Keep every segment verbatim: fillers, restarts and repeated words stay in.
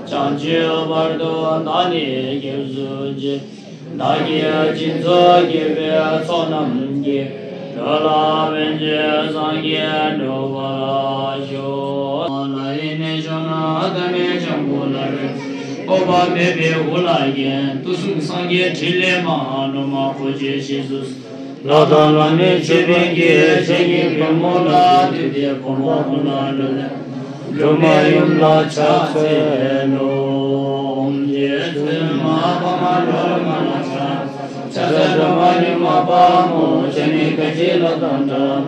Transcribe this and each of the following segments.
བྱང་ཆུབ་བར་དུ་བདག་ནི་སྐྱབས་སུ་མཆི། བདག་གིས་སྦྱིན་སོགས་བགྱིས་པའི་ཚོགས་རྣམས་ཀྱིས། འགྲོ་ལ་ཕན་ཕྱིར་སངས་རྒྱས་འགྲུབ་པར་ཤོག། ལ་ཡི་གནས་མཆོག་ན་བདག་མེད་འཇམ་མགོན་ལ་རོལ། འགོག་པ་མེད་པའི་དབུ་ལ་འགྱེལ། དུས་གསུམ་སངས་རྒྱས་ཕྲིན་ལས་མ། སྒྲོལ་མ་འཁོར་བཅས་ཞེས་སུ། ལྷ་དང་ལྷ་མིན་ཆོས་དཔོན་གྱིས། བྱིན་གྱིས་ཕྱིར་མོ་ལ་བཏུད་དེ། གོ་འཕང་ཀུན་ལ་འགྲོ་ལ། སྒྲོལ་མ་ཡུམ་ལ་ཕྱག་འཚལ་ལོ། རྗེ་བཙུན་མ་འཕགས་མ་སྒྲོལ་མ་ལ་ཕྱག། ཕྱག་འཚལ་སྒྲོལ་མ་མྱུར་མ་དཔའ་མོ། ཇི་སྙེད་བསྐལ་པའི་ལྷ་དང་འདྲ།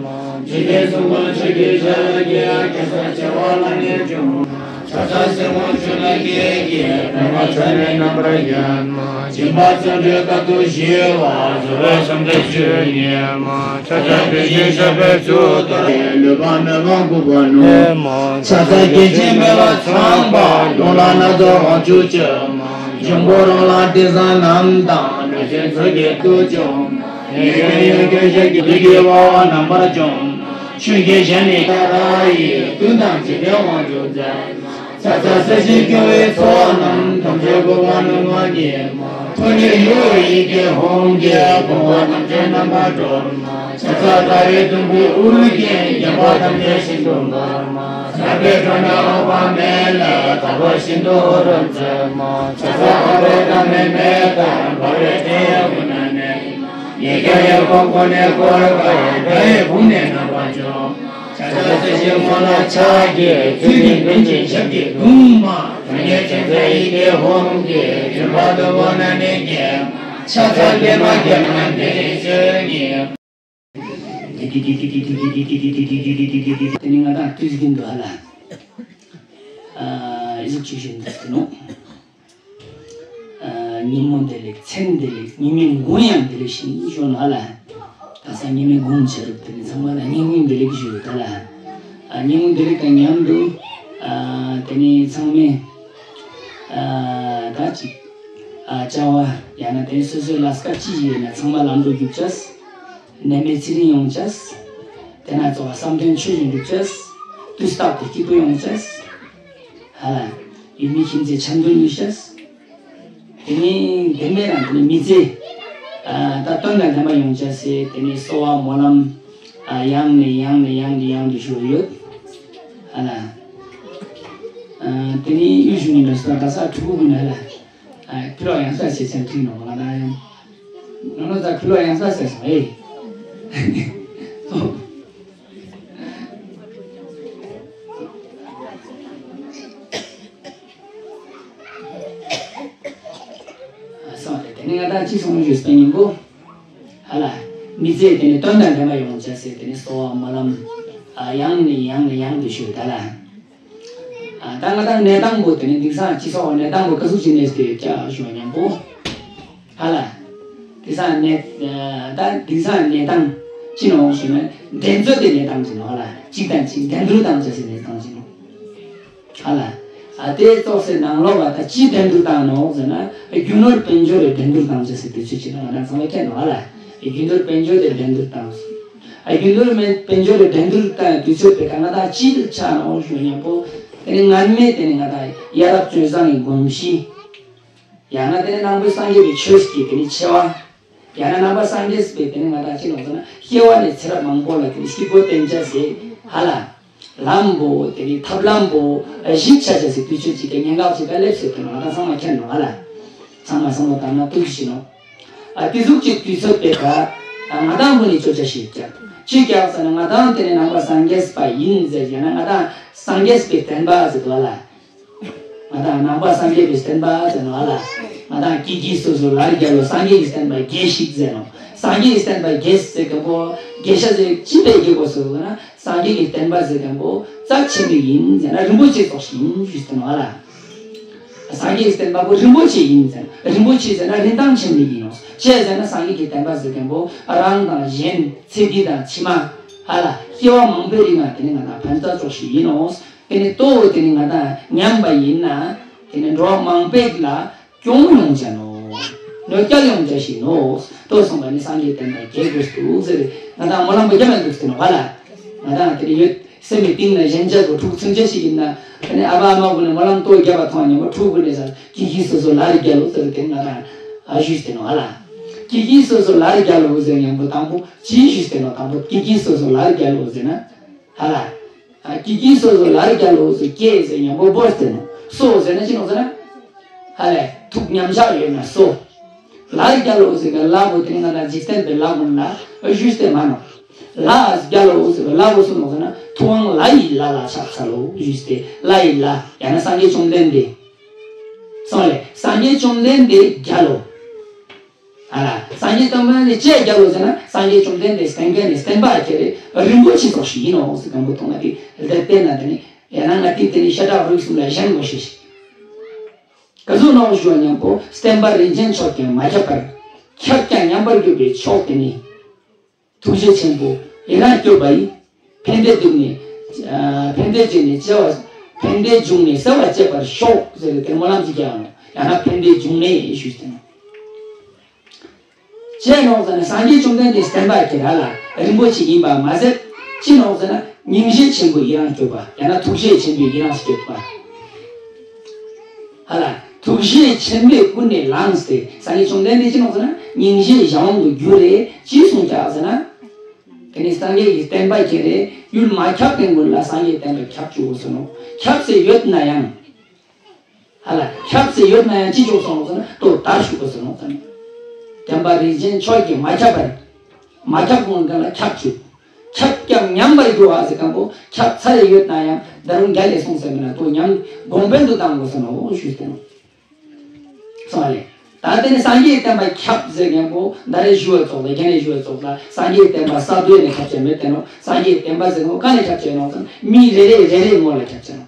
འཇིག་རྟེན་གསུམ་མགོན་ཆོས་ཀྱི་རྒྱལ། རྒྱལ་བའི་གེ་སར་བྱེ་བ་ལྷ་ལྔའི་འབྱུང་། ཕྱག་འཚལ་སྲིད་ཕུང་བཅུ་ལ་བསྐྱེད་ཀྱི། ཕྲིན་ལས་མཚན་ནི་རྣམ་པར་བརྒྱན་མ། སྦྱིན་པ་བརྩོན་འགྲུས་དཀའ་ཐུབ་ཞི་བ། བཟོད་པ་བསམ་གཏན་བཅུ་གཉིས་མ། ཕྱག་འཚལ་བདེ་ཆེན་ཞབས་པད་མཆོག་ཏུ། ལུས་པ་མེད་པ་མགུ་བ་ནོན་མ། ཕྱག་འཚལ་སྐད་ཅིག་མེད་པ་ཚངས་པ། ཡུམ་ལ་སྣ་ཚོགས་དབང་ཕྱུག་བཅུ་མ། འབྱུང་པོ་རང་ལ་དྲི་བཟང་རྣམས་དང་། ལུས་ཅན་ཚོགས་ཀྱི་དུག་ཅུང་། ཡོན་ཏན་ཡོན་ཏན་ཞབས་ཀྱི་བདུད་ཀྱི་དབང་རྣམ་པར་འཇོམས། ཆོས་རྒྱལ་ཞལ་ནི་ཏཱ་ར་ཡིས། བདུད་དང་འཇིགས་པའི་དབང་ཕྱུག་རྩལ། ཕྱག་འཚལ་སྲིད་ཞིའི་སྐྱོང་བའི་ཚོགས་རྣམས། ཐམས་ཅད་མགུ་བ་ནོན་མ་ཉིད་མ། ཐོག་ནས་ཡུ་བའི་ཡི་གེ་ཧཱུྃ་གིས། ཕོངས་པ་ཐམས་ཅད་རྣམ་པར་སྒྲོལ་མ། ཕྱག་འཚལ་ཏཱ་རེ་དུམ་བུས་དབུ་རུ་བརྒྱན། བརྒྱན་པ་ཐམས་ཅད་ཤིན་ཏུ་འབར་མ། ཟབ་པའི་ཁྲོད་ན་འོད་དཔག་མེད་ལས། དག་པ་ཤིན་ཏུ་འོད་རབ་མཛད་མ། ཕྱག་འཚལ་འཕགས་པའི་བདག་མེད་མའི་ལྟར། འབར་བའི་སྤྲིན་ཡང་ཀུན་ན་གནས། ཉིད་ཀྱང་ཡང་ཀུན་ནས་བསྐོར་བར། དགྲ་ཡི་དཔུང་ནི་རྣམ་པར་འཇོམས། ཕྱག་འཚལ་སྲིད་ཞིའི་དབང་ལ་ཕྱག་གི། ཚུལ་ཁྲིམས་ལྡན་ཅིང་ཞབས་ཀྱིས་བརྡུང་མ། དྲང་ངེས་ཅན་མཛད་ཡི་གེ་ཧཱུྃ་གིས། བྱོན་པ་དུམ་བུ་ན་ནི་བརྒྱན། ཕྱག་འཚལ་བདེ་མ་བརྒྱད་མ་བདེ་ཆེན་བཅུ་གཉིས། དེ་ནི་ང་དང་དུས་རྒྱུན་དུ་ཧ་ལ། ཨ་ཨི་ཟུག་ཆུ་བཞིན་དུ་ཟེར་ནོ། ཨ་ཉིན་མོ་བདེ་ལེགས། མཚན་བདེ་ལེགས། ཉི་མའི་འགུང་ཡང་བདེ་ལེགས་ཤིང་ཞོན་ཧ་ལ། ད་ས་ཉི་མའི་འགུང་བྱེད་རུ་དེ་ནི་ཚང་མ་ལ་ཉིན་གུང་བདེ་ལེགས་ཞུ་ད་ལ། ཨ་ཉིན་གུང་བདེ་ལེགས་དང་མཉམ་དུ། ཨ་དེ་ནི་ཚང་མས། ཨ་ད་ཅིག་ཨ་བྱ་བ་ཡང་ན་དེ་ནི་སོ་སོའི་ལས་ཀ་ཅི་ཞིག་ཡོད་ན་ཚང་མ་ལམ་འགྲོ་རྒྱུག་ཅེས། ནད་མེད་ཚེ་རིང་ཡོང་ཅེས། དེ་ན་གཙོ་བོ་བསམ་དོན་ཆོས་བཞིན་འགྲུབ་ཅེས། དུས་རྟག་ཏུ་སྐྱིད་པོ་ཡོང་ཅེས། ཧ་ལ། ཡུལ་མི་ཁྱིམ་མཚེས་འཆམ་མཐུན་ཡོང་ཅེས། དེ་ནས་དེ་མེད་རང་དེ་ནས་མི་ཚེ། ཨ་ད་དོན་དང་ལྡན་པ་ཡོང་ཅེས་སེ་དེ་ནས་གསོལ་བ་སྨོན་ལམ། ཨ་ཡང་ནས་ཡང་ནས་ཡང་ནས་ཡང་དུ་ཞུ་ཡོད། ཧ་ལ། ཨ་དེ་ནས་ཡུལ་ཞུ་ནས་འདྲ་ས་ད་ས་ཕྲུ་གུ་གུན་ཧ་ལ། ཨ་ཕི་ལོག་ཡང་ས་ཆེ་ཚན་ཐུག་ནོ་ང་ད་ཡང་། ནོ་ནོ་ད་ཕི་ལོག་ཡང་ས་ཟེར་སོང་ཨེ། སོང་སྟེ་དེ་ནས་ང་ད་ཅི་སོང་ཞུས་པའི་སྙིང་པོ། ཧ་ལ། མི་ཚེ་དེ་ནས་དོན་དང་ལྡན་པ་ཡོང་བྱ་ཟེར་དེ་ནས་གསོལ་བ་སྨོན་ལམ། ཨ་ཡང་ནས་ཡང་ནས་ཡང་དུ་ཞུ་ད་ལ། ཨ་ད་ང་ད་གནས་སྟངས་པོ་དེ་ནས་འདིང་སང་སྤྱི་ཚོགས་གནས་སྟངས་པོ་ག་ཟུག་ཅིག་གནས་ཏེ་ཡོད་ཀྱག་ཞུ་བ་སྙིང་པོ། ཧ་ལ། དེང་སང་གནས། ད་དེང་སང་གནས་སྟངས་ཅི་ནོག་ཞུས་ན། འགྲན་རྩོད་དེ་གནས་སྟངས་ཅི་ནོག་ཧ་ལ། གཅིག་དང་གཅིག་འགྲན་བསྡུར་བཏང་བྱ་སའི་གནས་སྟངས་ཅི་ནོག་ཧ་ལ། ཨ་དེ་ཙོགས་སེ་ནང་ལོགས་ལ་ད་ཅི་འགྲན་བསྡུར་བཏང་ནོག་ཟེར་ན། རྒྱུ་ནོར་དཔལ་འབྱོར་རེ་འགྲན་བསྡུར་བཏང་བྱ་སའི་དུས་ཚོད་ཅི་ནོག་ང་རང་ཚང་མ་མཁྱེན་ནོག་ཧ་ལ། རྒྱུ་ནོར་དཔལ་འབྱོར་དེ་འགྲན་བསྡུར་བཏང་། ཨ་རྒྱུ་ནོར་མེད་དཔལ་འབྱོར་རེ་འགྲན་བསྡུར་བཏང་དུས་ཚོད་དེ་ག་ང་ད་ཅི་ལ་ཆགས་ནོག་ཞུ་སྙིང་པོ། དེ་ནི་སྔར་མེད་དེ་ནི་ང་ད་ཡ་རབས་སྤྱོད་བཟང་གི་གོམས་གཤིས། ཡང་ན་དེ་ནི་ནང་པའི་སངས་རྒྱས་པའི་ཆོས་ཀྱི་དེ་ནི་ཆེ་བ། ཡང་ན་ནང་པ་སངས་རྒྱས་པའི་དེ་ནི་ང་དང་ཅི་ལོག་ཟེར་ན་སྐྱེ་བ་ནས་ཚེ་རབས་མང་པོ་ལ་དེ་ནི་སྐྱིད་པོ་བསྟན་བྱ་ཟེར་ཧ་ལ། ལམ་པོ་དེ་ནི་ཐབས་ལམ་པོ་གཞི་ཆ་བྱ་ཟེར་དུས་ཚོད་ཅིག་གི་ཉེན་ཁ་ཅིག་ག་སླེབས་ཟེར་དེ་ནི་ང་དང་ཚང་མ་མཁྱེན་ནོག་ཧ་ལ། ཚང་མ་བསམ་བློ་བཏང་ན་ཐུགས་ཤིན་ནོག་ཨ་དེ་ཟུག་ཅིག་དུས་ཚོད་པའི་ཁ་ང་དང་མུ་ནི་ཅོ་ཆ་ཞིག་ཀྱང་ཅི་ཀྱང་ཟེར་ན་ང་དང་དེ་ནི་ནང་པ་སངས་རྒྱས་པ་ཡིན་ཟེར་ཡང་ན་ང་དང་སངས་རྒྱས་པའི་བསྟན་པ་ཟེར་དུ་ཧ་ལ། ང་དང་ནང་པ་སངས་རྒྱས་པའི་བསྟན་པ་ཟེར་ནོག་ཧ་ལ། ང་དང་ཀྱི་ཀྱི་སོ་སོ་ལར་རྒྱལ་ལོ་སངས་རྒྱས་ཀྱི་བསྟན་པ་རྒྱས་ཤིག་ཟེར་ནོག་སངས་རྒྱས་ཀྱི་བསྟན་པ་རྒྱས་ཟེར་མཁན་པོ་རྒྱས་ཤ་ཟེར་ཅི་འདྲའི་རྒྱས་གོ་ཟེར་ན་སངས་རྒྱས་ཀྱི་བསྟན་པ་ཟེར་མཁན་པོ་རྩ་ཆེན་པོ་ཡིན་ཟེར་ན་རིན་པོ་ཆེ་ཙོགས་ཤིག་ཡིན་ཞུས་ཟེར་ནོག་ཧ་ལ། སངས་རྒྱས་ཀྱི་བསྟན་པ་པོ་རིན་པོ་ཆེ་ཡིན་ཟེར་ན་རིན་པོ་ཆེ་ཟེར་ན་རིན་ཐང་ཆེན་པོ་ཡིན་ནོག་ཅི་ཟེར་ན་སངས་རྒྱས་ཀྱི་བསྟན་པ་ཟེར་མཁན་པོ་རང་དང་གཞན་ཚེ་འདི་དང་ཕྱི་མ་ཧ་ལ་སྐྱེ་བ་མང་པོའི་རིང་ལ་དེ་ནི་ང་དང་ཕན་ཐོགས་ཙོགས་ཤིག་ཡིན་ནོག་དེ་ནི་ལྟོ་བོ་དེ་ནི་ང་དང་ཉམས་པ་ཡིན་ན། དེ་ནི་འགྲོ་བ་མང་པོ་ལ་གྱོང་ཡོང་བྱ་ནོག་གནོད་སྐྱེལ་ཡོང་བྱ་ཞིག་ནོག་ལྟོ་སོང་བ་ནི་སངས་རྒྱས་བསྟན་པ་རྒྱས་དགོས་འདུག་ཟེར། ང་དང་སྨོན་ལམ་པོ་རྒྱབ་ན་འདུག་ཟེར་ནོག་ཧ་ལ། ང་དང་དེ་ནི་ཡོད། སེམས་མི་གཏིང་ན་ཞེན་ཆགས་ཀྱི་ཕྲུག་ཚུན་ཆད་ཞིག་ཡིན་ན། ཨ་ནི་ཨ་ཕ་ཨ་མ་ཀུན་ནས་སྨོན་ལམ་ཏོག་བརྒྱབ་པ་མཐོང་ཉིན་མོ་ཕྲུ་གུ་ནས་ཟེར་ཀི་ཀི་སོ་སོ་ལ་རེ་རྒྱལ་ལོ་ཟེར་དེ་ང་དང་ཨ་ཞུས་ཏེ་ནོ་ཨ་ལ། ཀི་ཀི་སོ་སོ་ལ་རེ་རྒྱལ་ལོ་ཟེར་ཉིན་མོ་དང་པོ་ཅི་ཞུས་ཏེ་ནོ། དང་པོ་ཀི་ཀི་སོ་སོ་ལ་རེ་རྒྱལ་ལོ་ཟེར་ན་ཨ་ལ། ཨ་ཀི་ཀི་སོ་སོ་ལ་རེ་རྒྱལ་ལོ་ཟེར་ཀེ་ཟེར་ཉིན་མོ་བོ་ཟེར་ནོ། སོ་ཟེར་ན་ཅི་ནོ་ཟེར་ན་ཨ་ལ་ཐུགས་མཉམ་བཞག་ཡོད་ན་སོ། ལ་རེ་རྒྱལ་ལོ་ཟེར་ག་ལ་བོ་དེ་ནི་ང་དང་འཇིག་རྟེན་པའི་ལ་ཀུན་ལ་ཞུས་ཏེ་མ་ནོ། ལ་རྒྱལ་ལོ་ཟེར་བ་ལ་བོ་སུ་ནོ་ཟེར་ན་ཐུབ་དབང་ལ་ཡི་ལ་ལ་ཕྱག་འཚལ་ལོ་ཞུས་ཏེ་ལ་ཡི་ལ་ཡང་ན་སངས་རྒྱས་བཅོམ་ལྡན་འདས། སོང་ལེ་སངས་རྒྱས་བཅོམ་ལྡན་འདས་རྒྱལ་ལོ། ཨ་ལ་སངས་རྒྱས་བཅོམ་ལྡན་འདས་ཅི་རྒྱལ་ལོ་ཟེར་ན་སངས་རྒྱས་བཅོམ་ལྡན་འདས་བསྟན་མཁན་ནི་བསྟན་པ་ཁྱེད་རེ་རིན་པོ་ཆེ་ཙོགས་ཤིག་ཡིན་ནོ་ཟེར་གང་པོ་མཐོང་ན་དེ་ལྟ་བལྟས་ན་དེ་ནི་ཡང་ན་ང་དེ་དེ་ནི་ཤ་ཁྲག་རུས་གསུམ་ལ་ཞེན་དགོས་ཤེས་ཤིག་ག་ཟུག་ནོ་ཞུ་བ་མཉམ་པོ་བསྟན་པ་རིན་ཆེན་མཆོག་ཀྱང་མ་ཁྱབ་པར། ཁྱབ་ཀྱང་ཉམས་པར་གྱུར་པའི་མཆོག་དེ་ནི། ཐུགས་རྗེ་ཆེན་པོ་ཡི་རང་སྐྱོབ་པ་ཡི། ཕན་བདེ་སྡུག་ནས། ཨ་ཕན་བདེ་སྦྱིན་ནས་བརྩེ་བ། ཕན་བདེ་འབྱུང་གནས་བརྩེ་བ་བསྐྱེད་པར་ཤོག་ཟེར་ཏེ་སྨོན་ལམ་ཅིག་རྒྱག་ཡང་ན་ཡང་ན་ཕན་བདེ་འབྱུང་གནས་ཞུས་ཏེ། ཅི་ནོ་ཟེར་ན་སངས་རྒྱས་བཅོམ་ལྡན་འདས་བསྟན་པ་གི་ར་ལ་རིན་པོ་ཆེ་ཡིན་པ་མ་ཟད་ཅི་ནོ་ཟེར་ན་སྙིང་རྗེ་ཆེན་པོ་ཡི་རང་སྐྱོབ་པ་ཡང་ན་ཐུགས་རྗེ་ཆེན་པོས་ཡི་རང་སྐྱོབ་པ། ཧ་ལ་ཐུགས་རྗེ་ཆེན་པོས་ཀུན་ནས་བསླངས་ཏེ་སངས་རྒྱས་བཅོམ་ལྡན་འདས་ཅི་ནོ་ཟེར་ན་སྙིང་རྗེ་གཞན་དབང་དུ་གྱུར་རེ་ཅི་གསུངས་ཀྱག་ཟེར་ན། དེ་ནི་སངས་རྒྱས་ཀྱི་བསྟན་པ་ཁྱེད་རེ་ཡུལ་མ་ཁྱབ་མཁན་ཀུན་ལ་སངས་རྒྱས་བསྟན་པ་ཁྱབ་བཅུག་དགོས་ཟེར་ནོ། ཁྱབ་སེ་ཡོད་ན་ཡང་། ཧ་ལ་ཁྱབ་སེ་ཡོད་ན་ཡང་ཅི་བཅུག་སོང་ཟེར་ན་ལྟོ་དར་བཅུག་དགོས་ཟེར་ནོ་ཟེར་ན། བསྟན་པ་རིན་ཆེན་མཆོག་གིས་མ་ཁྱབ་པར། མ་ཁྱབ་ཀུན་ཀུན་ལ་ཁྱབ་བཅུག་ཁྱབ་ཀྱང་ཉམས་པར་འགྱུར་བ་ཟེར་གང་པོ་ཁྱབ་ཚར་རེ་ཡོད་ན་ཡང་ད་རུང་རྒྱ་ལས་སོང་ཟེར་མིན་ན་ལྟོ་ཉམས་གོང་འཕེལ་དུ་བཏང་དགོས་ཟེར་ནོ་ཞུས་ཟེར་ནོ། སོང་བ་རེད། ད་དེ་ནི་སངས་རྒྱས་བསྟན་པ་ཁྱབ་ཟེར་མཁན་པོ་ད་རེས་ཞུ་བ་ཙོགས་ལ་རྒན་ནས་ཞུ་བ་ཙོགས་ལ་སངས་རྒྱས་བསྟན་པ་ས་རྡོ་ནས་ཁྱབ་ཆེ་མེད་དེ་ནོ། སངས་རྒྱས་བསྟན་པ་ཟེར་མཁན་པོ་ག་ནས་ཁྱབ་ཆེ་ནོ་ཟེར་ན་མི་རེ་རེ་རེ་རེ་ངོ་ལ་ཁྱབ་ཆེ་ནོ།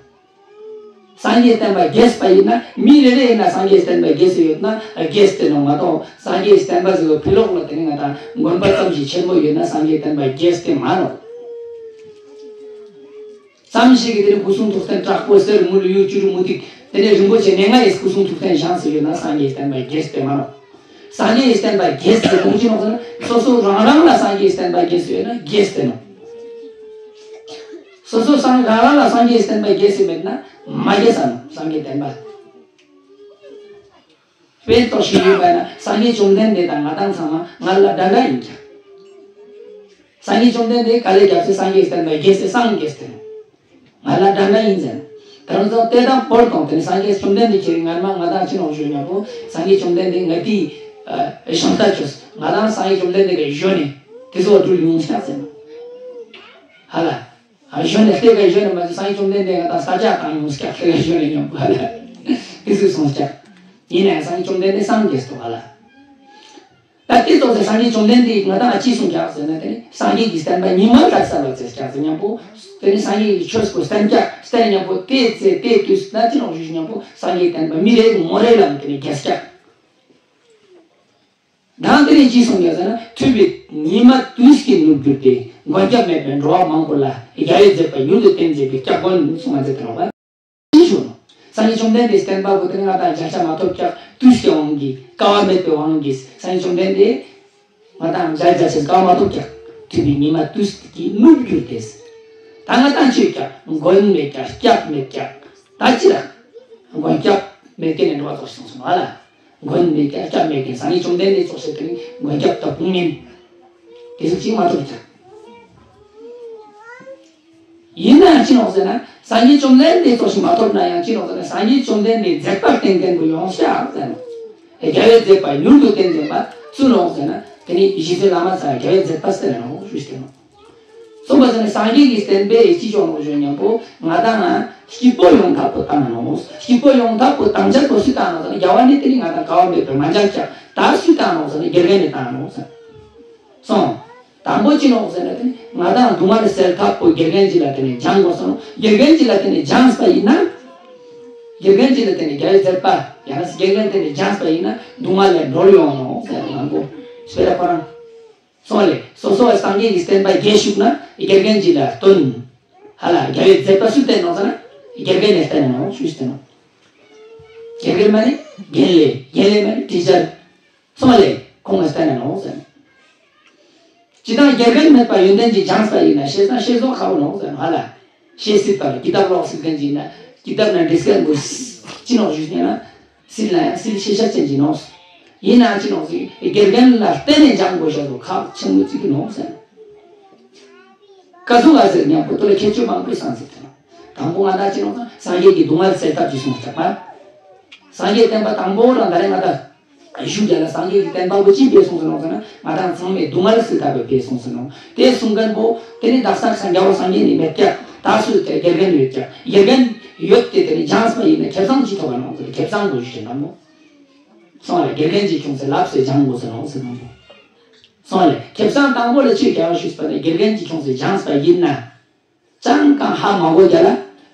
སངས་རྒྱས་བསྟན་པ་རྒྱས་པ་ཡིན་ན་མི་རེ་རེ་ཡིན་ན་སངས་རྒྱས་བསྟན་པ་རྒྱས་སུ་ཡོད་ན་རྒྱས་ཏེ་ནོ་མ་གཏོགས་སངས་རྒྱས་བསྟན་པ་ཟེར་བའི་ཕི་ལོག་ལ་དེ་ནི་ང་དང་དགོན་པ་ཙམ་ཞིག་ཆེན་པོ་ཡོད་ན་སངས་རྒྱས་བསྟན་པ་རྒྱས་ཏེ་མ་ནོ། ཙམ་ཞིག་གིས་དེ་ནི་སྐུ་གསུང་ཐུགས་རྟེན་དྲག་པོ་གསེར་དངུལ་གཡུ་བྱུ་རུ་མུ་ཏིག་དེ་ནི་རིན་པོ་ཆེ་ནས་ང་ཡི་སྐུ་གསུང་ཐུགས་རྟེན་བཞེངས་སུ་ཡོད་ན་སངས་རྒྱས་བསྟན་པ་རྒྱས་ཏེ་མ་ནོ། སངས་རྒྱས་བསྟན་པ་རྒྱས་ཏེ་གོང་ཅི་ནོ་ཟེར་ན་སོ་སོ་རང་རང་ལ་སངས་རྒྱས་བསྟན་པ་རྒྱས་སུ་ཡོད་ན་རྒྱས་ཏེ་ནོ། སོ་སོ་སང་རང་རང་ལ་སངས་རྒྱས་བསྟན་པ་རྒྱས་སུ་མེད་ན་མ་རྒྱས་ས་ནོ་སངས་རྒྱས་བསྟན་པ། དཔེ་ཏོག་ཞིག་ཡོད་པ་ན་སངས་རྒྱས་བཅོམ་ལྡན་འདས་དང་ང་དང་ཚང་མ་ང་ལ་འདྲ་འདྲ་ཡིན་ཀྱང་། སངས་རྒྱས་བཅོམ་ལྡན་འདས་ག་ལས་རྒྱབ་སེ་སངས་རྒྱས་བསྟན་པ་རྒྱས་སེ་སངས་རྒྱས་ཏེ་ནོ། ང་ལ་འདྲ་འདྲ་ཡིན་ཟེར། ད་རུང་ཚོ་དེ་དང་བོར་དང་དེ་ནི་སངས་རྒྱས་བཅོམ་ལྡན་འདས་ཁྱེད་ང་མ་ང་དང་ཅི་ནོ་ཞུ་ཉམ་པོ་སངས་རྒྱས་བཅོམ་ལྡན་འདས་ང་དེའི་ཞང་ད་ཆོས་ང་དང་སངས་རྒྱས་བཅོམ་ལྡན་འདས་ཀྱི་གཞོན་ནས་དེ་ཚོ་འགྲུལ་ཡོང་ཤག་ཟེར་ན། ཧ་ལ། གཞོན་ནས་ལྟས་ཀ་གཞོན་ནས་མ་ཟད་སངས་རྒྱས་བཅོམ་ལྡན་འདས་ང་དང་ས་ཆ་གང་ཡོང་ཤག་ལྟས་ཀ་གཞོན་ནས་ཉམ་པོ་ཧ་ལ། དེ་ཚོས་སོང་ཤག་ཡིན་ན་ཡང་སངས་རྒྱས་བཅོམ་ལྡན་འདས་སངས་རྒྱས་སོ་ཧ་ལ། ད་དེ་ཙོགས་སེ་སངས་རྒྱས་བཅོམ་ལྡན་འདས་ང་དང་ཅི་གསུངས་ཀྱག་ཟེར་ན་དེ་ནི་སངས་རྒྱས་ཀྱི་བསྟན་པ་ཉི་མ་ལྟར་གསལ་བར་མཛད་ཀྱག་ཟེར་ཉམ་པོ། དེ་ནི་སངས་རྒྱས་ཀྱི་ཆོས་སྐུ་བསྟན་ཀྱག་བསྟན་ཉམ་པོ་དེ་ཚེ་དེ་དུས་ན་ཅི་ལོག་ཞུས་ཉམ་པོ་སངས་རྒྱས་བསྟན་པ་མི་རེ་ངོ་རེ་ལ་དེ་ནི་རྒྱས་ཀྱག་དང་དེ་ནི་ཅི་གསུངས་ཀྱག་ཟེར་ན་ཐུབ་པའི་ཉི་མ་དུས་ཀྱི་ནུབ་གྱུར་ཏེ་མགོན་སྐྱབས་མེད་པའི་འགྲོ་བ་མང་པོ་ལ་རྒྱལ་བའི་མཛད་པ་མྱུར་དུ་བསྟན་མཛད་པའི་སྐྱབས་མགོན་གསུངས་མ་མཛད་དེ་རོགས་པ། ཅི་ཞུ་ནོ། སངས་རྒྱས་བཅོམ་ལྡན་འདས་བསྟན་པ་པོ་དེ་ང་དང་བརྒྱ་ཆ་མ་ཐོབ་ཀྱག་དུས་ཀྱི་དབང་གིས་སྐལ་བ་མེད་པའི་དབང་གིས་སངས་རྒྱས་བཅོམ་ལྡན་འདས་ང་དང་མཇལ་མཇལ་ཆེས་སྐལ་བ་མ་ཐོབ་ཀྱག་ཐུབ་པའི་ཉི་མ་དུས་ཀྱི་ནུབ་གྱུར་ཏེ། ད་ང་དང་ཅི་ཡོད་ཀྱག་མགོན་མེད་ཀྱག་སྐྱབས་མེད་ཀྱག་ད་ཅི་ར་མགོན་སྐྱབས་མེད་མཁན་ནས་འགྲོ་བ་ཙོགས་ཤིག་སོང་སོང་ང་ལ། མགོན་མེད་ཀྱག་སྐྱབས་མེད་མཁན་སངས་རྒྱས་བཅོམ་ལྡན་འདས་ཙོགས་ཤིག་དེ་ནི་མགོན་སྐྱབས་དང་དཔུང་གཉེན། དེ་ཚོ་ཅིག་མ་ཐོབ་ཀྱག་ཡིན་ན་ཡང་ཅི་ནོག་ཟེར་ན་སངས་རྒྱས་བཅོམ་ལྡན་འདས་ཙོགས་ཤིག་མ་ཐོབ་ན་ཡང་ཅི་ནོག་ཟེར་ན་སངས་རྒྱས་བཅོམ་ལྡན་འདས་མཛད་པ་བསྟན་མཁན་པོ་ཡོང་ཤག་ཟེར་ན། རྒྱལ་བའི་མཛད་པ་མྱུར་དུ་བསྟན་མཛད་པ་སུ་ནོག་ཟེར་ན་དེ་ནི་རྗེ་བཙུན་བླ་མ་ཚར་རྒྱལ་བའི་མཛད་པ་བསྟན་ནོག་ཞུས་ཏེ་ནོག་གསུངས་པ་ཟེར་ན་སངས་རྒྱས་ཀྱི་བསྟན་པའི་སྤྱི་ཆོག་ནོག་ཞུ་ཉམ་པོ་ང་དང་ང་སྐྱིད་པོ་ཡོང་ཐབས་པོ་བཏང་ནོག་སྐྱིད་པོ་ཡོང་ཐབས་པོ་བཏང་ཆ་པོ་སུས་བཏང་ནོག་ཟེར་ན་རྒྱལ་བ་ནི་དེ་ནི་ང་དང་ག་བ་མེད་པའི་མ་འཇག་ཀྱག་ད་སུས་བཏང་ནོག་ཟེར་ན་དགེ་རྒན་ནི་བཏང་ནོག་ཟེར། སོང་། དང་པོ་ཅི་ནོག་ཟེར་ན་དེ་ནི་ང་དང་སྡུག་བསྔལ་སེལ་ཐབས་པོ་དགེ་རྒན་ཅིག་ལ་དེ་ནི་སྦྱང་དགོས་སོང་། དགེ་རྒན་ཅིག་ལ་དེ་ནི་སྦྱངས་པ་ཡིན་ན། དགེ་རྒན་ཅིག་ལ་དེ་ནི་རྒྱལ་བའི་མཛད་པ་ཡང་ན་དགེ་རྒན་དེ་ནི་སྦྱངས་པ་ཡིན་ན་སྡུག་བསྔལ་ལས་སྒྲོལ་ཡོང་ནོག་ཟེར་ན་དང་པོ་སྤེ་ར་ཁོ་རང་། སོང་ལེ་སོ་སོ་སངས་རྒྱས་ཀྱི་བསྟན་པ་རྒྱས་ཤུགས་ན་དགེ་རྒན་ཅིག་ལ་སྟོན། ཧ་ལ་རྒྱལ་བའི་མཛད་པ་སུས་བསྟན་ནོག་ཟེར་ན་དགེ་རྒན་ནས་བསྟན་ནོག་ཞུས་བསྟན་ནོག་དགེ་རྒན་མ་ནི་རྒན་ལས་རྒན་ལས་མ་ནི་ཊི་ཅར། སོང་ལེ་ཁོང་ལ་བསྟན་ནོག་ཟེར་ན། ཇི་ལྟར་དགེ་རྒན་མེད་པར་ཡོན་ཏན་གྱིས་སྦྱངས་པ་ཡིན་ན་ཤེས་ན་ཤེས་སོགས་ཁ་བོ་ནོག་ཟེར་ན་ཧ་ལ། ཤེས་སྲིད་པར་ཀི་ཏབ་ཀློག་སྲིད་མཁན་ཅིག་ཡིན་ན། ཀི་ཏབ་ནང་འབྲི་སྐད་དགོས། ཅི་ནོག་ཞུས་ན། སྲིད་ལ་ཡང་སྲིད་ཤེས་བྱ་ཅན་ཅིག་ནོག་ཡིན་ན་ཅི་ནོག་ཟེར། དགེ་རྒན་ལ་བརྟེན་ནས་སྦྱང་དགོས་བྱ་དགོས་ཁག་ཆེན་མོ་བརྩི་གི་ནོག་ཟེར། ཀ་ཟུག་ག་ཟེར་མཉམ་པོ་དེ་ལ་ཁྱད་ཆོས་མང་པོའི་སང་ཟེར་དེ་ནོག་དང་པོ་ང་དང་ཅི་ནོག་ཟེར་ན་སངས་རྒྱས་ཀྱི་སྡུག་བསྔལ་སེལ་ཐབས་ཀྱི་གསུངས་ཀྱག་པ། སངས་རྒྱས་བསྟན་པ་དང་པོ་རང་ད་རེས་ང་དང་ཞུ་རྒྱ་ལ་སངས་རྒྱས་ཀྱི་བསྟན་པ་པོ་ཅི་ཕེབས་སོང་ཟེར་ནོག་ཟེར་ན་ང་དང་ཚང་མའི་སྡུག་བསྔལ་སེལ་ཐབས་པའི་ཕེབས་སོང་ཟེར་ནོག་དེ་གསུང་མཁན་པོ་དེ་ནི་བདག་ས་སངས་རྒྱས་པ་སངས་རྒྱས་ནི་མེད་ཀྱག་ད་སུ་དེ་དགེ་རྒན་ཡོད་ཀྱག་དགེ་རྒན་ཡོད་དེ་དེ་ནི་སྦྱངས་པ་ཡིན་ན་ཁེ་བཟང་ཅི་ཐོབ་པ་ནོག་ཟེར་ཁེ་བཟང་དགོས་ཞུ་དེ་དང་པོ། སོང་ལེ་དགེ་རྒན་གྱིས་ཁྱོད་ཚོ་ལབ་སེ་སྦྱང་དགོས་ཟེར་ནོག་ཟེར་དང་པོ། སོང་ལེ་ཁེ་བཟང་དང་པོ་ལ་ཆོས་རྒྱལ་བ་ཞུས་པ་ནི་དགེ་རྒན་གྱིས་ཁྱོད་ཚོ་སྦྱངས་པ་ཡིན་ན། ཅང་གང་ཧ་མ་གོ་རྒྱ་ལ།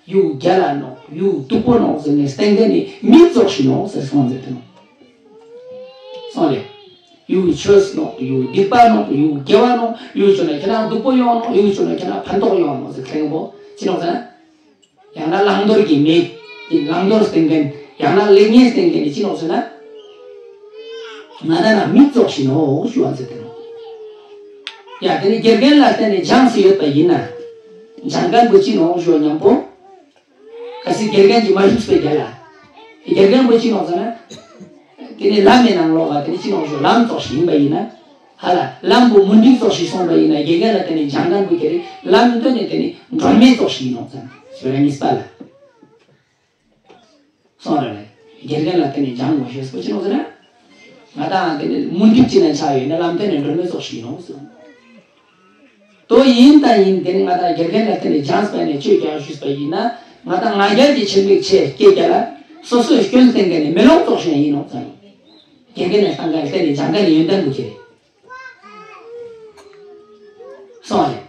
ཡུ་རྒྱ་ལ་ནོག་ཡུ་སྡུག་པོ་ནོག་ཟེར་ནས་སྟེང་ག་ནས་མི་ཙོག་ཤི་ནོག་ཟེར་སོང་ཟེར་དེ་ནོག་སོང་ལེ། ཡུ་ཆོས་ནོག་ཡུ་སྡིག་པ་ནོག་ཡུ་དགེ་བ་ནོག་ཡུ་ཆོས་ན་ཁྱེད་རང་སྡུག་པོ་ཡོང་ནོག་ཡུ་ཆོས་ན་ཁྱེད་རང་ཕན་ཐོགས་ཡོང་ནོག་ཟེར་ཁེ་བོ་ཅི་ནོག་ཟེར་ན། ཡང་ན་བླང་དོར་གྱི་མི། དེ་བླང་དོར་སྟེང་ག་ནས་ཡང་ན་ལེགས་ཉེས་སྟེང་ག་ནས་ཅི་ནོག་ཟེར་ན། ང་དང་ན་མི་ཙོག་ཤི་ནོག་ཞུ་བ་ཟེར་དེ་ནོག་ཡ་དེ་ནི་དགེ་རྒན་ལ་བརྟེན་ནས་སྦྱངས་སུ་ཡོད་པ་ཡིན་ན། སྦྱང་མཁན་པོ་ཅི་ནོག་ཞུ་བ་མཉམ་པོ། གལ་སྲིད་དགེ་རྒན་གྱིས་མ་ཞུས་པའི་རྒྱ་ལ། དགེ་རྒན་པོ་ཅི་ནོག་ཟེར་ན། དེ་ནི་ལམ་མེ་ནང་ལོག་ག་དེ་ནི་ཅི་ནོག་ཞུ་ལམ་ཙོག་ཤི་ཡིན་པ་ཡིན་ན། ཧ་ལ་ལམ་པོ་མུན་དིག་ཙོག་ཤི་སོང་པ་ཡིན་ན་དགེ་རྒན་ལ་བརྟེན་ནས་སྦྱང་མཁན་པོ་ཁྱེད་རེ་ལམ་སྟོན་ནས་དེ་ནི་སྒྲོན་མེ་ཙོག་ཤི་ཡིན་ནོག་ཟེར་ན་ཞུ་ར་གཉིས་པ་ལ། སོང་ར་ལེ། དགེ་རྒན་ལ་བརྟེན་ནས་སྦྱང་དགོས་ཤེས་པོ་ཅི་ནོག་ཟེར་ན། ང་དང་དེ་ནི་མུན་དིག་ཅིག་ནས་ཆགས་ཡོད་ན་ལམ་སྟོན་ནས་སྒྲོན་མེ་ཙོག་ཤི་ཡིན་ནོག་ཟེར། དོ་ཡིན་ད་ཡིན་དེ་ནི་ང་དང་དགེ་རྒན་ལ་བརྟེན་ནས་སྦྱངས་པ་ནས་ཆོས་རྒྱག་ཞུས་པ་ཡིན་ན་ང་དང་ང་རྒྱལ་གྱི་ཆེར་མིག་ཆེ་སྐྱེ་རྒྱ་ལ་སོ་སོའི་སྐྱོན་སྟེང་ག་ནས་མེ་ལོང་ཙོག་ཤི་ཡིན་ནོག་ཟེར། དགེ་རྒན་ལ་བརྟེན་ནས་སྦྱང་མཁན་ནི་ཡོན་ཏན་པོ་ཁྱེད་རེ། སོང་བ་རེད།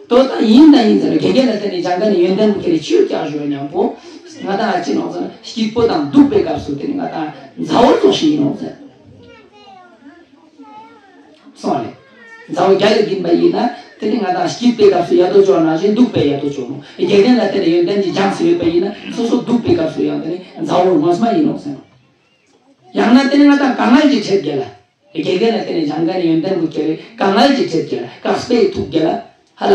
དོ་ད་ཡིན་ད་ཡིན་ཟེར་ན་དགེ་རྒན་ལ་བརྟེན་ནས་སྦྱང་མཁན་ནི་ཡོན་ཏན་པོ་ཁྱེད་རེ་ཆོས་རྒྱག་ཞུ་བ་མཉམ་པོ། ང་དང་ཅི་ནོག་ཟེར་ན་སྐྱིད་པོ་དང་སྡུག་པའི་སྐབས་སུ་དེ་ནི་ང་དང་མཛའ་བོ་ཙོག་ཤི་ཡིན་ནོག་ཟེར། སོང་བ་རེད། མཛའ་བོ་རྒྱ་ལ་ཡིན་པ་ཡིན་ན་དེ་ནི་ང་དང་སྐྱིད་པའི་སྐབས་སུ་ཡ་དོ་ཅོག་ནང་བཞིན་སྡུག་པའི་ཡ་དོ་ཅོག་ནོག་དགེ་རྒན་ལ་བརྟེན་ནས་ཡོན་ཏན་གྱི་སྦྱངས་སུ་ཡོད་པ་ཡིན་ན་སོ་སོ་སྡུག་པའི་སྐབས་སུ་ཡང་དེ་ནི་མཛའ་བོ་ངོ་མ་ཡིན་ནོག་ཟེར། ཡང་ན་དེ་ནི་ང་དང་དཀའ་ངལ་གྱི་ཁྲེལ་རྒྱ་ལ། དགེ་རྒན་ལ་བརྟེན་ནས་སྦྱང་མཁན་ནི་ཡོན་ཏན་པོ་ཁྱེད་རེ་དཀའ་ངལ་གྱི་ཁྲེལ་རྒྱ་ལ་དཀའ་སྤེལ་ཐུག་རྒྱ་ལ་ཧ་ལ།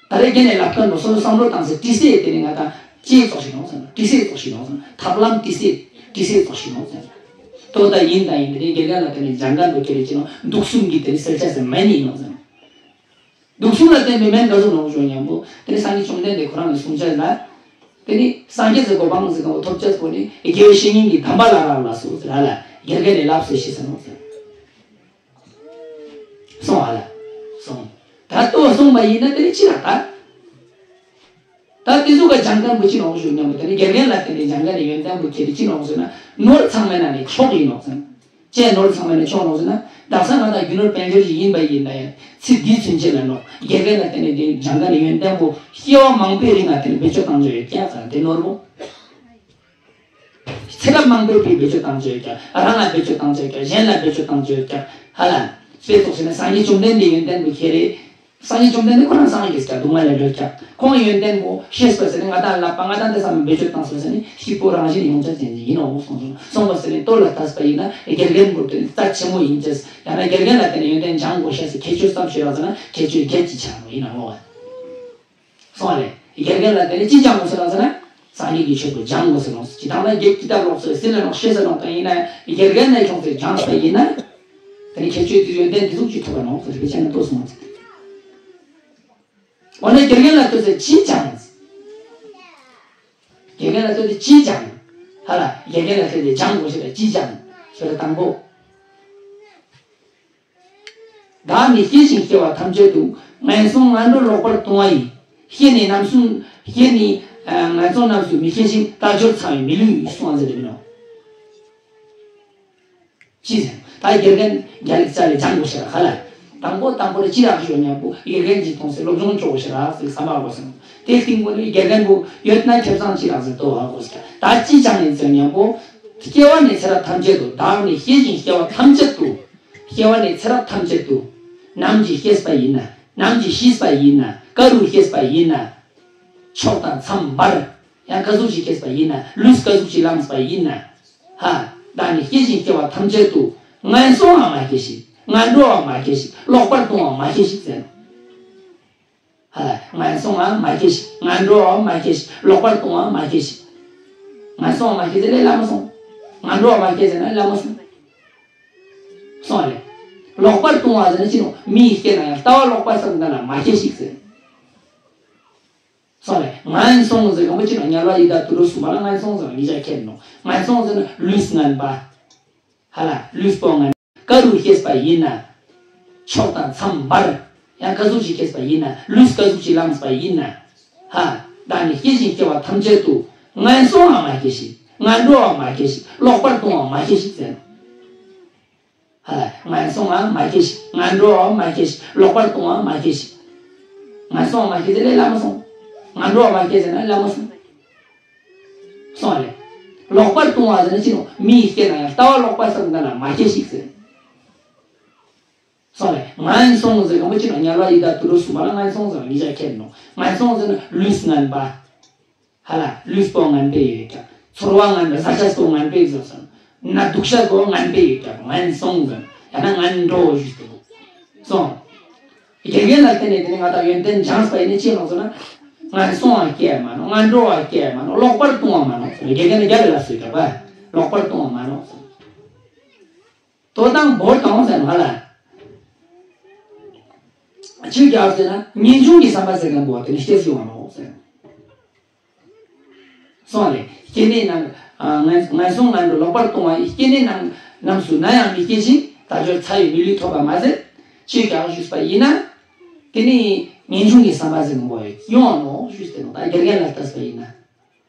ད་རེས་རྒན་ནས་ལབ་མཁན་པོ་སོ་སོ་བསམ་བློ་བཏང་སའི་དྲི་ཟའི་དེ་ནི་ང་དང་ལྕེ་ཙོག་ཤི་ནོག་ཟེར་ན་དྲི་ཟའི་ཙོག་ཤི་ནོག་ཟེར་ན་ཐབས་ལམ་དྲི་ཟའི་དྲི་ཟའི་ཙོག་ཤི་ནོག་ཟེར་ན། དོ་ད་ཡིན་ད་ཡིན་དེ་ནི་དགེ་རྒན་ལ་བརྟེན་ནས་སྦྱང་མཁན་པོ་ཁྱེད་རེ་ཅི་ནོག་དུག་གསུམ་གྱི་དེ་ནི་སེལ་བྱ་ཟེར་མ་ནི་ཡིན་ནོག་ཟེར་ན། དུག་གསུམ་ལ་བརྟེན་པའི་སྨན་ག་ཟུག་ནོག་ཞུ་མཉམ་པོ་དེ་ནི་སངས་རྒྱས་བཅོམ་ལྡན་འདས་ཁོ་རང་གི་གསུང་བྱ་ལ། དེ་ནི་སངས་རྒྱས་ཀྱི་གོ་འཕང་ཟེར་མཁན་པོ་ཐོབ་བྱ་པོ་ནི་དགེ་བའི་བཤེས་གཉེན་གྱི་དམ་པ་ལ་རག་ལ་སོ་ཟེར་ཧ་ལ་དགེ་རྒན་ནས་ལབ་སེ་ཤེས་ཟེར་ནོག་ཟེར། སོང་ཧ་ལ། སོང་། ད་ལྟོ་སོང་བ་ཡིན་ན་དེ་ནི་ཅི་ར་ད། ད་དེ་ཟུག་ག་སྦྱང་མཁན་པོ་ཅི་ནོག་ཞུ་མཉམ་པོ་དེ་ནི་དགེ་རྒན་ལ་བརྟེན་ནས་སྦྱང་མཁན་ནི་ཡོན་ཏན་པོ་ཁྱེད་ཀྱི་ཅི་ནོག་ཟེར་ན་ནོར་ཚང་མའི་ནང་ནས་མཆོག་ཡིན་ནོག་ཟེར། ཅེས་ནོར་ཚང་མ་ནི་ཆོག་ནོག་ཟེར་ན། བདག་ས་ང་དང་རྒྱུ་ནོར་དཔལ་འབྱོར་ཞིག་ཡིན་པ་ཡིན་ན་ཡང་ཚེ་འདིའི་ཚུན་ཆད་ལ་ནོག་དགེ་རྒན་ལ་བརྟེན་ནས་དེ་སྦྱང་མཁན་ནི་ཡོན་ཏན་པོ་སྐྱེ་བ་མང་པོའི་རིང་ལ་དེ་ནི་བེད་སྤྱོད་བཏང་ཆོག་ཡོད་ཀྱག་ཟེར་ན་དེ་ནོར་བོ། ཚེ་རབས་མང་པོའི་བེད་སྤྱོད་བཏང་ཆོག་ཡོད་ཀྱག་རང་ལ་བེད་སྤྱོད་བཏང་ཆོག་ཡོད་ཀྱག་གཞན་ལ་བེད་སྤྱོད་བཏང་ཆོག་ཡོད་ཀྱག་ཧ་ལ། དཔེ་ཚོགས་ཟེར་ན་སངས་རྒྱས་བཅོམ་ལྡན་འདས་ཡོན་ཏན་པོ་ཁྱེད་རེ། སངས་རྒྱས་བཅོམ་ལྡན་འདས་ཁོ་རང་སངས་རྒྱས་ཀྱི་སྡུག་བསྔལ་ལས་སྒྲོལ་ཀྱང་ཁོང་ཡོན་ཏན་པོ་ཤེས་པ་ཟེར་ནས་ང་དང་ལབ་པ་ང་དང་དེ་ཚང་མ་བེད་སྤྱོད་བཏང་སོང་ཟེར་ནས་སྐྱིད་པོ་རང་བཞིན་ཡོང་ཆ་ཅན་ཅིག་ཡིན་ནོ་གསུངས་སོང་། སོང་བ་ཟེར་ནས་ལྟོ་ལ་ལྟས་པ་ཡིན་ན་དགེ་རྒན་པོ་དེ་རྩ་ཆེན་མོ་ཡིན་ཅེས་ཡང་ན་དགེ་རྒན་ལ་བརྟེན་ནས་ཡོན་ཏན་སྦྱང་དགོས་ཤེས་སུ་ཁྱད་ཆོས་ཙམ་ཞིག་རག་ཟེར་ན་ཁྱད་ཆོས་བརྒྱད་ཅིག་ཆགས་ནོ་ཡིན་ན་ངོ་བ། སོང་བ་རེད། དགེ་རྒན་ལ་བརྟེན་ནས་ཅི་སྦྱང་དགོས་ཟེར་ལ་ཟེར་ན། སངས་རྒྱས་ཀྱི་ཆོས་པོ་སྦྱང་དགོས་ཟེར་ནོ། ཇི་ལྟར་ན་རྒྱལ་ཀི་ཏ་ལོག་སོ་སྲིད་ལ་ནོག་ཤེས་ཟེར་ནོག་དང་ཡིན་ན་དགེ་རྒན་ནས་ཁྱོད་ཚོས་སྦྱངས་པ་ཡིན་ན། དེ་ནི་ཁྱེད་ཆོས་དེ་ཡོན་ཏན་དེ་ཟུག་ཅིག་ཐོབ་པ་ནོག་ཟེར་བའི་ཆ་ནས་ལྟོས་སོང་ཟེར། འོ་ན་དགེ་རྒན་ལ་ལྟོས་ཟེར་ཅི་སྦྱངས། དགེ་རྒན་ལ་ལྟོས་ཟེར་ཅི་སྦྱངས། ཧ་ལ་དགེ་རྒན་ལ་ལྟོས་ཟེར་སྦྱང་དགོས་ཤེས་ལ་ཅི་སྦྱངས་ཟེར་དང་པོ། བདག་ནི་སྐྱེ་ཞིང་སྐྱེ་བ་ཐམས་ཅད་དུ། ངན་སོང་ངན་འགྲོར་ལོག་པར་ལྟུང་བ་ཡི། སྐྱེ་ནས་རྣམ་གསུམ་སྐྱེ་ནས་ངན་སོང་རྣམས་སུ་མི་སྐྱེ་ཞིང་། དལ་འབྱོར་ཚང་བའི་མི་ལུས་ཡིན་གསུངས་པ་ཟེར་དེ་མིན་ནོ། ཅི་ཟེར་ད་དགེ་རྒན་རྒྱ་ལིག་ཙ་ལས་སྦྱང་དགོས་ཤེས་ར་ཧ་ལ། དང་པོ་དང་པོ་ལ་ཅི་རག་ཞོ་ཉམ་པོ་དགེ་རྒན་གྱིས་མཐོང་སའི་སློབ་སྦྱོང་ཆོག་ཤེས་ར་ཟེར་བསམ་པ་དགོས་སོང་། དེ་སྟེང་པོ་ནི་དགེ་རྒན་པོ་ཡོད་ན་ཁེ་བཟང་ཅི་རག་ཟེར་ལྟོས་བ་དགོས་ཟེར་ད་ཅི་སྦྱང་ནས་ཟེར་ཉམ་པོ། སྐྱེ་བ་ནས་ཚེ་རབས་ཐམས་ཅད་དུ་བདག་ནི་སྐྱེ་ཞིང་སྐྱེ་བ་ཐམས་ཅད་དུ། སྐྱེ་བ་ནས་ཚེ་རབས་ཐམས་ཅད་དུ། ནམ་གྱི་སྐྱེས་པ་ཡིན་ན། ནམ་གྱི་ཤི་བ་ཡིན་ན། ཀ་རུ་སྐྱེས་པ་ཡིན་ན། ཕྱོགས་དང་མཚམས་བར། ཡང་ཀ་ཟུག་ཅིག་སྐྱེས་པ་ཡིན་ན། ལུས་ཀ་ཟུག་ཅིག་བླངས་པ་ཡིན་ན། ཧ། བདག་ནི་སྐྱེ་ཞིང་སྐྱེ་བ་ཐམས་ཅད་དུ། ངན་སོང་བ་མ་སྐྱེ་ཞིག་ངན་འགྲོ་བ་མ་སྐྱེ་ཞིག་ལོག་པར་ལྟུང་བ་མ་སྐྱེ་ཞིག་ཟེར་ནོ། ཨ། ངན་སོང་ང་མ་སྐྱེ་ཞིག་ངན་འགྲོ་བ་མ་སྐྱེ་ཞིག་ལོག་པར་ལྟུང་བ་མ་སྐྱེ་ཞིག་ངན་སོང་བ་མ་སྐྱེ་ཟེར་ལས་སླ་མོ་སོང་། ངན་འགྲོ་བ་མ་སྐྱེ་ཟེར་ན་སླ་མོ་སོང་། སོང་ལེ། ལོག་པར་ལྟུང་བ་ཟེར་ན་ཅི་ནོ། མི་ཡིས་སྐྱེས་ན་ཡང་ལྟ་བ་ལོག་པ་བསམ་གཏན་ལ་མ་སྐྱེ་ཞིག་ཟེར། སོང་ལེ། ངན་སོང་ཟེར་གོ་མ་ཅི་ནོ། དམྱལ་བ་ཡི་དྭགས་དུད་འགྲོ་གསུམ་པ་ལ་ངན་སོང་ཟེར་ངེད་ཅག་ཁྱེར་ནོ། ངན་སོང་ཟེར་ན་ལུས་ངན་པ། ཧ་ལ་ལུས་པོ་ངན། ཀ་རུ་སྐྱེས་པ་ཡིན་ན། ཕྱོགས་དང་མཚམས་བར། ཡང་ཀ་ཟུག་ཅིག་སྐྱེས་པ་ཡིན་ན། ལུས་ཀ་ཟུག་ཅིག་བླངས་པ་ཡིན་ན། ཧ། བདག་ནི་སྐྱེ་ཞིང་སྐྱེ་བ་ཐམས་ཅད་དུ། ངན་སོང་བ་མ་སྐྱེ་ཞིག་ངན་འགྲོ་བ་མ་སྐྱེ་ཞིག་ལོག་པར་ལྟུང་བ་མ་སྐྱེ་ཞིག་ཟེར། ཧ། ངན་སོང་བ་མ་སྐྱེ་ཞིག་ངན་འགྲོ་བ་མ་སྐྱེ་ཞིག་ལོག་པར་ལྟུང་བ་མ་སྐྱེ་ཞིག་ངན་སོང་བ་མ་སྐྱེ་ཟེར་ལས་སླ་མོ་སོང་། ངན་འགྲོ་བ་མ་སྐྱེ་ཟེར་ན་སླ་མོ་སོང་། སོང་ལེ། ལོག་པར་ལྟུང་བ་ཟེར་ན་ཅི་ནོ། མི་ཡིས་སྐྱེས་ན་ཡང་ལྟ་བ་ལོག་པ་བསམ་གཏན་ལ་མ་སྐྱེ་ཞིག་ཟེར། སོང་ལེ། ངན་སོང་ཟེར་གོ་མ་ཅི་ནོ། དམྱལ་བ་ཡི་དྭགས་དུད་འགྲོ་གསུམ་པ་ལ་ངན་སོང་ཟེར་ངེད་ཅག་ཁྱེར་ནོ། ངན་སོང་ཟེར་ན་ལུས་ངན་པ། ཧ་ལ་ལུས་པོ་ངན་པས་ཡོད་ཀྱང་། ཚོར་བ་ངན་པ་ཟ་ཆས་པོ་ངན་པས་བཟོས་སོང་། ན་སྡུག་ཤ་པོ་ངན་པས་ཡོད་ཀྱང་ངན་སོང་ཟེར། ཡང་ན་ངན་འགྲོ་ཞུས་ཏེ་སོང་། དགེ་རྒན་ལ་བརྟེན་ནས་དེ་ནི་ང་དང་ཡོན་ཏན་སྦྱངས་པ་ཡིན་ནི་ཅི་ལོག་ཟེར་ན། ངན་སོང་བ་སྐྱེ་མ་ནོ། ངན་འགྲོ་བ་སྐྱེ་མ་ནོ། ལོག་པར་ལྟུང་བ་མ་ནོ། དགེ་རྒན་ལ་རྒྱལ་ལ་སོས་ཀྱང་བ། ལོག་པར་ལྟུང་བ་མ་ནོ། དོ་དང་བོར་དང་ཟེར་ན་ཧ་ལ། ཅི་རྒྱག་ཟེར་ན་ངེས་འབྱུང་གི་བསམ་པ་ཟེར་མཁན་པོ་དེ་ནི་སྐྱེས་སུ་ཡོང་བ་ནོ་ཟེར། སོང་ལེ། སྐྱེ་གནས་རྣམས། ཨ། ངན་ངན་སོང་ངན་འགྲོ་ལོག་པར་ལྟུང་བ་ཡི་སྐྱེ་གནས་རྣམས་རྣམས་སུ་ནམ་ཡང་མི་སྐྱེ་ཞིང་དལ་འབྱོར་ཚ་བའི་མི་ལུས་ཐོབ་པར་མ་ཟད། ཅི་རྒྱག་ཞུས་པ་ཡིན་ན། དེ་ནི་ངེས་འབྱུང་གི་བསམ་པ་ཟེར་མཁན་པོ་ཡོང་བ་ནོ་ཞུས་ཏེ་ནོ། ད་དགེ་རྒན་ལ་ལྟས་པ་ཡིན་ན།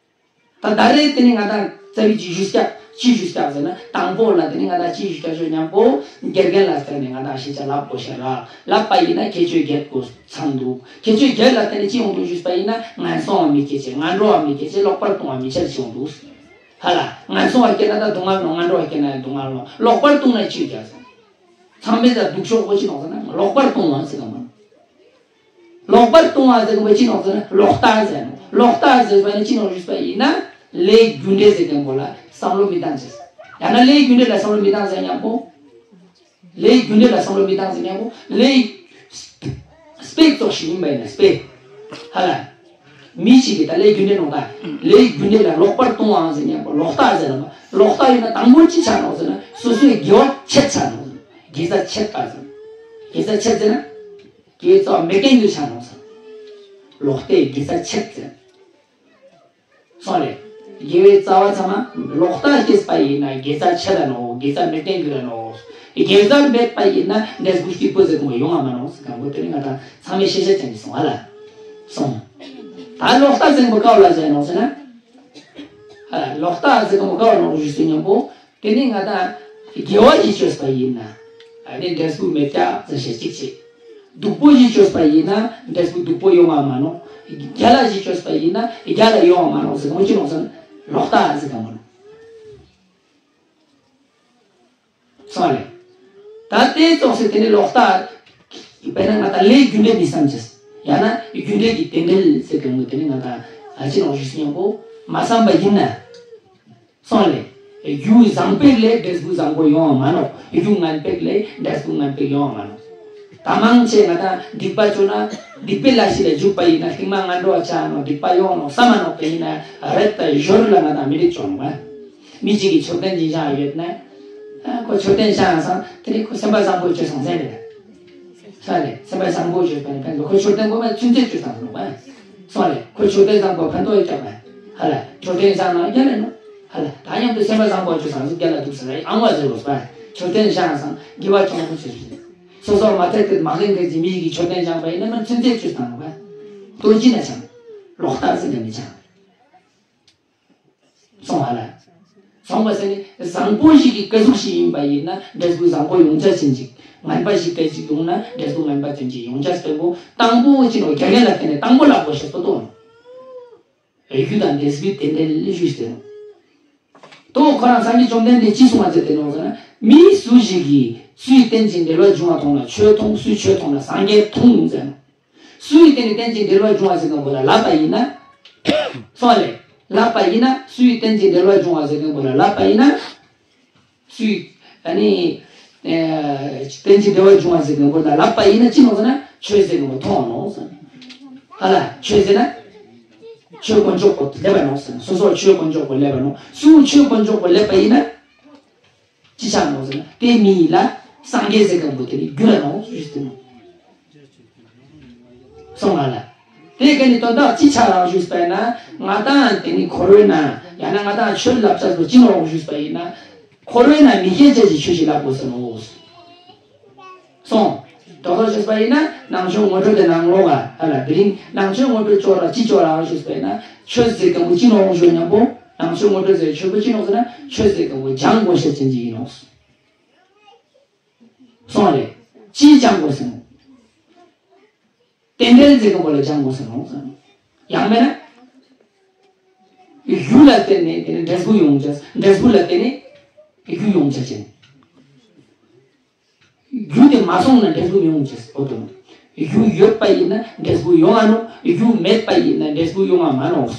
ད་ད་རེས་དེ་ནི་ང་དང་རྩ་བའི་ཅི་ཞུས་ཀྱག་ཅི་ཞུས་ཀྱག་ཟེར་ན་དང་པོ་ལ་དེ་ནི་ང་དང་ཅི་ཞུས་ཀྱག་ཞུ་མཉམ་པོ་དགེ་རྒན་ལ་བརྟེན་ནས་ང་དང་ཤེས་བྱ་ལབ་དགོས་ཤེས་ར། ལབ་པ་ཡིན་ན་ཁྱད་ཆོས་བརྒྱད་པོ་ཚང་འདུག་ཁྱད་ཆོས་བརྒྱད་ལ་བརྟེན་ནས་ཅི་ཡོང་འདུག་ཞུས་པ་ཡིན་ན་ངན་སོང་བ་མི་སྐྱེ་ཅེས། ངན་འགྲོ་བ་མི་སྐྱེ་ཅེས། ལོག་པར་ལྟུང་བ་མི་འཆར་ཅེས་ཡོང་འདུག་ཧ་ལ། ངན་སོང་བ་སྐྱེ་ན་ད་སྡུག་བསྔལ་ནོ། ངན་འགྲོ་བ་སྐྱེ་ན་ཡང་སྡུག་བསྔལ་ནོ། ལོག་པར་ལྟུང་ན་ཅི་ཡོད་ཀྱག་ཟེར། ཚང་མས་ད་སྡུག་ཤོག་གོ་ཅི་ནོག་ཟེར་ན་ལོག་པར་ལྟུང་བ་ཟེར་གི་མ། ལོག་པར་ལྟུང་བ་ཟེར་གི་མ་ཅི་ནོག་ཟེར་ན་ལོག་ལྟ་ཟེར་ནོ། ལོག་ལྟ་ཟེར་བ་ནི་ཅི་ནོག་ཞུས་པ་ཡིན་ན་ལས་རྒྱུ་འབྲས་ཟེར་མཁན་པོ་ལ་བསམ་བློ་མི་བཏང་ཅེས། ཡང་ན་ལས་རྒྱུ་འབྲས་ལ་བསམ་བློ་མི་བཏང་ཟེར་མཉམ་པོ། ལས་རྒྱུ་འབྲས་ལ་བསམ་བློ་མི་བཏང་ཟེར་མཉམ་པོ་ལས། དཔེ་ཙོགས་ཤིག་ཡིན་པ་ཡིན་ན་དཔེ། ཧ་ལ། མི་ཞིག་གིས་ད་ལས་རྒྱུ་འབྲས་ནོ་ད། ལས་རྒྱུ་འབྲས་ལ་ལོག་པར་ལྟུང་བའང་ཟེར་མཉམ་པོ་ལོག་ལྟ་ཟེར་ལ་མ། ལོག་ལྟ་ཡིན་ན་དང་པོ་ཅི་ཆགས་ནོག་ཟེར་ན་སོ་སོའི་དགེ་བ་ཆད་ཆགས་ནོག་དགེ་རྩ་ཆད་པ་ཟེར། དགེ་རྩ་ཆད་ཟེར་ན། དགེ་རྩ་མེད་མཁན་རྒྱུ་ཆགས་ནོག་ཟེར། ལོག་ལྟས་དགེ་རྩ་ཆད་ཟེར། སོང་ལེ། དགེ་བའི་རྩ་བ་ཚང་མ་ལོག་ལྟ་སྐྱེས་པ་ཡིན་ན་དགེ་རྩ་ཆད་ལ་ནོ། དགེ་རྩ་མེད་མཁན་རྒྱུ་ལ་ནོ། དགེ་རྩ་མེད་པ་ཡིན་ན་འབྲས་བུ་སྐྱིད་པོ་ཟེར་གོ་ཡོང་བ་མ་ནོ་ཟེར་གང་པོ་དེ་ནི་ང་དང་ཚང་མས་ཤེས་བྱ་ཅན་གྱི་སོང་བ་ལ། སོང་། ད་ལོག་ལྟ་ཟེར་གོ་ཀ་བ་ལ་ཟེར་ནོ་ཟེར་ན། ལོག་ལྟ་ཟེར་གོ་ཀ་བ་ནོ་ཞུ་སུ་མཉམ་པོ། དེ་ནི་ང་དང་དགེ་བ་ཞིག་བཅོས་པ་ཡིན་ན། ཨ་ནི་འབྲས་བུ་མེད་ཀྱག་ཟེར་ཞེས་གཅིག་བྱེད། སྡུག་པོ་ཞིག་བཅོས་པ་ཡིན་ན་འབྲས་བུ་སྡུག་པོ་ཡོང་བ་མ་ནོ། རྒྱལ་ལ་ཞིག་བཅོས་པ་ཡིན་ན་རྒྱལ་ལ་ཡོང་བ་མ་ནོ་ཟེར་གོ་ཅི་ནོག་ཟེར་ན་ལོག་ལྟ་ཟེར་ག་མ་ནོ། སོང་ལེ། ད་དེ་ཙོགས་སེ་དེ་ནི་ལོག་ལྟ། དཔེར་ན་ང་དང་ལས་རྒྱུ་འབྲས་མི་བསམ་ཅེས། ཡང་ན་རྒྱུ་འབྲས་ཀྱི་རྟེན་འབྲེལ་ཟེར་གོ་དེ་ནི་ང་དང་ཨ་ཅི་ནོག་ཞུ་སྙམ་པོ་མ་བསམ་པ་ཡིན་ན། སོང་ལེ། རྒྱུ་བཟང་པོ་ལས་འབྲས་བུ་བཟང་པོ་ཡོང་བ་མ་ནོག་རྒྱུ་ངན་པ་ལས་འབྲས་བུ་ངན་པ་ཡོང་བ་མ་ནོག་ད་མང་ཆེ་ང་དང་སྡིག་པ་བཅོས་ན་སྡིག་པའི་ལས་ཤིག་ལ་འཇུག་པ་ཡིན་ན་རྟིང་མ་ངན་འགྲོ་བ་ཆ་ནོག་སྡིག་པ་ཡོང་ནོག་བསམ་མ་ནོག་དེ་ཡིན་ན་རེད་ད་ཞོར་ལ་ང་དང་མི་འགྲིག་བཅོས་ནོག་མི་གཅིག་གིས་མཆོད་རྟེན་ཅིག་བཞེངས་ཡོད་ན། ཁོ་མཆོད་རྟེན་བཞེངས་སང་དེ་ནི་ཁོ་སེམས་པ་བཟང་པོ་བཅོས་སང་ཟེར་རེད། ས་རེད་སེམས་པ་བཟང་པོ་བཅོས་པ་ནི་ཕན་ཐོགས་ཁོ་མཆོད་རྟེན་དགོས་པ་ཚུན་ཆད་བཅོས་སང་ནོག་པ། སོང་ལེ། ཁོ་མཆོད་རྟེན་བཟང་པོ་ཕན་ཐོགས་ཡོད་ཀྱག་པ། ཧ་ལ། མཆོད་རྟེན་བཟང་ན་རྒྱལ་ལ་ནོ། ཧ་ལ། ད་མཉམ་དུ་སེམས་པ་བཟང་པོ་བཅོས་སང་རྒྱལ་ལ་འདུག་ས་རེད་ཨང་བ་ཟེར་དགོས་པ། མཆོད་རྟེན་བཞེངས་སང་དགེ་བ་ཅུང་ཟད་བཅོས་སོང་། སོ་སོ་མ་ཐད་ཀྱི་མ་ལྷན་དགེ་ཅིག་མི་ཞིག་གིས་མཆོད་རྟེན་བཞེངས་པ་ཡིན་ན་མ་ཚུན་ཆད་བཅོས་སང་ནོག་པ། ལྟོས་ཅི་ན་ཆང་། ལོག་ལྟ་ཟེར་ན་མི་ཆང་། སོང་བ་ལ། སོང་བ་ཟེར་ནི་བཟང་པོ་ཞིག་གི་ཀ་ཟུག་ཞིག་ཡིན་པ་ཡིན་ན་འབྲས་བུ་བཟང་པོ་ཡོང་ཆ་ཅན་ཅིག་ངན་པ་ཞིག་ཀ་ཅིག་ཡོང་ན་འབྲས་བུ་ངན་པ་ཅན་ཅིག་ཡོང་ཆ་བརྟན་པོ་དང་པོ་ཅི་ནོ་རྒྱལ་ཡན་ལ་བརྟེན་ནས་དང་པོ་ལ་གོ་ཤེས་པོ་ཏོ་ནོ། རྒྱུ་དང་འབྲས་བུའི་རྟེན་འབྲེལ་ཞུས་ཏེ་ནོ། ཏོ་ཁོ་རང་སངས་རྒྱས་བཅོམ་ལྡན་འདས་ཅི་གསུང་བ་ཟེར་ཏེ་ནོ་ཟེར་ན་མི་སུ་ཞིག་གིས་སུའི་རྟེན་ཅིང་འབྲེལ་བར་འབྱུང་བ་མཐོང་ན་ཆོས་མཐོང་སུའི་ཆོས་མཐོང་ན་སངས་རྒྱས་མཐོང་ཟེར་ནོ། སུའི་རྟེན་ནི་རྟེན་ཅིང་འབྲེལ་བར་འབྱུང་བ་ཟེར་མཁན་པོ་ལ་ལབ་པ་ཡིན་ན། སོང་ལེ། ལབ་པ་ཡིན་ན་སུའི་རྟེན་ཅིང་འབྲེལ་བར་འབྱུང་བ་ཟེར་མཁན་པོ་ལ་ལབ་པ་ཡིན་ན། སུའི། ཨ་ནི། ཨེ། རྟེན་ཅིང་འབྲེལ་བར་འབྱུང་བ་ཟེར་མཁན་པོ་ལ་ལབ་པ་ཡིན་ན་ཅི་ནོ་ཟེར་ན་ཆོས་ཟེར་མཁན་པོ་མཐོང་བ་ནོ་ཟེར། ཧ་ལ་ཆོས་ཟེར་ན། ཆོས་དཀོན་མཆོག་གོ་སླེབས་པ་ནོག་ཟེར་ན། སོ་སོར་ཆོས་དཀོན་མཆོག་གོ་སླེབས་པ་ནོག་སུ་ཆོས་དཀོན་མཆོག་གོ་སླེབས་པ་ཡིན་ན། ཅི་ཆགས་ནོག་ཟེར་ན། དེ་མི་ཡིན་ལ་སངས་རྒྱས་ཟེར་མཁན་པོ་དེ་ནི་རྒྱུད་ལ་ནོག་ཞུས་ཏེ་ནོག་སོང་ང་ལ། དེ་ག་ནི་དོན་དག་ཅི་ཆགས་རག་ཞུས་པ་ཡིན་ན། ང་དང་དེ་ནི་འཁོར་བའི་ནང་ཡང་ན་ང་དང་ཆོས་ལབ་ཆགས་པོ་ཅི་ནོག་ཞུས་པ་ཡིན་ན། འཁོར་བའི་ནང་མི་སྐྱེ་བྱ་ཞིག་ཆོས་ཤིག་ལབ་དགོས་ཟེར་ནོག་སོང་། དོ་དོ་བྱས་པ་ཡིན་ན་ནང་ཆོས་ངོ་སྤྲོད་དེ་ནང་ལོགས་ལ་ཧ་ལ། དེ་རིང་ནང་ཆོས་ངོ་སྤྲོད་ཅོག་ལ་ཅི་ཅོག་ལ་ཞུས་པ་ཡིན་ན། ཆོས་ཟེར་མཁན་པོ་ཅི་ནོག་ཞུ་མཉམ་པོ། ནང་ཆོས་ངོ་སྤྲོད་ཟེར་ཆོས་པོ་ཅི་ནོག་ཟེར་ན། ཆོས་ཟེར་མཁན་པོ་སྦྱང་དགོས་ཤེས་ཅན་ཅིག་ཡིན་ནོག་སོང་ལེ། ཅི་སྦྱང་དགོས་ཟེར་ན། རྟེན་འབྲེལ་ཟེར་མཁན་པོ་ལ་སྦྱང་དགོས་ཟེར་ནོག་ཟེར་ན། ཡང་མིན་ན། རྒྱུ་ལ་བརྟེན་ནས་དེ་ནི་འབྲས་བུ་ཡོང་ཅེས། འབྲས་བུ་ལ་བརྟེན་ནས་རྒྱུ་ཡོང་ཅེས་ཅན། རྒྱུ་དེ་མ་སོང་ན་འབྲས་བུ་མི་ཡོང་ཅེས་འོ་དོ། རྒྱུ་ཡོད་པ་ཡིན་ན་འབྲས་བུ་ཡོང་ང་ནོག་རྒྱུ་མེད་པ་ཡིན་ན་འབྲས་བུ་ཡོང་ང་མ་ནོག་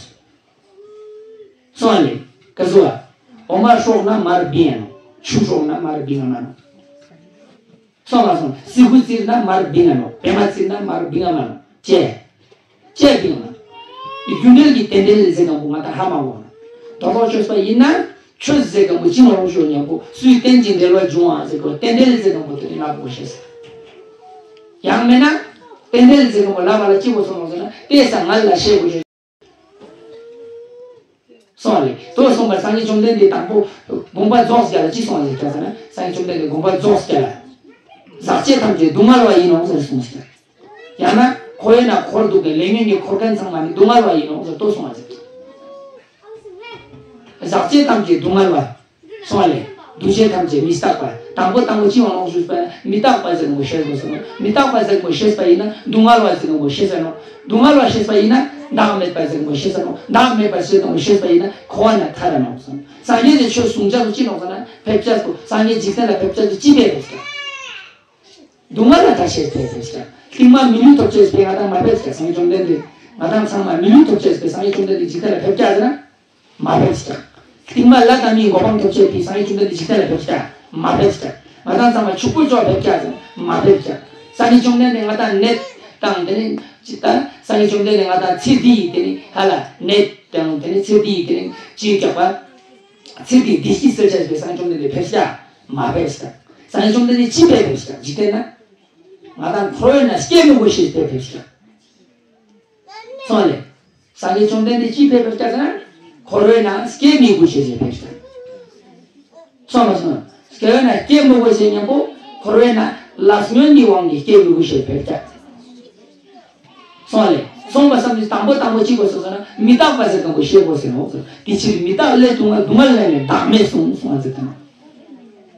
སོང་ལེ། ག་ཟུ་བ། འོ་མ་སྲོག་ན་མར་བིང་ང་ནོག་ཆུ་སྲོག་ན་མར་བིང་ང་མ་ནོག་སོང་ང་སོང་། སི་གུ་བཙིར་ན་མར་བིང་ང་ནོག་བེ་མ་བཙིར་ན་མར་བིང་ང་མ་ནོག་ཅེས། ཅེས་བིང་ང་ནོག་རྒྱུ་འབྲས་ཀྱི་རྟེན་འབྲེལ་ཟེར་མཁན་པོ་ང་དང་ཧ་མ་གོ་ན། དོ་དོ་བྱས་པ་ཡིན་ན། ཆོས་ཟེར་མཁན་པོ་ཅི་ནོག་ཞུ་མཉམ་པོ་སུའི་རྟེན་ཅིང་འབྲེལ་བར་འབྱུང་བ་ཟེར་གོ་རྟེན་འབྲེལ་ཟེར་མཁན་པོ་དེ་ནི་ལབ་དགོས་ཤེས། ཡང་མིན་ན། རྟེན་འབྲེལ་ཟེར་མཁན་པོ་ལབ་པ་ལ་ཅི་གོ་སོང་ནོག་ཟེར་ན། དེ་ས་ང་ལ་ཤེས་དགོས་ཤེས། སོང་བ་ལེ། དོ་སོང་བར་སངས་རྒྱས་བཅོམ་ལྡན་འདས་དང་པོ་དགོངས་པ་རྫོགས་རྒྱ་ལ་ཅི་སོང་བ་ཟེར་ཀྱང་ཟེར་ན། སངས་རྒྱས་བཅོམ་ལྡན་འདས་དགོངས་པ་རྫོགས་རྒྱ་ལ། ཟག་བཅས་ཐམས་ཅད་སྡུག་བསྔལ་བ་ཡིན་ནོ་ཟེར་གསུངས་ཟེར། ཡང་ན་འཁོར་བའི་ནང་འཁོར་འདུག་པའི་ལས་ཉོན་གྱི་འཁོར་མཁན་ཚང་མ་ནི་སྡུག་བསྔལ་བ་ཡིན་ནོ་ཟེར་དོ་སོང་བ་ཟེར། ཟག་བཅས་ཐམས་ཅད་སྡུག་བསྔལ་བ། སོང་བ་ལེ། འདུ་བྱེད་ཐམས་ཅད་མི་རྟག་པ། དང་པོ་དང་པོ་ཅི་ཡོང་ནོག་ཞུས་པ་ན་མི་རྟག་པ་ཟེར་མཁན་པོ་ཤེས་དགོས་ཟེར་ནོག་མི་རྟག་པ་ཟེར་མཁན་པོ་ཤེས་པ་ཡིན་ན་སྡུག་བསྔལ་བ་ཟེར་མཁན་པོ་ཤེས་ཟེར་ནོག་སྡུག་བསྔལ་བ་ཤེས་པ་ཡིན་ན་བདག་མེད་པ་ཟེར་མཁན་པོ་ཤེས་ཟེར་ནོག་བདག་མེད་པ་ཟེར་མཁན་པོ་ཤེས་པ་ཡིན་ན་འཁོར་བ་ནས་ཐར་ར་ནོག་ཟེར་ནོག་སངས་རྒྱས་ཀྱི་ཆོས་གསུང་ཆ་ལ་ཅི་ནོག་ཟེར་ན་ཕེབས་ཆ་སོ། སངས་རྒྱས་འཇིག་རྟེན་ལ་ཕེབས་ཆ་སོ་ཅི་ཕེབས་ཕེབས་ཆ། སྡུག་བསྔལ་ལ་ཐར་ཆེད་ཕེབས་ཕེབས་ཆ། རྟིང་མ་མི་ལུས་ཐོབ་ཆེད་ཕེབས་ང་དང་མ་ཕེབས་ཆ། སངས་རྒྱས་བཅོམ་ལྡན་འདས་ང་དང་ཚང་མ་མི་ལུས་ཐོབ་ཆེད་ཕེབས་སངས་རྒྱས་བཅོམ་ལྡན་འདས་འཇིག་རྟེན་ལ་ཕེབས་ཆ་ཟེར་ན། མ་ཕེབས་ཀྱང་། རྟིང་མ་ལྷ་དང་མིའི་གོ་འཕང་ཐོབ་ཆེད་དེ་སངས་རྒྱས་བཅོམ་ལྡན་འདས་འཇིག་རྟེན་ལ་ཕེབས་ཀྱང་མ་ཕེབས་ཀྱང་། ང་དང་ཚང་མ་ཕྱུག་པོ་ཅོག་ཕེབས་ཀྱང་ཟེར་མ་ཕེབས་ཀྱང་། སངས་རྒྱས་བཅོམ་ལྡན་འདས་ང་དང་ནད་དང་དེ་ནི་ཅི་ལྟར་སངས་རྒྱས་བཅོམ་ལྡན་འདས་ང་དང་ཚེ་འདི་ཡི་དེ་ནི་ཧ་ལ་ནད་དང་དེ་ནི་ཚེ་འདི་ཡི་དེ་ནི་ཅི་རྒྱག་པ། ཚེ་འདི་བདེ་སྐྱིད་སྩོལ་ཆེད་དེ་སངས་རྒྱས་བཅོམ་ལྡན་འདས་ཕེབས་ཀྱང་མ་ཕེབས་ཀྱང་། སངས་རྒྱས་བཅོམ་ལྡན་འདས་ཅི་ཕེབས་ཕེབས་ཀྱང་འཇིག་རྟེན་ན། ང་དང་འཁོར་བའི་ནང་སྐྱེ་མི་དགོས་ཤེས་ཕེབས་ཕེབས་ཀྱང་། སོང་ལེ། སངས་རྒྱས་བཅོམ་ལྡན་འདས་ཅི་ཕེབས་ཕེབས་ཀྱང་ཟེར་ན། འཁོར་བའི་ནང་སྐྱེ་མི་དགོས་ཤེས་ཕེབས་ཀྱང་། སོང་མ་སོང་། འཁོར་བའི་ནང་སྐྱེ་མི་དགོས་ཤེས་མཉམ་པོ་འཁོར་བའི་ནང་ལས་ཉོན་གྱི་དབང་གིས་སྐྱེ་མི་དགོས་ཤེས་ཕེབས་ཀྱང་། སོང་ལེ། སོང་བ་བསམ་ནས་དང་པོ་དང་པོ་ཅི་དགོས་སོ་ཟེར་ན་མི་རྟག་པ་ཟེར་མཁན་པོ་ཤེས་དགོས་ཟེར་ནོག་ཟེར། དེ་ཕྱིར་མི་རྟག་ལས་སྡུག་བསྔལ་སྡུག་བསྔལ་ལས་ནི་བདག་མེད་གསུངས་སོང་བ་ཟེར་ཏེ་ན།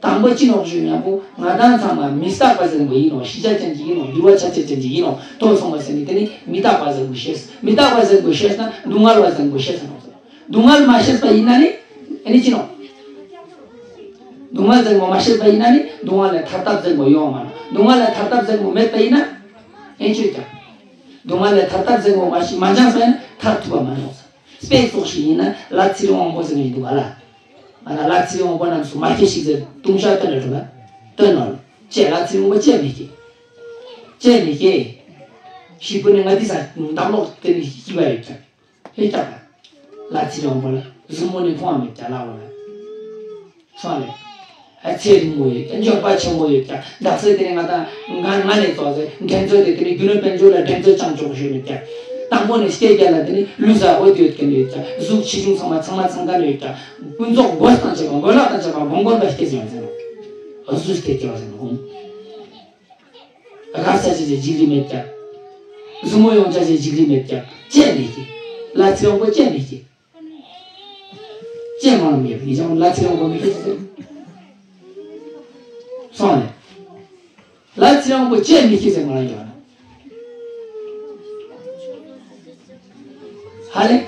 དང་པོ་ཅི་ནོག་ཞུ་མཉམ་པོ་ང་དང་ཚང་མ་མི་རྟག་པ་ཟེར་མཁན་པོ་ཡིན་ནོག་ཤེས་བྱ་ཅན་ཅིག་ཡིན་ནོག་འགྱུར་བ་ཆ་ཅན་ཅན་ཅིག་ཡིན་ནོག་དོ་སོང་བ་ཟེར་ནི་དེ་ནི་མི་རྟག་པ་ཟེར་མཁན་པོ་ཤེས། མི་རྟག་པ་ཟེར་མཁན་པོ་ཤེས་ན་སྡུག་བསྔལ་བ་ཟེར་མཁན་པོ་ཤེས་ཟེར་ནོག་ཟེར། སྡུག་བསྔལ་མ་ཤེས་པ་ཡིན་ན་ནི་ཨེ་ནི་ཅི་ནོག་སྡུག་བསྔལ་ཟེར་མཁན་པོ་མ་ཤེས་པ་ཡིན་ན་ནི་སྡུག་བསྔལ་ལས་ཐར་ཐབས་ཟེར་མཁན་པོ་ཡོང་མ་ནོག་སྡུག་བསྔལ་ལས་ཐར་ཐབས་ཟེར་མཁན་པོ་མེད་པ་ཡིན་ན་ཨེ་ཆོས་ཀྱང་། སྡུག་བསྔལ་ལས་ཐར་ཐབས་ཟེར་མཁན་པོ་མ་ཤེས་མ་སྦྱངས་པ་ཡིན་ན་ཐར་ཐུབ་པ་མ་ནོག་ཟེར། དཔེ་ཙོགས་ཤིག་ཡིན་ན་ལ་ཚེ་རིང་དབང་པོ་ཟེར་མཁན་ཞིག་འདུག་ག་ལ། ང་དང་ལ་ཚེ་རིང་དབང་པོ་རྣམས་སུ་མ་སྐྱེས་ཤིག་ཟེར་ལྟུང་བཤགས་སྟོན་ལ་འགྲོ་ན། སྟོན་ནོ། ཅེས་ལ་ཚེ་རིང་དབང་པོ་ཅེས་མི་སྐྱེ། ཅེས་མི་སྐྱེ། ཞིག་པོ་ནི་ང་འདི་ས་འདམ་ལོག་དེ་ནི་སྐྱིད་པ་ཡོད་ཀྱང་། ཧེ་ཀྱང་། ལ་ཚེ་རིང་དབང་པོ་ལ་གཟུགས་མོ་ནི་མཐོང་བ་མེད་ཀྱང་ལ་འོ་ལ། སོང་ལེ། ཨ་ཚེ་རིང་མོ་ཡོད་ཀྱང་འབྱོར་པ་ཆེན་མོ་ཡོད་ཀྱང་འདག་སེ་དེ་ནས་ང་དང་ང་ང་ནས་ཙོགས་སེ་འགྲན་རྩོད་དེ་དེ་ནས་རྒྱུ་ནོར་དཔལ་འབྱོར་ལ་འགྲན་རྩོད་ཅང་ཆོག་ཤོས་མེད་ཀྱང་། དང་པོ་ནས་སྐྱེ་རྒྱ་ལ་དེ་ནས་ལུས་ས་འོད་ཡོད་ཀྱང་ཡོད་ཀྱང་གཟུགས་ཆེ་ཆུང་ཚང་མ་ཚང་མ་ཚང་ག་ནས་ཡོད་ཀྱང་ཀུན་རྫོགས་མགོ་དང་བཅས་པ་མགོ་ལག་དང་བཅས་པ་མགོ་མགོ་དང་སྐྱེ་ཟེར་བ་ཟེར་ནོ། གཟུགས་སྐྱེ་སྐྱེ་བ་ཟེར་ནོ་ཧུམ། རབ་ས་ཆེ་ཆེ་འཇིགས་རི་མེད་ཀྱང་། གཟུགས་མོ་ཡོང་ཆ་ཆེ་འཇིགས་རི་མེད་ཀྱང་ཅེས་མི་སྐྱེ། ལ་ཚེ་དབང་པོ་ཅེས་མི་སྐྱེ། ཅེས་མང་མེད་ཡིན་ཀྱང་ལ་ཚེ་དབང་པོ་མི་སྐྱེ་ཟེར། སོང་ནས། ལ་ཚེ་དབང་པོ་ཅེས་མི་སྐྱེ་ཟེར་མ་ལ་ཡོད་ན། ཧ་ལེ།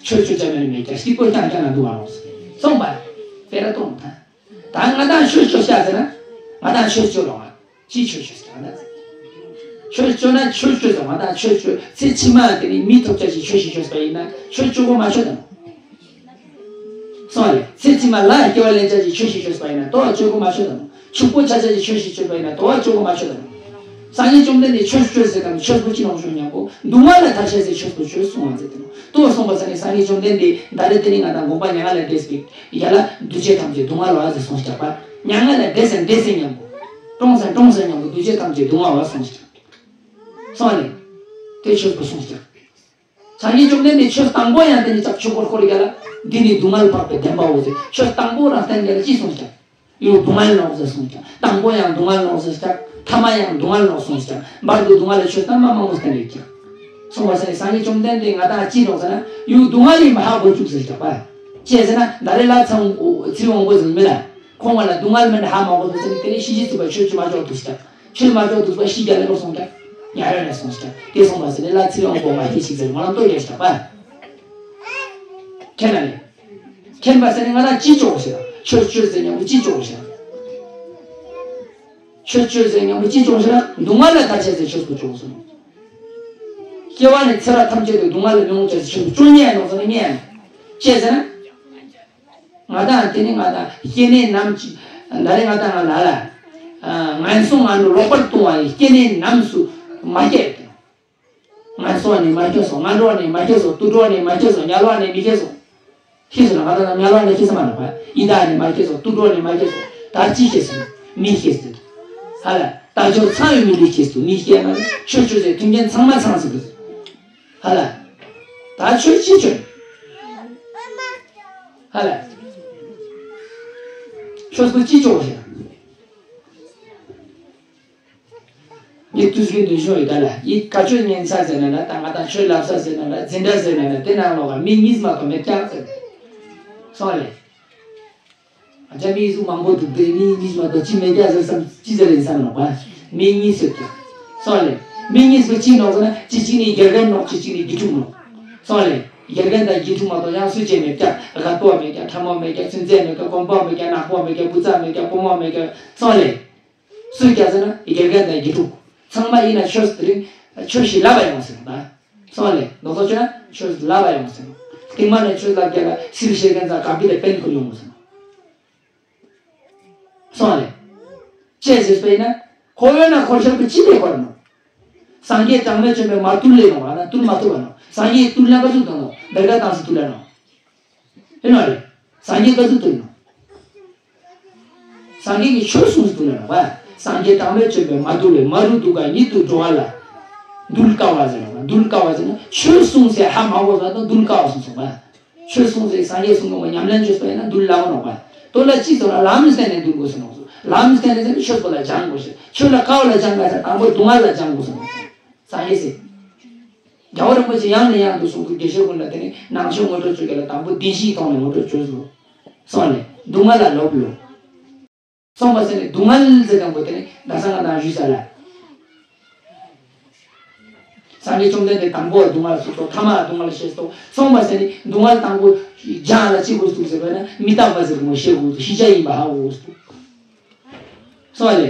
ཆོས་ཆོས་ཅང་མེད་མེད་ཀྱང་སྐྱིད་པོ་ཀྱང་ཀྱང་ན་འདུག་བ་རོགས། སོང་པ། དཔེ་ར་གཏོང་ཐལ། ད་ང་དང་ཆོས་ཆོས་བཤད་ཟེར་ན། ང་དང་ཆོས་ཆོས་རོགས་ང་། ཅི་ཆོས་ཆོས་ཟེར་ང་དང་། ཆོས་ཆོས་ན་ཆོས་ཆོས་ཟེར་ང་དང་ཆོས་ཆོས་ཚེ་ཕྱི་མ་དེ་ནི་མི་ཐོབ་ཆ་ཞིག་ཆོས་ཤིག་ཆོས་པ་ཡིན་ན་ཆོས་ཆོས་གོ་མ་ཆོས་དང་། སོང་ལེ་ཚེ་ཕྱི་མ་ལ་སྐྱེ་བ་ལེན་ཆ་ཞིག་ཆོས་ཤིག་ཆོས་པ་ཡིན་ན་དོ་བ་ཆོས་གོ་མ་ཆོས་དང་། ཕྱུག་པོ་ཆ་ཆ་ཞིག་ཆོས་ཤིག་ཆོས་པ་ཡིན་ན་དོ་བ་ཆོས་གོ་མ་ཆོས་དང་། སངས་རྒྱས་བཅོམ་ལྡན་འདས་ཆོས་སྤྱོད་ཟེར་དང་ཆོས་པོ་ཅི་ནོག་ཞུ་ཉམ་པོ་སྡུག་བསྔལ་ལས་ཐར་ཤེས་ཟེར་ཆོས་པོ་ཆོས་གསུང་བ་ཟེར་ཏེ་ནོ། ལྟོས་སོང་བ་ས་ནི་སངས་རྒྱས་བཅོམ་ལྡན་འདས་ད་རེ་དེ་ནི་ང་དང་དགོངས་པ་མྱ་ངན་ལས་འདས་པའི་ཡ་ལ་འདུས་བྱས་ཐམས་ཅད་སྡུག་བསྔལ་བ་ཟེར་གསུངས་ཀྱག་པ། མྱ་ངན་ལས་འདས་ཟེར་འདས་ཟེར་ཉམ་པོ། ཀྲོང་ཟེར་ཀྲོང་ཟེར་ཉམ་པོ་འདུས་བྱས་ཐམས་ཅད་སྡུག་བསྔལ་བ་གསུངས་ཀྱག་སོང་ལེ། དེ་ཆོས་པོ་གསུངས་ཀྱག་སངས་རྒྱས་བཅོམ་ལྡན་འདས་ཆོས་དང་པོ་ཡང་དེ་ནི་ཅག་ཆོས་འཁོར་འཁོར་རྒྱལ་ལ། འདི་ནི་སྡུག་བསྔལ་འཕགས་པའི་བདེན་པའོ་ཟེར་ཆོས་དང་པོ་རང་བསྟན་རྒྱལ་ལ་ཅི་གསུངས་ཀྱག་ཡང་སྡུག་བསྔལ་ནོག་ཟེར་གསུངས་ཀྱག་དང་པོ་ཡང་སྡུག་བསྔལ་ནོག་ཟེར་ཀྱག་ཐ་མ་ཡང་སྡུག་བསྔལ་ནོག་གསུངས་ཀྱག་བར་དུ་སྡུག་བསྔལ་ལ་ཆོས་སྟོན་མ་མང་པོ་བསྟན་ཡོད་ཀྱག་སོང་བ་ས་ནི་སངས་རྒྱས་བཅོམ་ལྡན་འདས་ང་དང་ཅི་ནོག་ཟེར་ན་ཡང་སྡུག་བསྔལ་ཡིན་པ་ཧ་གོ་བཅུག་ཟེར་ཀྱག་པ། ཅི་ཟེར་ན་ད་རེ་ལ་ཚང་ཚེ་དབང་པོ་ཟེར་མི་ལ་ཁོང་ང་ལ་སྡུག་བསྔལ་མིན་ཧ་མ་གོ་ཟེར་ནི་དེ་ནི་ཤི་ཤི་ཚུགས་པ་ཆོས་ཅི་མ་ཆོག་འདུག་ཀྱག་ཆོས་མ་ཆོག་འདུག་པ་ཤི་རྒྱ་ལ་ལོག་སོང་ཀྱག་ཉ་ར་ནས་སོང་ཀྱག་དེ་སོང་བ་ས་ནི་ལ་ཚེ་དབང་པོ་མ་ཤི་ཤིག་ཟེར་ང་ལ་ལྟོས་ཡོད་ཀྱག་པ། ཁྱེད་ན་ནི། མཁྱེན་པ་ཟེར་ནི་ང་དང་ཅི་ལྕོགས་ཤེ་ན། ཆོས་སྤྱོད་ཟེར་མཉམ་པོ་ཅི་ལྕོགས་ཤེ་ན། ཆོས་སྤྱོད་ཟེར་མཉམ་པོ་ཅི་ལྕོགས་ཤེ་ན་སྡུག་བསྔལ་ལས་ཐར་ཆེད་ཟེར་ཆོས་པོ་ལྕོགས་སོང་། སྐྱེ་བ་ནས་ཚེ་རབས་ཐམས་ཅད་དུ་སྡུག་བསྔལ་ལས་མྱོང་ཆེད་ཟེར་ཆོས་པོ་ལྕོགས་ཉན་ནོག་ཟེར་ནི་ཉན་ནོག་ཅི་ཟེར་ན། ང་དང་དེ་ནི་ང་དང་སྐྱེ་གནས་ནམ་ཅི། ད་རེ་ང་དང་ང་ལ་ལ། ངན་སོང་ང་འགྲོ་ལོག་པར་ལྟུང་བ་ཡི་སྐྱེ་གནས་ནམ་སུ་མ་སྐྱེ། ངན་སོང་ནས་མ་སྐྱེས་སོ། ངན་འགྲོ་ནས་མ་སྐྱེས་སོ། དུད་འགྲོ་ནས་མ་སྐྱེས་སོ། དམྱལ་བ་ནས་མི་སྐྱེས་སོ། ཤེས་སོ་ན་ང་དང་དམྱལ་བ་ནས་སྐྱེས་ས་མ་ལ་བ། ཡི་དྭགས་ནས་མ་སྐྱེས་སོ། དུད་འགྲོ་ནས་མ་སྐྱེས་སོ། ད་ཅི་སྐྱེས་སོ། མི་སྐྱེས་སོ། ཧ་ལ། དལ་འབྱོར་ཚང་བའི་མི་ལུས་སྐྱེས་སོ། མི་སྐྱེས་མ་ཆོས་ཆོས་ཟེར་མཐུན་རྐྱེན་ཚང་མ་ཚང་ཟེར་གི། ཧ་ལ། ད་ཆོས་ཅི་ཆོས། ཧ་ལ། ཆོས་སྐུ་ཅི་ཆོས་ཟེར། ངས་དུས་ཀྱི་འདུན་ཤོག་ཡོད་ད་ལ་ཡིད་བཀའ་ཆོས་ཉན་ས་ཟེར་ན་ན་ད་ང་དང་ཆོས་ལབ་ས་ཟེར་ན་ན་འཛིན་གྲྭ་ཟེར་ན་ན་དེ་ནང་ལོག་ག་མི་གཉིས་མ་གཏོགས་མེད་ཀྱག་ཟེར། སོང་ལེ། ཨ་ཅག་མི་གཟུགས་མང་པོ་འདུག་དེ་མི་གཉིས་མ་གཏོགས་ཅི་མེད་ཀྱག་ཟེར་བསམ་ཅི་ཟེར་ཡིན་བསམ་ནོག་པ། མི་གཉིས་ཟེར་ཀྱག་སོང་ལེ། མི་གཉིས་པོ་ཅི་ནོག་ཟེར་ན་ཅི་གཅིག་ནི་དགེ་རྒན་ནོག་ཅི་གཅིག་ནི་དགེ་ཕྲུག་ནོག་སོང་ལེ། དགེ་རྒན་དང་དགེ་ཕྲུག་མ་གཏོགས་ཡང་སུ་ཅི་མེད་ཀྱག་དགའ་པོ་མེད་ཀྱག་ཕྲ་མོ་མེད་ཀྱག་ཚུན་ཚད་མེད་ཀྱག་གོམ་པ་མེད་ཀྱག་ནག་པོ་མེད་ཀྱག་བུ་ཚ་མེད་ཀྱག་བུ་མོ་མེད་ཀྱག་སོང་ལེ། སུས་ཀྱང་ཟེར་ན་དགེ་རྒན་དང་དགེ་ཕྲུག་ཚང་མ་ཡིན་ན་ཆོས་དེ་རིང་ཆོས་ཤིག་ལབ་པ་ཡོང་ཟེར་ན། སོང་ལེ་ལོ་ཚོ་ཆོས་ན་ཆོས་ལབ་པ་ཡོང་ཟེར་ན། རྟིང་མ་ནས་ཆོས་ལབ་རྒྱ་ལ་སིལ་ཤེས་མཁན་ཚ་གབ་དེ་ལ་པན་ཁུར་ཡོང་ཟེར་ན། སོང་ལེ། ཅེས་ཟེར་པས་ན་ཁོ་ཡོད་ན་ཁོར་ཤར་དུ་ཅི་ལས་ཁོར་ནོ། སངས་རྒྱས་གྲངས་མེད་བྱོན་པས་མ་བཏུལ་ལེ་ནོ་བ་ན་བཏུལ་མ་ཐུབ་བ་ནོ། སངས་རྒྱས་བཏུལ་ན་ག་ཚོད་དང་ནོ་འདར་ག་དང་སུ་བཏུལ་ལ་ནོ། ཨེ་ནོ་རེད། སངས་རྒྱས་ག་ཚོད་བཏུལ་ནོ། སངས་རྒྱས་ཀྱིས་ཆོས་གསུངས་སུ་བཏུལ་ལ་ནོ་བ། སངས་རྒྱས་གྲངས་མེད་བྱོན་པས་མ་བཏུལ་བས་མ་རུ་དུ་ག་ཉིད་དུ་འགྲོ་བ་ལ། འདུལ་དཀའ་བ་ཟེར་ནོ་བ། འདུལ་དཀའ་བ་ཟེར་ན་ཆོས་གསུངས་སའི་ཧ་མ་གོ་བ་དང་འདུལ་དཀའ་བ་གསུངས་སོང་བ། ཆོས་གསུངས་སའི་སངས་རྒྱས་གསུང་ངོ་ཉམས་ལེན་བྱོས་པ་ཡིན་ན་འདུལ་ལ་འོ་ནོ་བ། དོ་ལ་ཅི་ཚོ་ལ་ལམ་བསྟན་ནས་འདུལ་དགོས་ཟེར་ནོ། ལམ་བསྟན་ནས་ཟེར་ན་ཆོས་པོ་ལ་སྦྱང་དགོས་ཟེར། ཆོས་ལ་དཀའ་བ་ལ་སྦྱང་དགོས་ཟེར། དང་པོ་སྡུག་བསྔལ་ལ་སྦྱང་དགོས་ཟེར་ནོ། སངས་རྒྱས་ཟེར། རྒྱལ་བ་རིན་པོ་ཆེ་ཡང་ནས་ཡང་དུ་གསུངས་འདུག་དགེ་བཤེས་ཀུན་ལ་དེ་ནི་ནང་ཆོས་ངོ་སྤྲོད་བྱོས་རྒྱ་ལ་དང་པོ་བདེན་བཞིའི་ཐོག་ནས་ངོ་སྤྲོད་བྱོས་སོ། སོང་ལེ། སྡུག་བསྔལ་ལ་ལོབས་ལོ། སོང་བ་ཟེར་ནས་སྡུག་བསྔལ་ཟེར་དང་པོ་དེ་ནི་ད་ས་ང་དང་ཞུས་ས་ལ། སངས་རྒྱས་བཅོམ་ལྡན་འདས་དང་པོ་སྡུག་བསྔལ་གསུངས་སོ། ཐ་མ་སྡུག་བསྔལ་ཤེས་སོ། སོང་བ་ཟེར་ནས་སྡུག་བསྔལ་དང་པོ་སྦྱང་ལ་ཅི་དགོས་འདུག་ཟེར་བ་ན་མི་རྟག་པ་ཟེར་ངོ་ཤེས་དགོས་འདུག་ཤེས་བྱ་ཡིན་པ་ཧ་གོ་དགོས་འདུག་སོང་ལེ།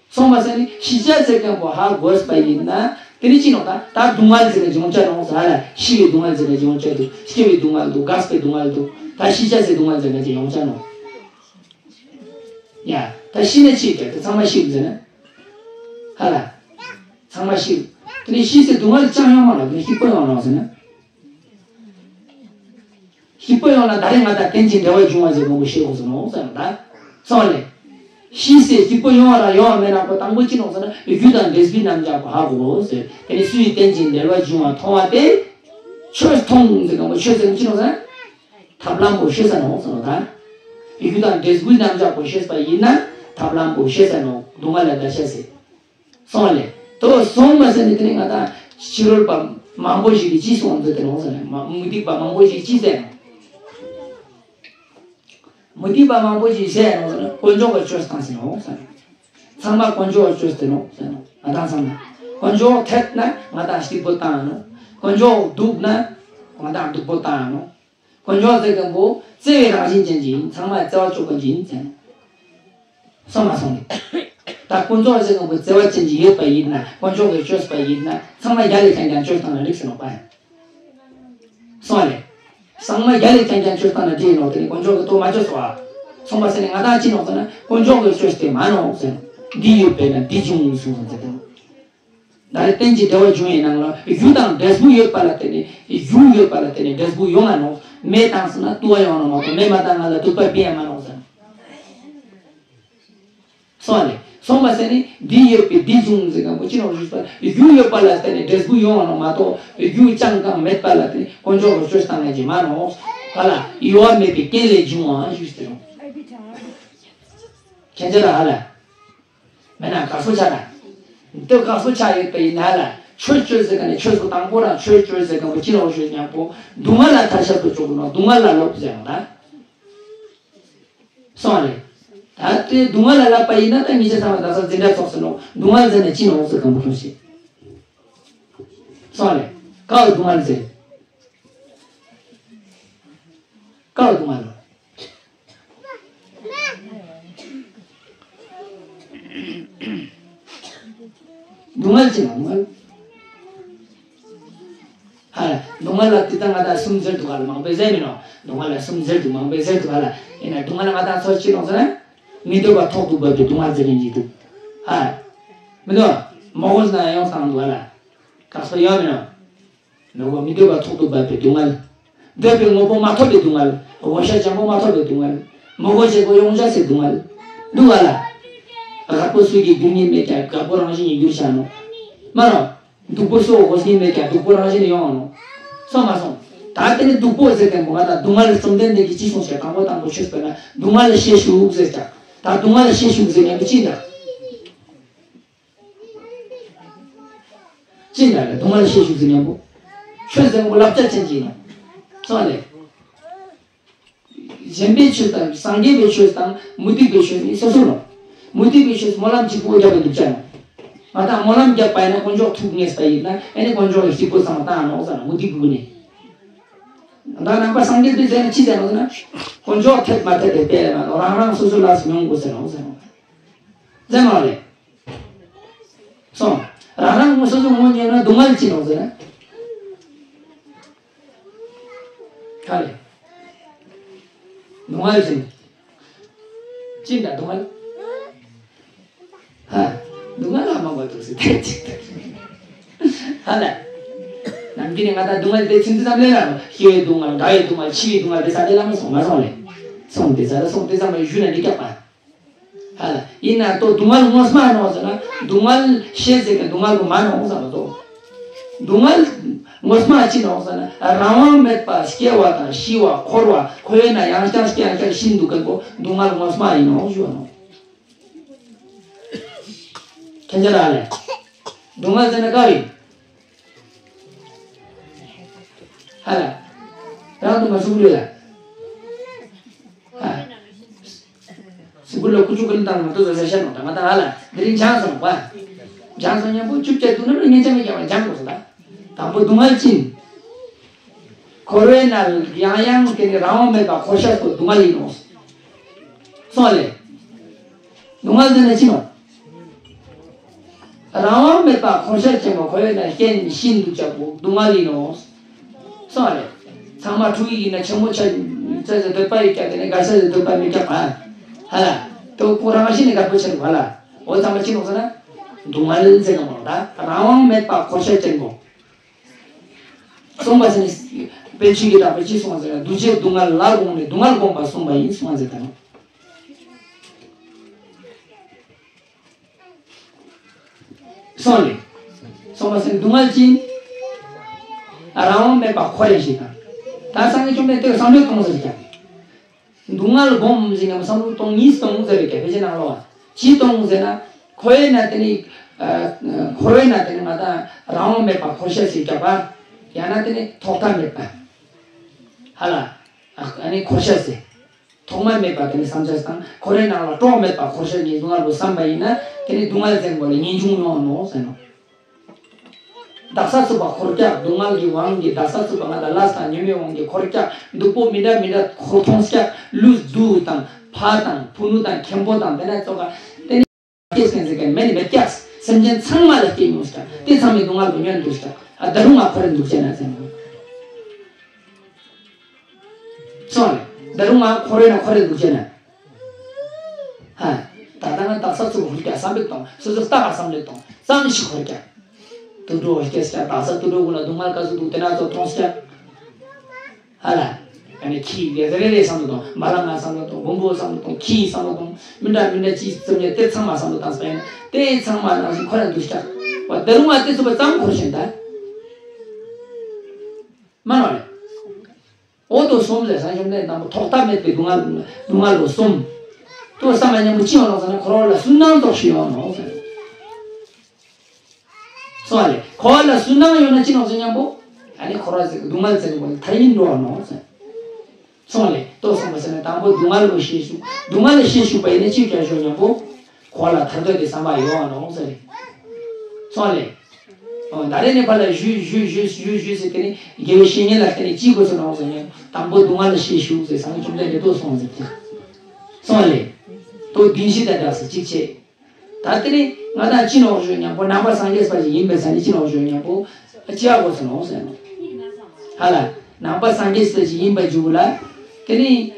སོང་བ་ཟེར་ནི་ཤི་ཆ་ཟེར་མཁན་པོ་ཧ་གོ་ས་པ་ཡིན་ན་དེ་ནི་ཅི་ནོག་ད་ད་སྡུག་བསྔལ་ཟེར་ནས་སྦྱོང་བྱ་ནོག་ཟེར་ལ་ཤི་བའི་སྡུག་བསྔལ་ཟེར་ནས་སྦྱོང་བྱ་འདུག་སྐྱེ་བའི་སྡུག་བསྔལ་འདུག་རྒས་པའི་སྡུག་བསྔལ་འདུག་ད་ཤི་ཆ་ཟེར་སྡུག་བསྔལ་ཟེར་ནས་ཅི་ཡོང་བྱ་ནོག་ཡ་ད་ཤི་ནས་ཅི་བྱ་དེ་ཚང་མ་ཤི་ཟེར་ན་ཧ་ལ་ཚང་མ་ཤི་དེ་ནི་ཤི་ཟེར་སྡུག་བསྔལ་ཅང་ཡོང་མ་ལ་དེ་ནི་ཤི་པོ་ཡོང་ནོག་ཟེར་ན། སྐྱིད་པོ་ཡོང་ལ་ད་རེས་ང་དང་རྟེན་ཅིང་འབྲེལ་བར་འབྱུང་བ་ཟེར་མང་པོ་བཤད་དགོས་སོ་ནོ་ཟེར་ན་ད། སོང་ལེ། ཤི་ཟེར་སྐྱིད་པོ་ཡོང་བ་ར་ཡོང་བ་མེད་ན་ཁོ་དང་པོ་ཅི་ནོག་ཟེར་ན་རྒྱུ་དང་འབྲས་བུའི་རྣམ་གཞག་པོ་ཧ་གོ་ཟེར། དེ་ནི་སུའི་རྟེན་ཅིང་འབྲེལ་བར་འབྱུང་བ་མཐོང་བ་སྟེ། ཆོས་མཐོང་ཟེར་གང་པོ་ཆོས་ཟེར་ཅི་ནོག་ཟེར་ན། ཐབས་ལམ་པོ་ཤེས་ས་ནོག་ཟེར་ནོ་ད། རྒྱུ་དང་འབྲས་བུའི་རྣམ་གཞག་པོ་ཤེས་པ་ཡིན་ན་ཐབས་ལམ་པོ་ཤེས་ས་ནོག་སྡུག་བསྔལ་ལས་འདའ་ཤེས་ཟེར། སོང་ལེ། དོ་སོང་མ་ཟེར་ནི་དེ་ནི་ང་དང་ཕྱི་རོལ་པ་མང་པོ་ཞིག་གིས་ཅི་གསུངས་འདུག་དེ་ནོ་ཟེར་ན་མ་མུ་སྟེགས་པ་མང་པོ་ཞིག་ཅི་ཟེར་ནོ། མུ་སྟེགས་པ་མང་པོ་ཞིག་ཟེར་ནོ་ཟེར་ན་དཀོན་མཆོག་གི་ཆོས་བཏང་ཟེར་ནོ་ཟེར་ན། ཚང་མ་དཀོན་མཆོག་གི་ཆོས་ཟེར་ནོ་ཟེར་ནོ། ང་དང་ཚང་མ་དཀོན་མཆོག་ཐེབས་ན་ང་དང་སྐྱིད་པོ་བཏང་ནོ། དཀོན་མཆོག་སྡུག་ན་ང་དང་སྡུག་པོ་བཏང་ནོ། དཀོན་མཆོག་ཟེར་མཁན་པོ་བརྩེ་བའི་རང་བཞིན་ཅན་གྱི་ཡིན། ཚང་མ་བརྩེ་བ་ལྕོགས་མཁན་གྱི་ཡིན་ཟེར་ན། སོང་མ་སོང་ནི། ད་དཀོན་མཆོག་ཟེར་མཁན་པོ་བརྩེ་བ་ཅན་གྱི་ཡོད་པ་ཡིན་ན་དཀོན་མཆོག་གིས་བཅོས་པ་ཡིན་ན་ཚང་མ་རྒྱ་ལས་ཀྱང་ཀྱང་བཅོས་བཏང་ན་འགྲིག་ཟེར་ནོ་པ། སོང་ལེ། ཚང་མ་རྒྱ་ལས་ཀྱང་ཀྱང་བཅོས་བཏང་ན་འགྲིག་ནོ་དེ་ནི་དཀོན་མཆོག་གིས་དོ་མ་བཅོས་སོ་ཨ། སོང་མ་ཟེར་ནི་ང་དང་ཅི་ནོག་ཟེར་ན་དཀོན་མཆོག་གིས་བཅོས་ཏེ་མ་ནོག་ཟེར་ནོ། འདི་ཡོད་པས་ན་འདི་འབྱུང་གསུངས་སོང་ཟེར་ཏེ། ད་རེས་རྟེན་ཅིང་འབྲེལ་བར་འབྱུང་བའི་ནང་ལ་རྒྱུ་དང་འབྲས་བུ་ཡོད་པ་ལ་བརྟེན་ནས་རྒྱུ་ཡོད་པ་ལ་བརྟེན་ནས་འབྲས་བུ་ཡོང་བ་ནོ། མེད་དང་ཟེར་ན་དུ་བ་ཡོང་ནོ་མ་གཏོགས་མེ་མ་བཏང་ང་ལ་དུ་བ་བི་ཡ་མ་ནོ་ཟེར། སོང་བ་ལས། སོང་བ་ཟེར་ནི་འདི་ཡོད་པས་འདི་འབྱུང་ཟེར་གང་པོ་ཅི་ནོ་ཞུས་པ། རྒྱུ་ཡོད་པ་ལ་བརྟེན་ནས་འབྲས་བུ་ཡོང་བ་ནོ་མ་གཏོགས་རྒྱུ་ཅང་གང་མེད་པ་ལ་བརྟེན་དཀོན་མཆོག་གི་ཆོས་བཏང་ནས་ཀྱི་མ་ནོ། ཧ་ལ་གཡོ་བ་མེད་པའི་རྐྱེན་ལས་བྱུང་བ་ཞུས་ཏེ་རུང་། ཁྱེད་ཅག་ལ་ཧ་ལ། མེད་ན་དགའ་སོ་ཆགས་ན། འདི་དགའ་སོ་ཆགས་ཡོད་པ་ཡིན་ན་ལ་ཆོས་སྤྱོད་ཟེར་ག་ནས་ཆོས་སུ་དང་པོ་རང་ཆོས་སྤྱོད་ཟེར་ག་པོ་ཅི་ལོག་ཞུས་ཉམ་པོ་སྡུག་བསྔལ་ལ་ཐར་ཤབ་ཏུ་བཅུག་ནོ་སྡུག་བསྔལ་ལ་ལོབས་ཟེར་ཡང་ན། སོང་རེད། ད་ལྟའི་སྡུག་བསྔལ་ལ་ལབ་པ་ཡིན་ན་ད་ཉིད་ཅག་ཚང་མ་ད་ས་འཛིན་གྲྭ་ཚོགས་ཟེར་ནོ་སྡུག་བསྔལ་ཟེར་ནས་ཅི་ནོ་ཟེར་ག་པོ་ཁྱོད་ཤེས། སོང་རེད། ཀ་བ་སྡུག་བསྔལ་ཟེར། ཀ་བ་སྡུག་བསྔལ་ལོ། སྡུག་བསྔལ་ཅི་ན་སྡུག་བསྔལ། ཧ་ལ་སྡུག་བསྔལ་ལ་དེ་ལྟ་ང་དང་གསུམ་ཟེར་འདུག་ག་ལ་མང་པོས་ཟེར་མིན་ནོ། སྡུག་བསྔལ་ལ་གསུམ་ཟེར་འདུག་མང་པོས་ཟེར་འདུག་ག་ལ། ཡིན་ན་སྡུག་བསྔལ་ང་དང་ཚོ་ཅི་ལོང་ཟེར་ན། མི་འདོད་པ་ཐོག་ཏུ་བབས་པའི་སྡུག་བསྔལ་ཟེར་མཁན་ཅིག་འདུག་ཧ། མི་འདོད། མོ་གོ་ཟེར་ན་ཡོང་སང་འདུག་ག་ལ། དཀགས་པ་ཡོད་མིན་ནོ། ནོར་བུ་མི་འདོད་པ་ཐོག་ཏུ་བབས་པའི་སྡུག་བསྔལ། འདོད་པའི་དངོས་པོ་མ་ཐོབ་པའི་སྡུག་བསྔལ། དགོས་ཤ་འཇམ་པོ་མ་ཐོབ་པའི་སྡུག་བསྔལ། མི་དགོས་བྱེད་པོ་ཡོང་བྱ་སའི་སྡུག་བསྔལ། འདུག་ག་ལ། རྒད་པོ་སུ་གི་རྒྱུ་ཉིད་མེད་ཀྱང་རྒད་པོ་རང་བཞིན་གྱིས་འགྱུར་བྱ་ནོ། མ་རོ། སྡུག་པོ་སུ་དགོས་ཉིད་མེད་ཀྱང་སྡུག་པོ་རང་བཞིན་ཡོང་ནོ། སོང་མ་སོང་། ད་དེ་ནི་སྡུག་པོ་ཟེར་མཁན་པོ་ང་དང་སྡུག་བསྔལ་བཅོམ་ལྡན་འདས་ཀྱིས་ཅི་གསུངས་ཤག་དང་པོ་དང་པོ་ཆོས་པས་ན་སྡུག་བསྔལ་ལ་ཤེས་ཞུགས་ཟེར་ཀྱང་། ད་སྡུག་བསྔལ་ལ་ཤེས་ཞུགས་ཟེར་མཁན་པོ་ཅི་འདྲ། ཅི་འདྲ་ལ་སྡུག་བསྔལ་ཤེས་ཞུགས་ཟེར་མཉམ་པོ། ཆོས་ཟེར་མོ་བསླབ་བྱ་ཅན་གྱི་ནང་། སོང་ལེ། གཞན་པའི་ཆོས་དང་སངས་རྒྱས་པའི་ཆོས་དང་མུ་སྟེགས་པའི་ཆོས་ནི་སོ་སོ་ལོ། མུ་སྟེགས་པའི་ཆོས་སྨོན་ལམ་གཅིག་པོ་བརྒྱབ་པའི་འདུག་ཅག་ནོ། ང་དང་སྨོན་ལམ་བརྒྱབ་པ་ཡིན་ན་དཀོན་མཆོག་ཐུགས་ངེས་པ་ཡིན་ན་ཨེ་ནི་དཀོན་མཆོག་གི་སྐྱིད་པོ་ཚང་མ་བཏང་ནོ་ཟེར་ན་མུ་སྟེགས་པའི་སྒོ་ནས། ད་ནང་པ་སངས་རྒྱས་པའི་ཟེར་ན་ཅི་ཟེར་ནོ་ཟེར་ན། དཀོན་མཆོག་ཐེག་མ་ཐེག་དེ་སྤེལ་ལ་མ་ནོ་རང་རང་སོ་སོ་ལ་སུ་མྱོང་དགོས་ཟེར་ནོ་ཟེར་ནོ། ཟེར་ནོ་ལེ། སོང་། རང་རང་ངོ་སོ་སོ་ངོ་ཉན་ན་སྡུག་བསྔལ་ཅི་ནོ་ཟེར་ན། ག་ལེ། སྡུག་བསྔལ་ཅི་ནོ། ཅི་འདྲ་སྡུག་བསྔལ། ཧ། སྡུག་བསྔལ་ལ་མང་བ་འདུག་ཟེར་ཏེ་ཅིག་ཧ་ལ། ནམ་རྒྱུན་ནས་ང་ད་སྡུག་བསྔལ་དེ་ཚིག་འདི་ཙམ་ལས་ལ་ཤི་བའི་སྡུག་བསྔལ་འདའ་བའི་སྡུག་བསྔལ་འཆི་བའི་སྡུག་བསྔལ་དེ་ས་དེ་ལ་མ་སོང་མ་སོང་ལེ། སོང་དེ་ས་ལ་སོང་དེ་ཙམ་ལ་ཞུ་ན་འགྲིག་ཀྱག་པ། ཧ་ལ། ཡིན་ན་ཏོ་སྡུག་བསྔལ་དངོས་མ་ནོ་ཟེར་ན་སྡུག་བསྔལ་ཤེས་ཟེར་གི་སྡུག་བསྔལ་གོ་མ་ནོ་ཟེར་ན་ཏོ། སྡུག་བསྔལ་དངོས་མ་ཅི་ནོ་ཟེར་ན་རང་དབང་མེད་པ་སྐྱེ་བ་དང་ཤི་བ་འཁོར་བ་འཁོར་བའི་ནང་ཡང་བསྐྱར་སྐྱེ་ཡང་བསྐྱར་ཤི་འདུག་གི་གོ་སྡུག་བསྔལ་དངོས་མ་ཡིན་ནོ་ཞུ་བ་ནོ། ཁྱེད་ཅག་ལ་ལས། སྡུག་བསྔལ་ཟེར་ན་ག་ཡིན། ཧ་ལ། རང་དུ་མ་ཤུགས་ལུས་ལ། ཧ། སུ་ཀུ་ལ་ཀུ་ཅུ་ཀུན་དང་མ་ཏོ་བཟོ་ས་ཤ་ནོ་ད་ང་དང་ཧ་ལ་དེ་རིང་སྦྱངས་སོང་བ། སྦྱངས་སོང་མཉམ་པོ་བཅུ་བརྒྱ་དུ་ནམ་ལ་ཉེན་ཆ་མི་རྒྱག་པ་སྦྱངས་དགོས་སོ་ད། དང་པོ་སྡུག་བསྔལ་ཅི་ཡིན། འཁོར་བའི་ནང་ཡང་ཡང་དེ་ནི་རང་དབང་མེད་པར་འཁོར་ཤ་སོ་སྡུག་བསྔལ་ཡིན་ནོ། སོང་ལེ། སྡུག་བསྔལ་ཟེར་ན་ཅི་ནོ། རང་དབང་མེད་པར་འཁོར་ཤ་ཆེན་པོ་འཁོར་བའི་ནང་རྐྱེན་ཤིན་ཏུ་ལྕགས་པོ་སྡུག་བསྔལ་ཡིན་ནོ། སོང་ལེ། ཚང་མ་ཕྲུ་གུ་ཡིན་ན་ཆེན་མོ་ཆ་ཆ་ཟེར་འདོད་པ་ཡོད་ཀྱང་དེ་ནི་དགའ་ས་ཟེར་འདོད་པ་མེད་ཀྱང་བ། ཧ་ལ། དོ་ཁོ་རང་བཞིན་ནི་དགའ་པོ་ཆེན་པོ་ཧ་ལ། འོ་ཚང་མ་ཅི་ནོ་ཟེར་ན། སྡུག་བསྔལ་ཟེར་གི་མོ་ད་རང་དབང་མེད་པར་འཁོར་ཤ་ཆེན་པོ། གསུངས་པ་ཟེར་ནས། དཔེ་ཆོས་ཀྱི་བདག་པོས་ཅི་གསུངས་ཟེར་ན་འདུ་བྱེད་སྡུག་བསྔལ་ལ་དགོངས་ནས་སྡུག་བསྔལ་བསྒོམ་པར་གསུངས་པ་ཡིན་གསུངས་ཟེར་དང་། སོང་ལེ། གསུངས་པ་ཟེར་ན་སྡུག་བསྔལ་ཅི། རང་དབང་མེད་པར་འཁོར་རེ་ཞིག་དང་། ད་སངས་རྒྱས་བཅོམ་ལྡན་འདས་བསམ་བློ་གཏོང་ཟེར་ཀྱང་། སྡུག་བསྔལ་སྒོམ་ཟེར་ན་བསམ་བློ་གཏོང་གཉིས་གཏོང་ཟེར་བའི་སྐད་ཆ་ནང་ལོགས་ཅི་གཏོང་ཟེར་ན། འཁོར་བའི་ནང་དེ་ནི། འཁོར་བའི་ནང་དེ་ནི་ང་དང་རང་དབང་མེད་པར་འཁོར་ཤ་ཟེར་རྒྱག་པ། ཡང་ན་དེ་ནི་ཐོག་མཐའ་མེད་པ། ཧ་ལ། ཨ་ནི་འཁོར་ཤ་ཟེར། ཐོག་མ་མེད་པ་དེ་ནི་བསམ་བྱ་དང་འཁོར་བའི་ནང་ལ་གྲོགས་མེད་པ་འཁོར་ཤ་ཉིད་སྡུག་བསྔལ་བོ་བསམ་པ་ཡིན་ན་དེ་ནི་སྡུག་བསྔལ་ཟེར་མཁན་པོ་ལ་ངེས་འབྱུང་ཡོང་ནོ་ཟེར་ནོ། འདག་ས་ཚུགས་པ་འཁོར་ཀྱག་སྡུག་བསྔལ་གྱི་དབང་གིས་འདག་ས་ཚུགས་པ་ང་དང་ལས་དང་ཉོན་མོངས་དབང་གིས་འཁོར་ཀྱག་སྡུག་པོ་མི་འདྲ་མི་འདྲ་འཁོར་མཐོང་ཀྱག་ལུས་སྡུག་དང་ཕ་དང་བུ་ནུ་དང་མཁན་པོ་དང་དེ་ནས་ཙོག་ག་དེ་ནས་སྐྱེས་མཁན་ཟེར་མཁན་མེད་ནི་མེད་ཀྱག་སེམས་ཅན་ཚང་མ་ལ་སྐྱེས་མྱོང་ཀྱག་དེ་ཚང་མའི་སྡུག་བསྔལ་གྱི་ཉོན་འདུག་ཀྱག་ཨ་ད་རུང་ང་འཁོར་རེ་འདུག་ཅེ་ན་ཟེར་ནོ། སོང་རེ། ད་རུང་ང་འཁོར་རེ་ན་འཁོར་རེ་འདུག་ཅེ་ན། ཧ། ད་ལྟ་ང་དག་ས་ཚུགས་ཧོར་རྒྱ་བསམ་པའི་གཏོང་། སོ་སོ་ལྟ་བ་བསམ་བློའི་གཏོང་། ཙམ་ཞིག་ཧོར་རྒྱ། དུད་འགྲོ་ཧོར་རྒྱ་སྐྱ། དག་ས་དུད་འགྲོ་ཀུན་ལ་སྡུག་བསྔལ་ག་ཚོད་འདུག་དེ་ན་ཚོ་མཐོང་སྐྱ། ཧ་ལ། ཨ་ནི་ཁྱི་རེ་རེ་རེ་བསམ་བློ་གཏོང་། བ་ལང་ང་བསམ་བློ་གཏོང་། འབུམ་པོ་བསམ་བློ་གཏོང་། ཁྱི་བསམ་བློ་གཏོང་། མི་འདྲ་མི་འདྲ་ཅི་བཙུམ་ཉེ་དེ་ཚང་མ་བསམ་བློ་བཏང་སོང་ཡིན་ན། དེ་ཚང་མ་ནང་བཞིན་ཁོ་ར་འདུག་སྐྱ། བ་དེ་རུང་ང་དེ་ཚོ་བ་ཙམ་ཧོར་ཤེས་ད། མ་ནོར་ལེ། འོ་དོ་གསུམ་ལས་སངས་རྒྱས་ནས་དང་པོ་ཐོག་མཐའ་མེད་པའི་སྡུག་བསྔལ། སྡུག་བསྔལ་ལོ་གསུམ། དོ་བསམ་པ་མཉམ་པོ་ཅི་ཡོང་ནོ་ཟེར་ན་འཁོར་བ་ལ་སུན་སྣང་རྫོགས་ཤིག་ཡོང་ནོ་ཟེར། སོང་བ་ལས་འཁོར་བ་ལ་སུན་སྣང་ཡོང་ན་ཅི་ནོ་ཟེར་མཉམ་པོ། ཨ་ནི་འཁོར་བ་ཟེར་སྡུག་བསྔལ་ཟེར་ནི་པོ་ལ་མཐའ་ཡིན་འགྲོ་བ་ནོ་ཟེར། སོང་ལེ། ལྟོས་སོང་བ་ཟེར་ན་དང་པོ་སྡུག་བསྔལ་ལ་ཤེས་ཞུགས། སྡུག་བསྔལ་ལ་ཤེས་ཞུགས་པ་ཡིན་ན་ཅིའི་སྐྱོན་ཞུགས་སྙམ་པོ། འཁོར་ལ་ཐར་འདོད་དེ་བསམ་པ་ཡོང་བ་ནོ་ཟེར་རེད། སོང་ལེ། ཨོ་ད་རེས་ནས་ཕར་ལ་ཞུས་ཞུས་ཞུས་ཞུས་ཞུས་ཟེར་དེ་ནི་དགེ་བའི་བཤེས་གཉེན་ལ་བརྟེན་ནས་ཅི་དགོས་སོ་ནོ་ཟེར་ན་དང་པོ་སྡུག་བསྔལ་ལ་ཤེས་ཞུགས་ཟེར་སངས་རྒྱས་བཅོམ་ལྡན་འདས་ལྟོས་སོང་ཟེར་གྱི། སོང་ལེ། ལྟོས་བདེན་བཞི་དང་འདྲ་ཟེར་གཅིག་བྱས། ད་དེ་ནི་ང་དང་ཅི་ནོག་ཞུ་སྙམ་པོ་ནང་པ་སངས་རྒྱས་པ་ཞིག་ཡིན་པའི་ས་ནི་ཅི་ནོག་ཞུ་སྙམ་པོ་ཅི་ཡག་པོ་སོང་ནོག་ཟེར་ནོ། ཧ་ལ། ནང་པ་སངས་རྒྱས་པ་ཞིག་ཡིན་པ་འཇུག་ལ། དེ་ནི།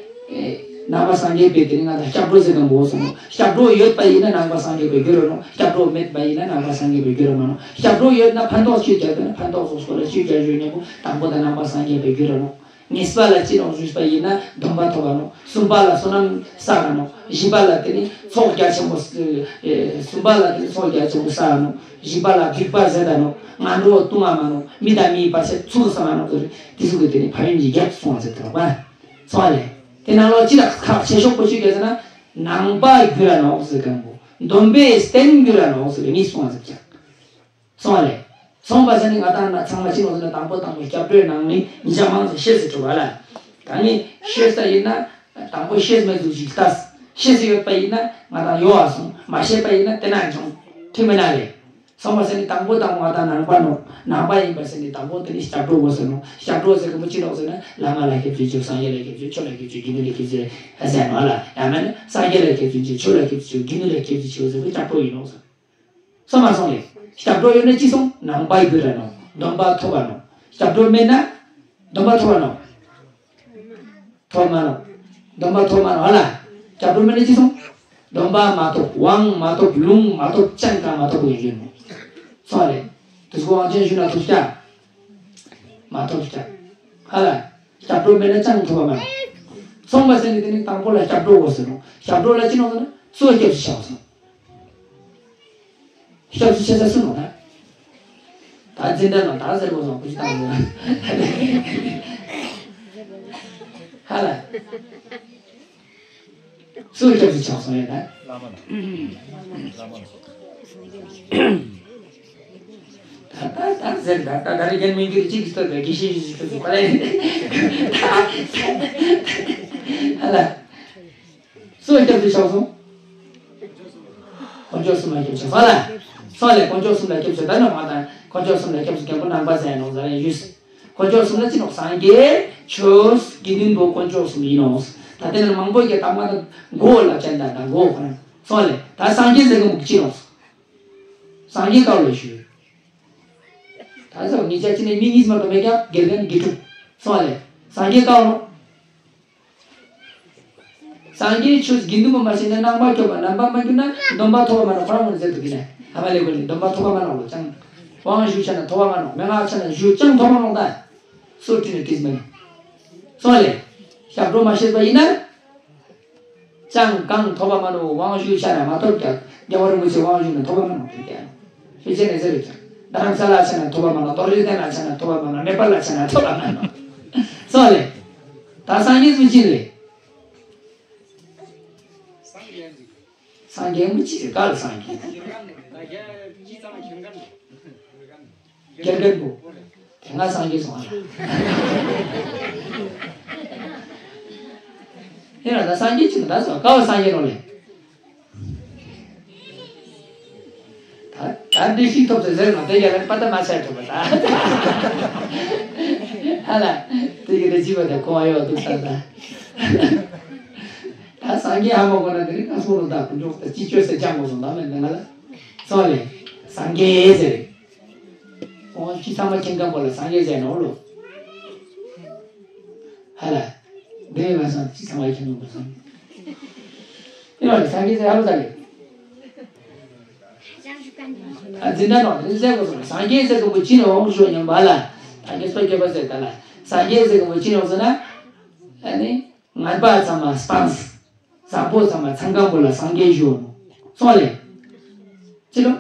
ནང་པ་སངས་རྒྱས་པའི་དེ་ནི་ང་དང་སྐྱབས་འགྲོ་ཟེར་གང་པོ་སོང་ནོ། སྐྱབས་འགྲོ་ཡོད་པ་ཡིན་ན་ནང་པ་སངས་རྒྱས་པའི་རྒྱུ་རུ་ནོ། སྐྱབས་འགྲོ་མེད་པ་ཡིན་ན་ནང་པ་སངས་རྒྱས་པའི་རྒྱུ་རུ་མ་ནོ། སྐྱབས་འགྲོ་ཡོད་ན་ཕན་ཐོགས་ཅི་རྒྱག་དེ་ན་ཕན་ཐོགས་སོགས་སོགས་ལ་ཅི་རྒྱག་ཞུ་སྙམ་པོ་དང་པོ་དང་ནང་པ་སངས་རྒྱས་པའི་རྒྱུ་རུ་ནོ། ངེས་པ་ལ་ཅི་ནོག་ཞུས་པ་ཡིན་ན་སྡོམ་པ་ཐོབ་པ་ནོག། གསུམ་པ་ལ་བསོད་ནམས་བསགས་པ་ནོག། བཞི་པ་ལ་དེ་ནི་ཚོགས་རྒྱ་ཆེན་པོ། གསུམ་པ་ལ་དེ་ནི་ཚོགས་རྒྱ་ཆེན་པོ་བསགས་པ་ནོག། བཞི་པ་ལ་སྡིག་པ་ཟད་པ་ནོག། ངན་འགྲོ་ལྟུང་བ་མ་ནོག། མི་དང་མི་ཡི་བར་ཆད་ཚུགས་སམ་མ་ནོག། དེ་ཚོ་གི་དེ་ནི་ཕན་ཡོན་གྱི་རྒྱབ་སོང་བ་ཟེར་དོགས་པ། སོང་བ་ལས། དེ་ནང་ལོགས་ཅི་ལ་ཁག་ཆེ་ཤོས་པོ་ཅི་ག་ཟེར་ན། ནང་པ་རྒྱུ་ར་ནོག་ཟེར་གང་པོ། སྡོམ་པའི་རྟེན་རྒྱུ་ར་ནོག་ཟེར་གཉིས་སོང་བ་ཟེར་ཀྱང་། སོང་བ་ལས། སོང་བ་ཟེར་ནི་ང་དང་ན་ཚང་མ་ཅི་ནོག་ཟེར་ན་དང་པོ་དང་པོ་སྐྱབས་འགྲོའི་ནང་ནི་ཉིན་ཞག་མང་ཟེར་ཤེས་སུ་གྲུབ་པ་ལ། ད་ནི་ཤེས་ས་ཡིན་ན། དང་པོ་ཤེས་མེད་ཟུག་ཅིག་ལྟ། ཤེས་སུ་ཡོད་པ་ཡིན་ན་ང་དང་ཡོང་བ་སོང་། མ་ཤེས་པ་ཡིན་ན་དེ་ན་འབྱུང་། ཐུབ་མེད་ན་རེད། སོང་བ་ཟེར་ནི་དང་པོ་དང་པོ་ང་དང་ནང་པ་ནོག། ནང་པ་ཡིན་པ་ཟེར་ནི་དང་པོ་དེ་ནི་སྐྱབས་འགྲོ་དགོས་ཟེར་ནོག། སྐྱབས་འགྲོ་ཟེར་གི་མི་ཅི་ནོག་ཟེར་ན་བླ་མ་ལ་སྐྱབས་སུ་མཆིའོ། སངས་རྒྱས་ལ་སྐྱབས་སུ་མཆིའོ། ཆོས་ལ་སྐྱབས་སུ་མཆིའོ། དགེ་འདུན་ལ་སྐྱབས་སུ་མཆིའོ་ཟེར་ནོག་ལ། ཡང་མིན་ན་སངས་རྒྱས་ལ་སྐྱབས་སུ་མཆིའོ། ཆོས་ལ་སྐྱབས་སུ་མཆིའོ། དགེ་འདུན་ལ་སྐྱབས་སུ་མཆིའོ་ཟེར་བའི་སྐྱབས་འགྲོ་ཡིན་ནོག་ཟེར། སོང་མ་སོང་ལེ། སྐྱབས་འགྲོ་ཡོད་ན་ཅི་སོང་། ནང་པའི་རྒྱུ་ར་ནོག། སྡོམ་པ་ཐོབ་པ་ནོག། སྐྱབས་འགྲོ་མེད་ན། སྡོམ་པ་ཐོབ་པ་ནོག། ཐོབ་མ་ནོག། སྡོམ་པ་ཐོབ་མ་ནོག་ཧ་ལ། སྐྱབས་འགྲོ་མེད་ན་ཅི་སོང་། སྡོམ་པ་མ་ཐོབ། དབང་མ་ཐོབ། ལུང་མ་ཐོབ། ཅང་གང་མ་ཐོབ་པའི་རྒྱུ་ནོག། སོང་ལེ། དེ་ཚོ་དབང་ཆེན་ཞུས་ན་ཐོབ་ཀྱང་། མ་ཐོབ་ཀྱང་། ཧ་ལ། སྐྱབས་འགྲོ་མེད་ན་ཅང་ཐོབ་པ་མ་ནོག། སོང་བ་ཟེར་ནི་དེ་ནི་དང་པོ་ལ་སྐྱབས་འགྲོ་དགོས་ཟེར་ནོག། སྐྱབས་འགྲོ་ལ་ཅི་ནོག་ཟེར་ན་སུ་སྐྱབས་སུ་ཆ་བ་སོང་། སྐྱབས་སུ་ཆ་ས་སུ་ནོག་ད། ད་འཛིན་གྲྭ་ནང་ད་ཟེར་དགོས་སོང་བུ་ཅི་བཏང་ཟེར། ཧ་ལ། སུ་སྐྱབས་སུ་ཆ་སོང་ཡ་ད། བླ་མ་ནོག། བླ་མ་ནོག། ད་ད་ད་ཟེར་ད་ད་ད་རེ་རྒན་མི་འགྱུར་གཅིག་གིས་སྟོད་པའི་དགེ་བཤེས་ཞིག་སུ་སྐྱོབ་སུ་པ་རེད། ཧ་ལ། སུ་སྐྱབས་སུ་ཆ་སོང་། དཀོན་མཆོག་གསུམ་ལ་སྐྱབས་སུ་ཆ་སོང་ལ། སོང་ལེ་དཀོན་མཆོག་གསུམ་ལ་སྐྱབས་སུ་ད་ནི་མ་དང་དཀོན་མཆོག་གསུམ་ལ་སྐྱབས་སུ་མཁན་པོ་ནང་པ་ཟེར་ནོག་ཟེར་ཡོད། དཀོན་མཆོག་གསུམ་ལ་ཅི་ནོག་སངས་རྒྱས་ཆོས་དགེ་འདུན་པོ་དཀོན་མཆོག་གསུམ་ཡིན་ནོག། ད་དེ་ནི་མང་པོ་གི་ད་མ་དང་མགོ་ལབ་ཅན་དང་ད་མགོ་ཁོ་ན་སོང་ལེ་ད་སངས་རྒྱས་ཟེར་གི་མུག་ཅི་ནོག། སངས་རྒྱས་ཀ་ལ་ཞུ། ད་ཚོ་ངེད་ཅག་ཅི་ནས་མི་གཉིས་མ་གཏོགས་མེད་ཀྱང་དགེ་རྒན་དགེ་ཕྲུག་སོང་བ་ལས་སངས་རྒྱས་ཀ་ནོ། སངས་རྒྱས་ཆོས་དགེ་འདུན་པ་མ་ཤེས་ན་ནང་པ་སྐྱོབ་པ་ནང་པ་མ་གྱུར་ན་སྡོམ་པ་ཐོབ་པ་མ་ནོག་ཁོ་རང་ངོ་ཟེར་དུ་གི་ནས་ཨ་མ་ལེ་གོ་ནི་སྡོམ་པ་ཐོབ་པ་མ་ནོག་ལོ་ཅང་། དབང་ཞུ་ཆ་ན་ཐོབ་པ་མ་ནོག་མན་ངག་ཆ་ན་ཞུ་ཅང་ཐོབ་པ་མ་ནོག་ད། སོ་བྲིས་ནས་བྲིས་མ་ནི། སོང་བ་ལས་སྐྱབས་འགྲོ་མ་ཤེས་པ་ཡིན་ན། ཅང་གང་ཐོབ་པ་མ་ནོག། དབང་ཞུ་ཆ་ན་མ་ཐོབ་ཀྱང་རྒྱལ་བ་རིན་པོ་ཆེ་དབང་ཞུ་ན་ཐོབ་པ་མ་ནོག་ཟེར་ཀྱང་། ཕལ་ཆེར་ནས་ཟེར་བས་ཀྱང་རྡ་རམ་ས་ལ་ཆ་ན་ཐོབ་པ་མ་ནོག། རྡོ་རྗེ་གདན་ལ་ཆ་ན་ཐོབ་པ་མ་ནོག། ནེ་པཱལ་ལ་ཆ་ན་ཐོབ་པ་མ་ནོག། སོང་ལེ། ད་སངས་རྒྱས་སུ་ཅི་རེད། སངས་རྒྱས་མི་ཅི་རེད་ག་ལ་སངས་རྒྱས། རྒྱལ་རྒྱལ་པོ། དེ་སྔ་སངས་རྒྱས་སོང་ཨ། ཡིན་ལ་ད་སངས་རྒྱས་ཅིག་ད་སོང་ཀ་བ་སངས་རྒྱས་རོ་ལེ། ད་ད་འདི་ཤིག་ཐོབ་ཟེར་ཟེར་ནོ་དེ་རྒྱ་ལ་པ་ད་མ་ཆད་ཐོབ་པ་ད། ཧ་ལ། དེ་གི་དེ་ཅི་བ་དེ་གོང་ཡོད་འདུག་ད་ད། ད་སངས་རྒྱས་ཧ་མ་གོ་ན་དེ་རིང་ང་སོང་ལོ་ད་ཀུན་མཆོག་ད་ཅི་བཅོས་ཟེར་ཅང་གོ་སོང་ད་མེད་ད་ང་ལ། སོང་ལེ། སངས་རྒྱས་ཟེར། ཁོང་ཅི་ཚང་མ་མཁྱེན་མཁན་པོ་ལ་སངས་རྒྱས་ཟེར་ནོ་ལོ། ཧ་ལ། འདི་མ་སང་ཅི་ཚང་མ་མཁྱེན་མཁན་པོ་སངས་རྒྱས། དེ་ལ་སངས་རྒྱས་ཟེར་ཧ་ལོ་ད་ལེ། ཨ་འཛིན་གྲྭ་ནང་དེ་ཟེར་དགོས་སོང་། སངས་རྒྱས་ཟེར་མཁན་པོ་ཅི་ནས་འོང་ཞུ་སྙམ་པ་ལ། ད་ངས་སོ་སྐྱོ་པ་ཟེར་ད་ལ། སངས་རྒྱས་ཟེར་མཁན་པོ་ཅི་ནས་འོང་ཟེར་ན། ཨ་ནི་ངན་པ་ཚང་མ་སྤངས། བཟང་པོ་ཚང་མ་ཚང་མཁན་པོ་ལ་སངས་རྒྱས་ཞུ་འོང་། སོང་ལེ། ཅི་ལོ།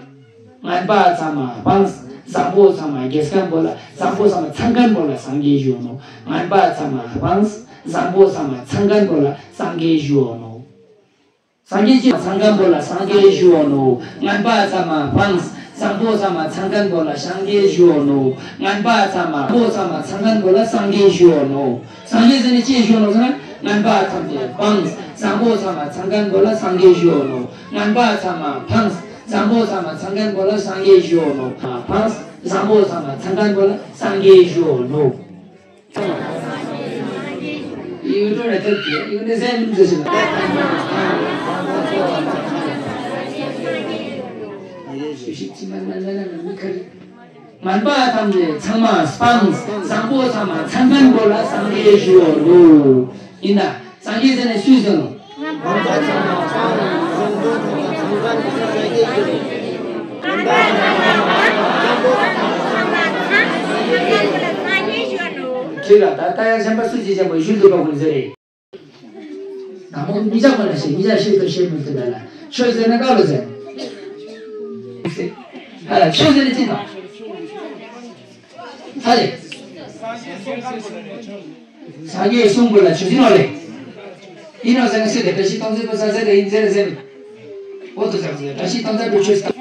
ངན་པ་ཚང་མ་སྤངས། བཟང་པོ་ཚང་མ་རྒྱས་མཁན་པོ་ལ། བཟང་པོ་ཚང་མ་ཚང་མཁན་པོ་ལ་སངས་རྒྱས་ཞུ་འོང་ནོ། ངན་པ་ཚང་མ་སྤངས། བཟང་པོ་ཚང་མ་ཚང་མཁན་པོ་ལ་སངས་རྒྱས་ཞུ་འོང་ནོ། སངས་རྒྱས་ཀྱི་ཚང་མཁན་པོ་ལ་སངས་རྒྱས་ཞུ་འོང་ནོ། ངན་པ་ཚང་མ་སྤངས། བཟང་པོ་ཚང་མ་ཚང་མཁན་པོ་ལ་སངས་རྒྱས་ཞུ་འོང་ནོ། ངན་པ་ཚང་མ་བཟང་པོ་ཚང་མ་ཚང་མཁན་པོ་ལ་སངས་རྒྱས་ཞུ་འོང་ནོ། སངས་རྒྱས་ཟེར་ནས་ཅི་ཞུ་འོང་ནོ་ཟེར་ན། ངན་པ་ཐམས་ཅད་སྤངས། བཟང་པོ་ཚང་མ་ཚང་མཁན་པོ་ལ་སངས་རྒྱས་ཞུ་འོང་ནོ། ངན་པ་ཚང་མ་སྤངས། བཟང་པོ་ཚང་མ་ཚང་མཁན་པོ་ལ་སངས་རྒྱས་ཞུ་འོང་ནོ། སྤངས། བཟང་པོ་ཚང་མ་ཚང་མཁན་པོ་ལ་སངས་རྒྱས་ཞུ་འོང་ནོ། ཡུལ་གྲོང་ནས་ཐོབ་ཀྱི་ཡུལ་ནས་སེམས་མི་འཛིན་ཞིང་། ངན་པ་ཐམས་ཅད་ཚང་མ་སྤངས། བཟང་པོ་ཚང་མ་ཚང་མཁན་པོ་ལ་སངས་རྒྱས་ཞུ་འོང་ནོ། ཡིན་ད། སངས་རྒྱས་ཟེར་ནས་སུས་ཟེར་ནོ། ཁྱེད་ལ་ད་ལྟ་ཡང་གཞན་པ་སུ་ཅིག་གཞན་པ་ཞུ་འདུག་པ་ཁོང་ཟེར་རེད། ནང་མོ་མི་ཆགས་པ་ལ་ཞེས་མི་ཆགས་ཤེས་དང་ཤེས་མི་ཐུབ་པ་ལ་ཆོས་ཟེར་ན་བཀའ་ལ་ཟེར། ཧ་ལ་ཆོས་ཟེར་ན་ཅི་དང་། ཧ་ལས། སངས་རྒྱས་གསུང་དགོས་ལ་ཆོས་ཟེར་ནོ་ལེ། ཡིན་ནོ་ཟེར་ན་སུས་དེ་བཀྲ་ཤིས་སྟོང་མཛད་པ་ས་ཟེར་རེ་ཡིན་ཟེར་ཟེར། འོ་དོ་ཟེར་ཟེར་བཀྲ་ཤིས་སྟོང་མཛད་པའི་ཆོས་ཟེར།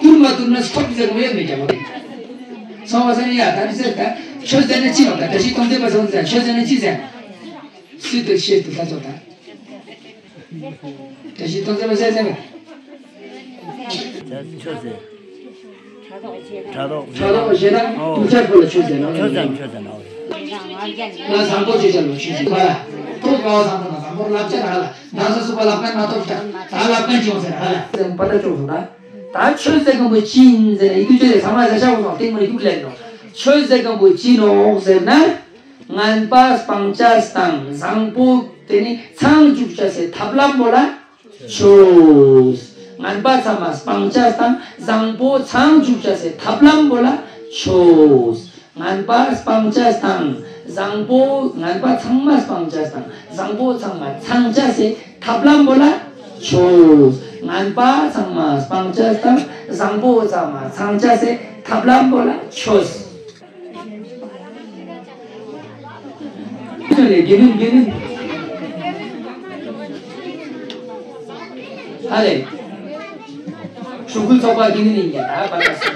ཡུལ་མ་བཏུལ་ན་སྟོབས་ཟེར་མོ་ཡོད་མེད་ཀྱང་མོ་དེ། སོང་བ་སང་ཡ་ད་ནི་ཟེར་ད་ཆོས་ཟེར་ན་ཅི་ནོ་ད་བཀྲ་ཤིས་སྟོང་མཛད་པ་སོང་ཟེར་ཆོས་ཟེར་ན་ཅི་ཟེར། སུས་དེ་ཤེས་དུ་ལྷ་ཚོགས་ད། བཀྲ་ཤིས་སྟོང་མཛད་པ་ཟེར་ཟེར་མེད། ཆོས་ཟེར། དྲ་གྲོགས་ཞེ་ན་ཨོ། དུས་ཆར་ཁོ་ལ་ཆོས་ཟེར་ན་ཆོས་ཟེར་ཆོས་ཟེར་ན་ཨོ། ང་བཟང་པོ་ཆོས་ཟེར་ལོ་ཆོས་ཟེར་ཁ་ལ། ཐུག་ག་བ་བཟང་པོ་ན་བཟང་པོར་ལབ་ཅེ་ན་ལ། ད་ས་སུ་པ་ལབ་མཁན་མ་ཐོབ་ཅག་ད་ལབ་མཁན་ཅིག་ཟེར་ཧ་ལ། ཟེར་པ་ད་ཅོག་སོང་ད། ད་ཆོས་ཟེར་མཁན་པོ་ཅི་ཡིན་ཟེར་ན་ཡིད་དུ་ཆོས་ཟེར་ཚང་མ་ཟེར་ཤག་གོ་སོང་སྟེང་མོ་ཡིད་ལེན་ནོ། ཆོས་ཟེར་མཁན་པོ་ཅི་ནོ་ཟེར་ན། ངན་པ་སྤང་བྱ་དང་བཟང་པོ་དེ་ནི་ཚང་བཅུག་བྱ་སའི་ཐབས་ལམ་པོ་ལ་ཆོས། ངན་པ་ཚང་མ་སྤང་བྱ་དང་བཟང་པོ་ཚང་བཅུག་བྱ་སའི་ཐབས་ལམ་པོ་ལ་ཆོས། ངན་པ་སྤང་བྱ་དང་བཟང་པོ་ངན་པ་ཚང་མ་སྤང་བྱ་དང་བཟང་པོ་ཚང་མ་ཚང་བྱ་སའི་ཐབས་ལམ་པོ་ལ་ཆོས། ངན་པ་ཚང་མ་སྤང་བྱ་དང་བཟང་པོ་ཚང་མ་ཚང་བྱ་སའི་ཐབས་ལམ་པོ་ལ་ཆོས། ལས་དགེ་འདུན་དགེ་འདུན། ཨ་ལས། ཞུ་སྐུལ་ཚོགས་པ་དགེ་འདུན་ཡིན་ཀྱང་ད་པ་ལ་སོང་།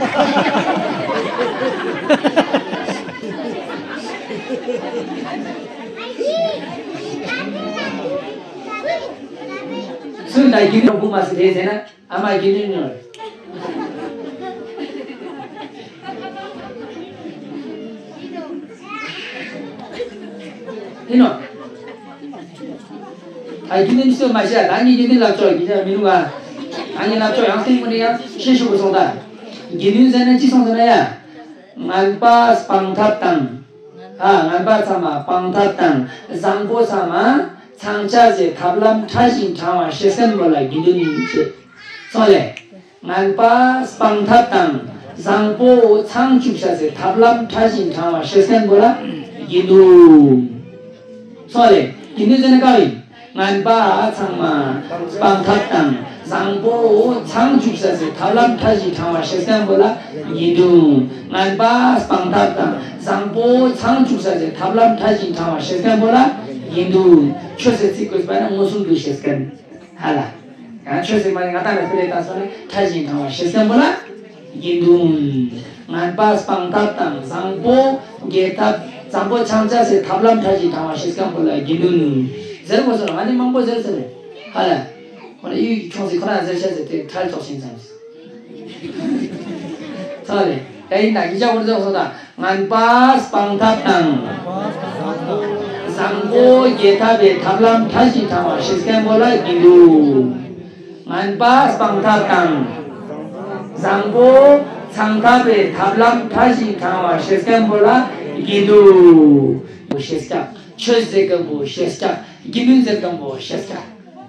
སུ་ད་དགེ་འདུན་དགུ་མ་སུ་རེད་ཟེར་ན། ཨ་མ་དགེ་འདུན་ཉོར། ཡིན་ནོ། ད་དགེ་འདུན་སུ་མ་ཤེས་ད་ངས་དགེ་འདུན་ལབ་ཆོག་གི་ཆ་མི་རུང་བ། ད་ངས་ལབ་ཆོག་ཡང་སྟེང་མོ་ནས་ཡང་ཤེས་ཤུགས་སོང་ད། དགེ་འདུན་ཟེར་ན་ཅི་སོང་ཟེར་ན་ཡ། ངན་པ་སྤང་ཐབས་དང་། ཨ་ངན་པ་ཚང་མ་སྤང་ཐབས་དང་བཟང་པོ་ཚང་མ་ཚང་བྱ་ཟེར་ཐབས་ལམ་ཕྲ་ཞིང་དྲང་བ་ཤེས་མཁན་པོ་ལ་དགེ་འདུན་ཟེར། སོང་ལེ། ངན་པ་སྤང་ཐབས་དང་བཟང་པོ་ཚང་བཅུག་བྱ་སའི་ཐབས་ལམ་ཕྲ་ཞིང་དྲང་བ་ཤེས་མཁན་པོ་ལ་དགེ་འདུན། སོང་ལེ། དགེ་འདུན་ཟེར་ན་གང་ཡིན། ངན་པ་ཚང་མ་སྤང་ཐབས་དང་བཟང་པོ་ཚང་བཅུག་བྱ་སའི་ཐབས་ལམ་ཕྲ་ཞིང་དྲང་བ་ཤེས་མཁན་པོ་ལ་དགེ་འདུན། ངན་པ་སྤང་ཐབས་དང་བཟང་པོ་ཚང་བཅུག་བྱ་སའི་ཐབས་ལམ་ཕྲ་ཞིང་དྲང་བ་ཤེས་མཁན་པོ་ལ་དགེ་འདུན། ཆོས་ཟེར་ཚིག་བཀོད་པ་ན་མངོན་སུམ་དུ་ཤེས་མཁན། ཧ་ལ། ཡང་ཆོས་ཟེར་མ་ནི་ང་ཏང་ལ་ཕུ་ལེ་ཏང་སོ་ནི་ཕྲ་ཞིང་དྲང་བ་ཤེས་མཁན་པོ་ལ་དགེ་འདུན། ངན་པ་སྤང་ཐབས་དང་བཟང་པོ་རྒྱས་ཐབས་བཟང་པོ་ཚང་བྱ་སའི་ཐབས་ལམ་ཕྲ་ཞིང་དྲང་བ་ཤེས་མཁན་པོ་ལ་དགེ་འདུན། ཟེར་དགོས་སོ་ང་ནི་མང་པོ་ཟེར་ཟེར་རེད། ཧ་ལ། ཁོ་ན་ཡུལ་གྱི་ཁྱོངས་སེ་ཁོ་ན་ཟེར་ཤ་ཟེར་དེ་ཁྲལ་ཙོག་ཤིང་ཙམ། ཚར་རེད། ད་ཡིན་ན་ཡིན་ཅག་འུར་ཟོག་སོ་དང་། ངན་པ་སྤང་ཐབས་དང་། བཟང་པོ་རྒྱས་ཐབས་པའི་ཐབས་ལམ་ཕྲ་ཞིང་དྲང་བ་ཤེས་མཁན་པོ་ལ་དགེ་འདུན། ངན་པ་སྤང་ཐབས་དང་། བཟང་པོ་ཚང་ཐབས་པའི་ཐབས་ལམ་ཕྲ་ཞིང་དྲང་བ་ཤེས་མཁན་པོ་ལ་དགེ་འདུན། པོ་ཤེས་ཀྱང་ཆོས་ཟེར་མཁན་པོ་ཤེས་ཀྱང་དགེ་འདུན་ཟེར་མཁན་པོ་ཤེས་ཀྱང་།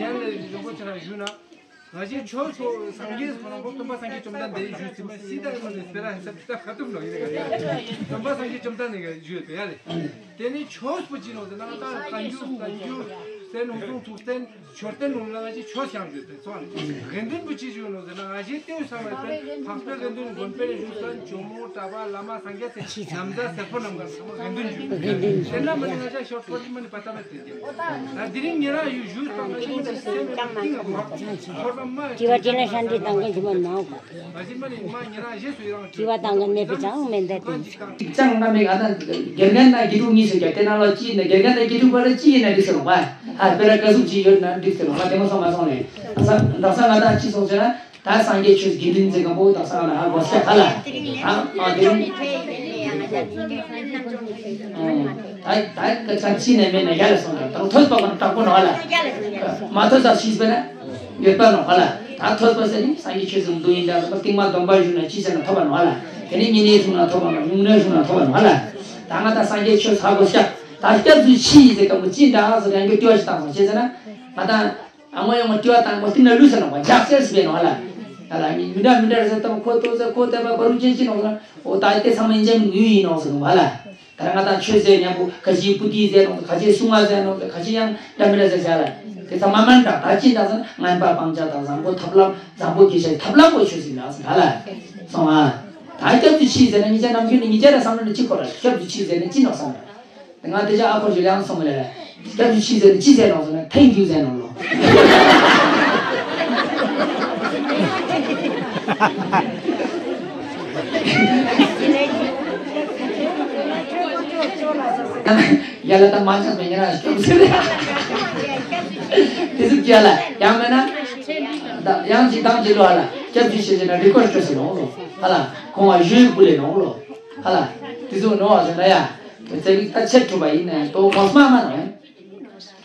གཞན་ལ་རིན་པོ་ཆེ་རང་ཞུས་ན། ང་ཞའི་ཆོས་ཚོ་སངས་རྒྱས་ཁོ་རང་པོ་སྟོན་པ་སངས་རྒྱས་བཅོམ་ལྡན་འདས་ཞུས་ཟིན་མ་སྲིད་ད་ཡིན་ནི་སྤེ་ར་ཧན་ས་ད་ཁ་ཐུབ་ནོ་ཡིན་ག་ཡ། སྟོན་པ་སངས་རྒྱས་བཅོམ་ལྡན་འདས་ཞུས་པ་ཡ་རེད། དེ་ནི་ཆོས་པོ་ཅི་ནོ་ཟེར་ན་ད་བཀའ་འགྱུར་བཀའ་འགྱུར་བསྟན་ཧུན་སུམ་ཐུགས་བསྟན། མཆོད་རྟེན་ནང་ལ་ང་ཅིག་ཆོས་བཤམས་ཡོད་པས་སོང་། དགེ་འདུན་པོ་ཅི་ཞིག་ཡོད་ནོ་ཟེར་ན་ང་ཅིག་ལྟེ་བའི་ས་བའི་པས་འཕགས་པའི་དགེ་འདུན་དགོན་པའི་བཞུགས་ས་ཇོ་མོ་གྲྭ་པ་བླ་མ་སངས་རྒྱས་སི་ནམ་བཟའ་སེར་པོ་རྣམས་ཀྱང་ཚང་མ་དགེ་འདུན་ཞིག་ཡོད། དེ་ན་མ་ནི་ང་ཅག་ཤོར་ཐོར་ཅི་མ་ནི་པ་ཏ་མེད་དེ་རྒྱབ། ད་དེ་རིང་ཉེ་རང་ཡུལ་བཞུགས་སྟངས་ང་ཅིག་མ་ནི་སེམས་ཀྱི་གཏིང་ང་མ་ཐོར་པ་མ་དྲི་བ་དྲིས་ན་ཤ་འདི་དང་གི་ཇི་མ་མ་འོག་པ། ང་ཅིག་མ་ནི་མ་ཉེ་རང་རྗེས་སུ་ཡི་རང་དྲི་བ་དང་གི་མེད་པའི་ཅང་མེད་འདའ་དེ། ཅང་ང་མེད་ང་ད་དགེ་རྒན་དང་དགེ་ཕྲུག་གཉིས་སུ་རྒྱབ་དེ་ན་ལོ་ཅི་ཡིན་ན་དགེ་རྒན་དང་དགེ་ཕྲུག་བར་ལ་ཅི་ཡིན་ན་འགྲིག་ཟེར་རོ་བ། ཨ་སྤེ་ར་ཀ་ཟུག་ཅིག་ཡོད་ན་འགྲིག་ཟེར་རོ་བ་དེ་མོ་སོང་མ་སོང་ལེ། ད་ས་ད་ས་ང་ད་ཅི་སོང་ཟེར་ན་ད་སངས་རྒྱས་ཆོས་དགེ་འདུན་ཟེར་གང་པོ་ད་ས་ང་ད་ཧ་གོ་ས་ག་ལ། ཨ་ཨ་དེ་རུང་། ད་ད་ཀ་ཚ་ཅི་ནས་མེད་ན་ཡ་ལ་སོང་ད་དང་ཐོས་པ་གང་དྲག་པོ་ནོ་ལ། མ་ཐོས་ས་ཤིས་པས་ན། ཡོད་པ་ནོ་ཧ་ལ། ད་ཐོས་པ་ཟེར་ནི་སངས་རྒྱས་ཆོས་ཟེར་མདོ་ཡིན་ད་རྟིང་མ་སྡོམ་པ་ཞུ་ན་ཅི་ཟེར་ན་ཐོབ་པ་ནོ་ཧ་ལ། དེ་ནི་ཉིན་ནས་བྱུང་ན་ཐོབ་པ་ནོ་ཉུང་ནས་བྱུང་ན་ཐོབ་པ་ནོ་ཧ་ལ། ད་ང་ད་སངས་རྒྱས་ཆོས་ཧ་གོ་སྐྱབས་ད་སྐྱབས་སུ་མཆི་ཡི་ཟེར་སྐབས་མོ་ཅི་འདྲ་ཧ་ཟེར་ཡང་གི་ལྟོས་ཤིག་བཏང་སོང་ཅི་ཟེར་ན། ང་ད་ཨ་ངོ་ཡང་ལྟོས་བཏང་མོ་སྟིང་ན་ལུས་ཟེར་ནོ་བ་རྒྱག་ཟེར་སི་བས་ནོ་ཧ་ལ། ད་ལ་ངས་མི་འདྲ་མི་འདྲ་ཟེར་སྟབས་ཁོ་ལྟོས་ཟེར་ཁོ་ལྟོས་པ་བ་རུ་ཅན་ཅི་ནོ་ཟེར་ན་འོ་ད་དེ་ཚང་མ་ཡིན་ཅན་ངུ་ཡིན་ནོ་ཟེར་ནོ་ཧ་ལ། ད་ང་དང་ཆོས་ཟེར་མཉམ་པོ་ག་ཅི་པུ་ཏི་ཟེར་ནོ་ག་ཅི་སྲུང་བ་ཟེར་ནོ་ག་ཅི་ཡང་འདྲ་མི་འདྲ་ཟེར་བྱ་ལ། དེ་ཚང་མ་མ་འདྲ་ད་ཅི་འདྲ་ཟེར་ན་ངན་པ་སྤང་བྱ་དང་བཟང་པོ་ཐབས་ལམ་བཟང་པོ་གི་ཆ་ཐབས་ལམ་པོ་ཆོས་ཟེར་ན་ཟེར་ད་ལ། སོང་ཨ། ད་སྐྱབས་སུ་མཆི་ཟེར་ན་ཉིད་ཅག་ནམ་རྒྱུན་ནི་ཉིད་ཅག་ར་བསམ་བློ་ནི་གཅིག་ཁོ་ར་སྐྱབས་སུ་མཆི་ཟེར་ན་ཅི་ནོ་བསམ་ར། ང་དེ་ཅག་ཨ་ཁོར་ཞིག་ཡང་སོང་ལེ། སྐྱབས་སུ་མཆི་ཟེར་ནས་ཅི་ཟེར་ནོ་ཟེར་ན། Thank you ཟེར་ནོ་ལོ། ཡ་ལ་ད་མ་ཆགས་པའི་ཉེ་རང་སྐྱོབ་ཟེར། དེ་ཚོ་ཀྱ་ལ་ཡང་མེད་ན། ད་ཡང་ཅིག་དང་ཅིག་ལོ་ཧ་ལ། སྐྱབས་སུ་མཆི་ཟེར་ན་རི་ཀོ་སི་ཊི་ཞིག་ནོ་ལོ། ཧ་ལ་ཁོང་བ་ཞུས་བུ་ལེ་ནོ་ལོ། ཧ་ལ། དེ་ཚོ་ནོ་བ་ཟེར་ན་ཡ། དེ་ཚེ་གི་ད་ཆེད་གྲུབ་པ་ཡིན་ནས་དོ་གོང་སྨྲ་མ་ནོ།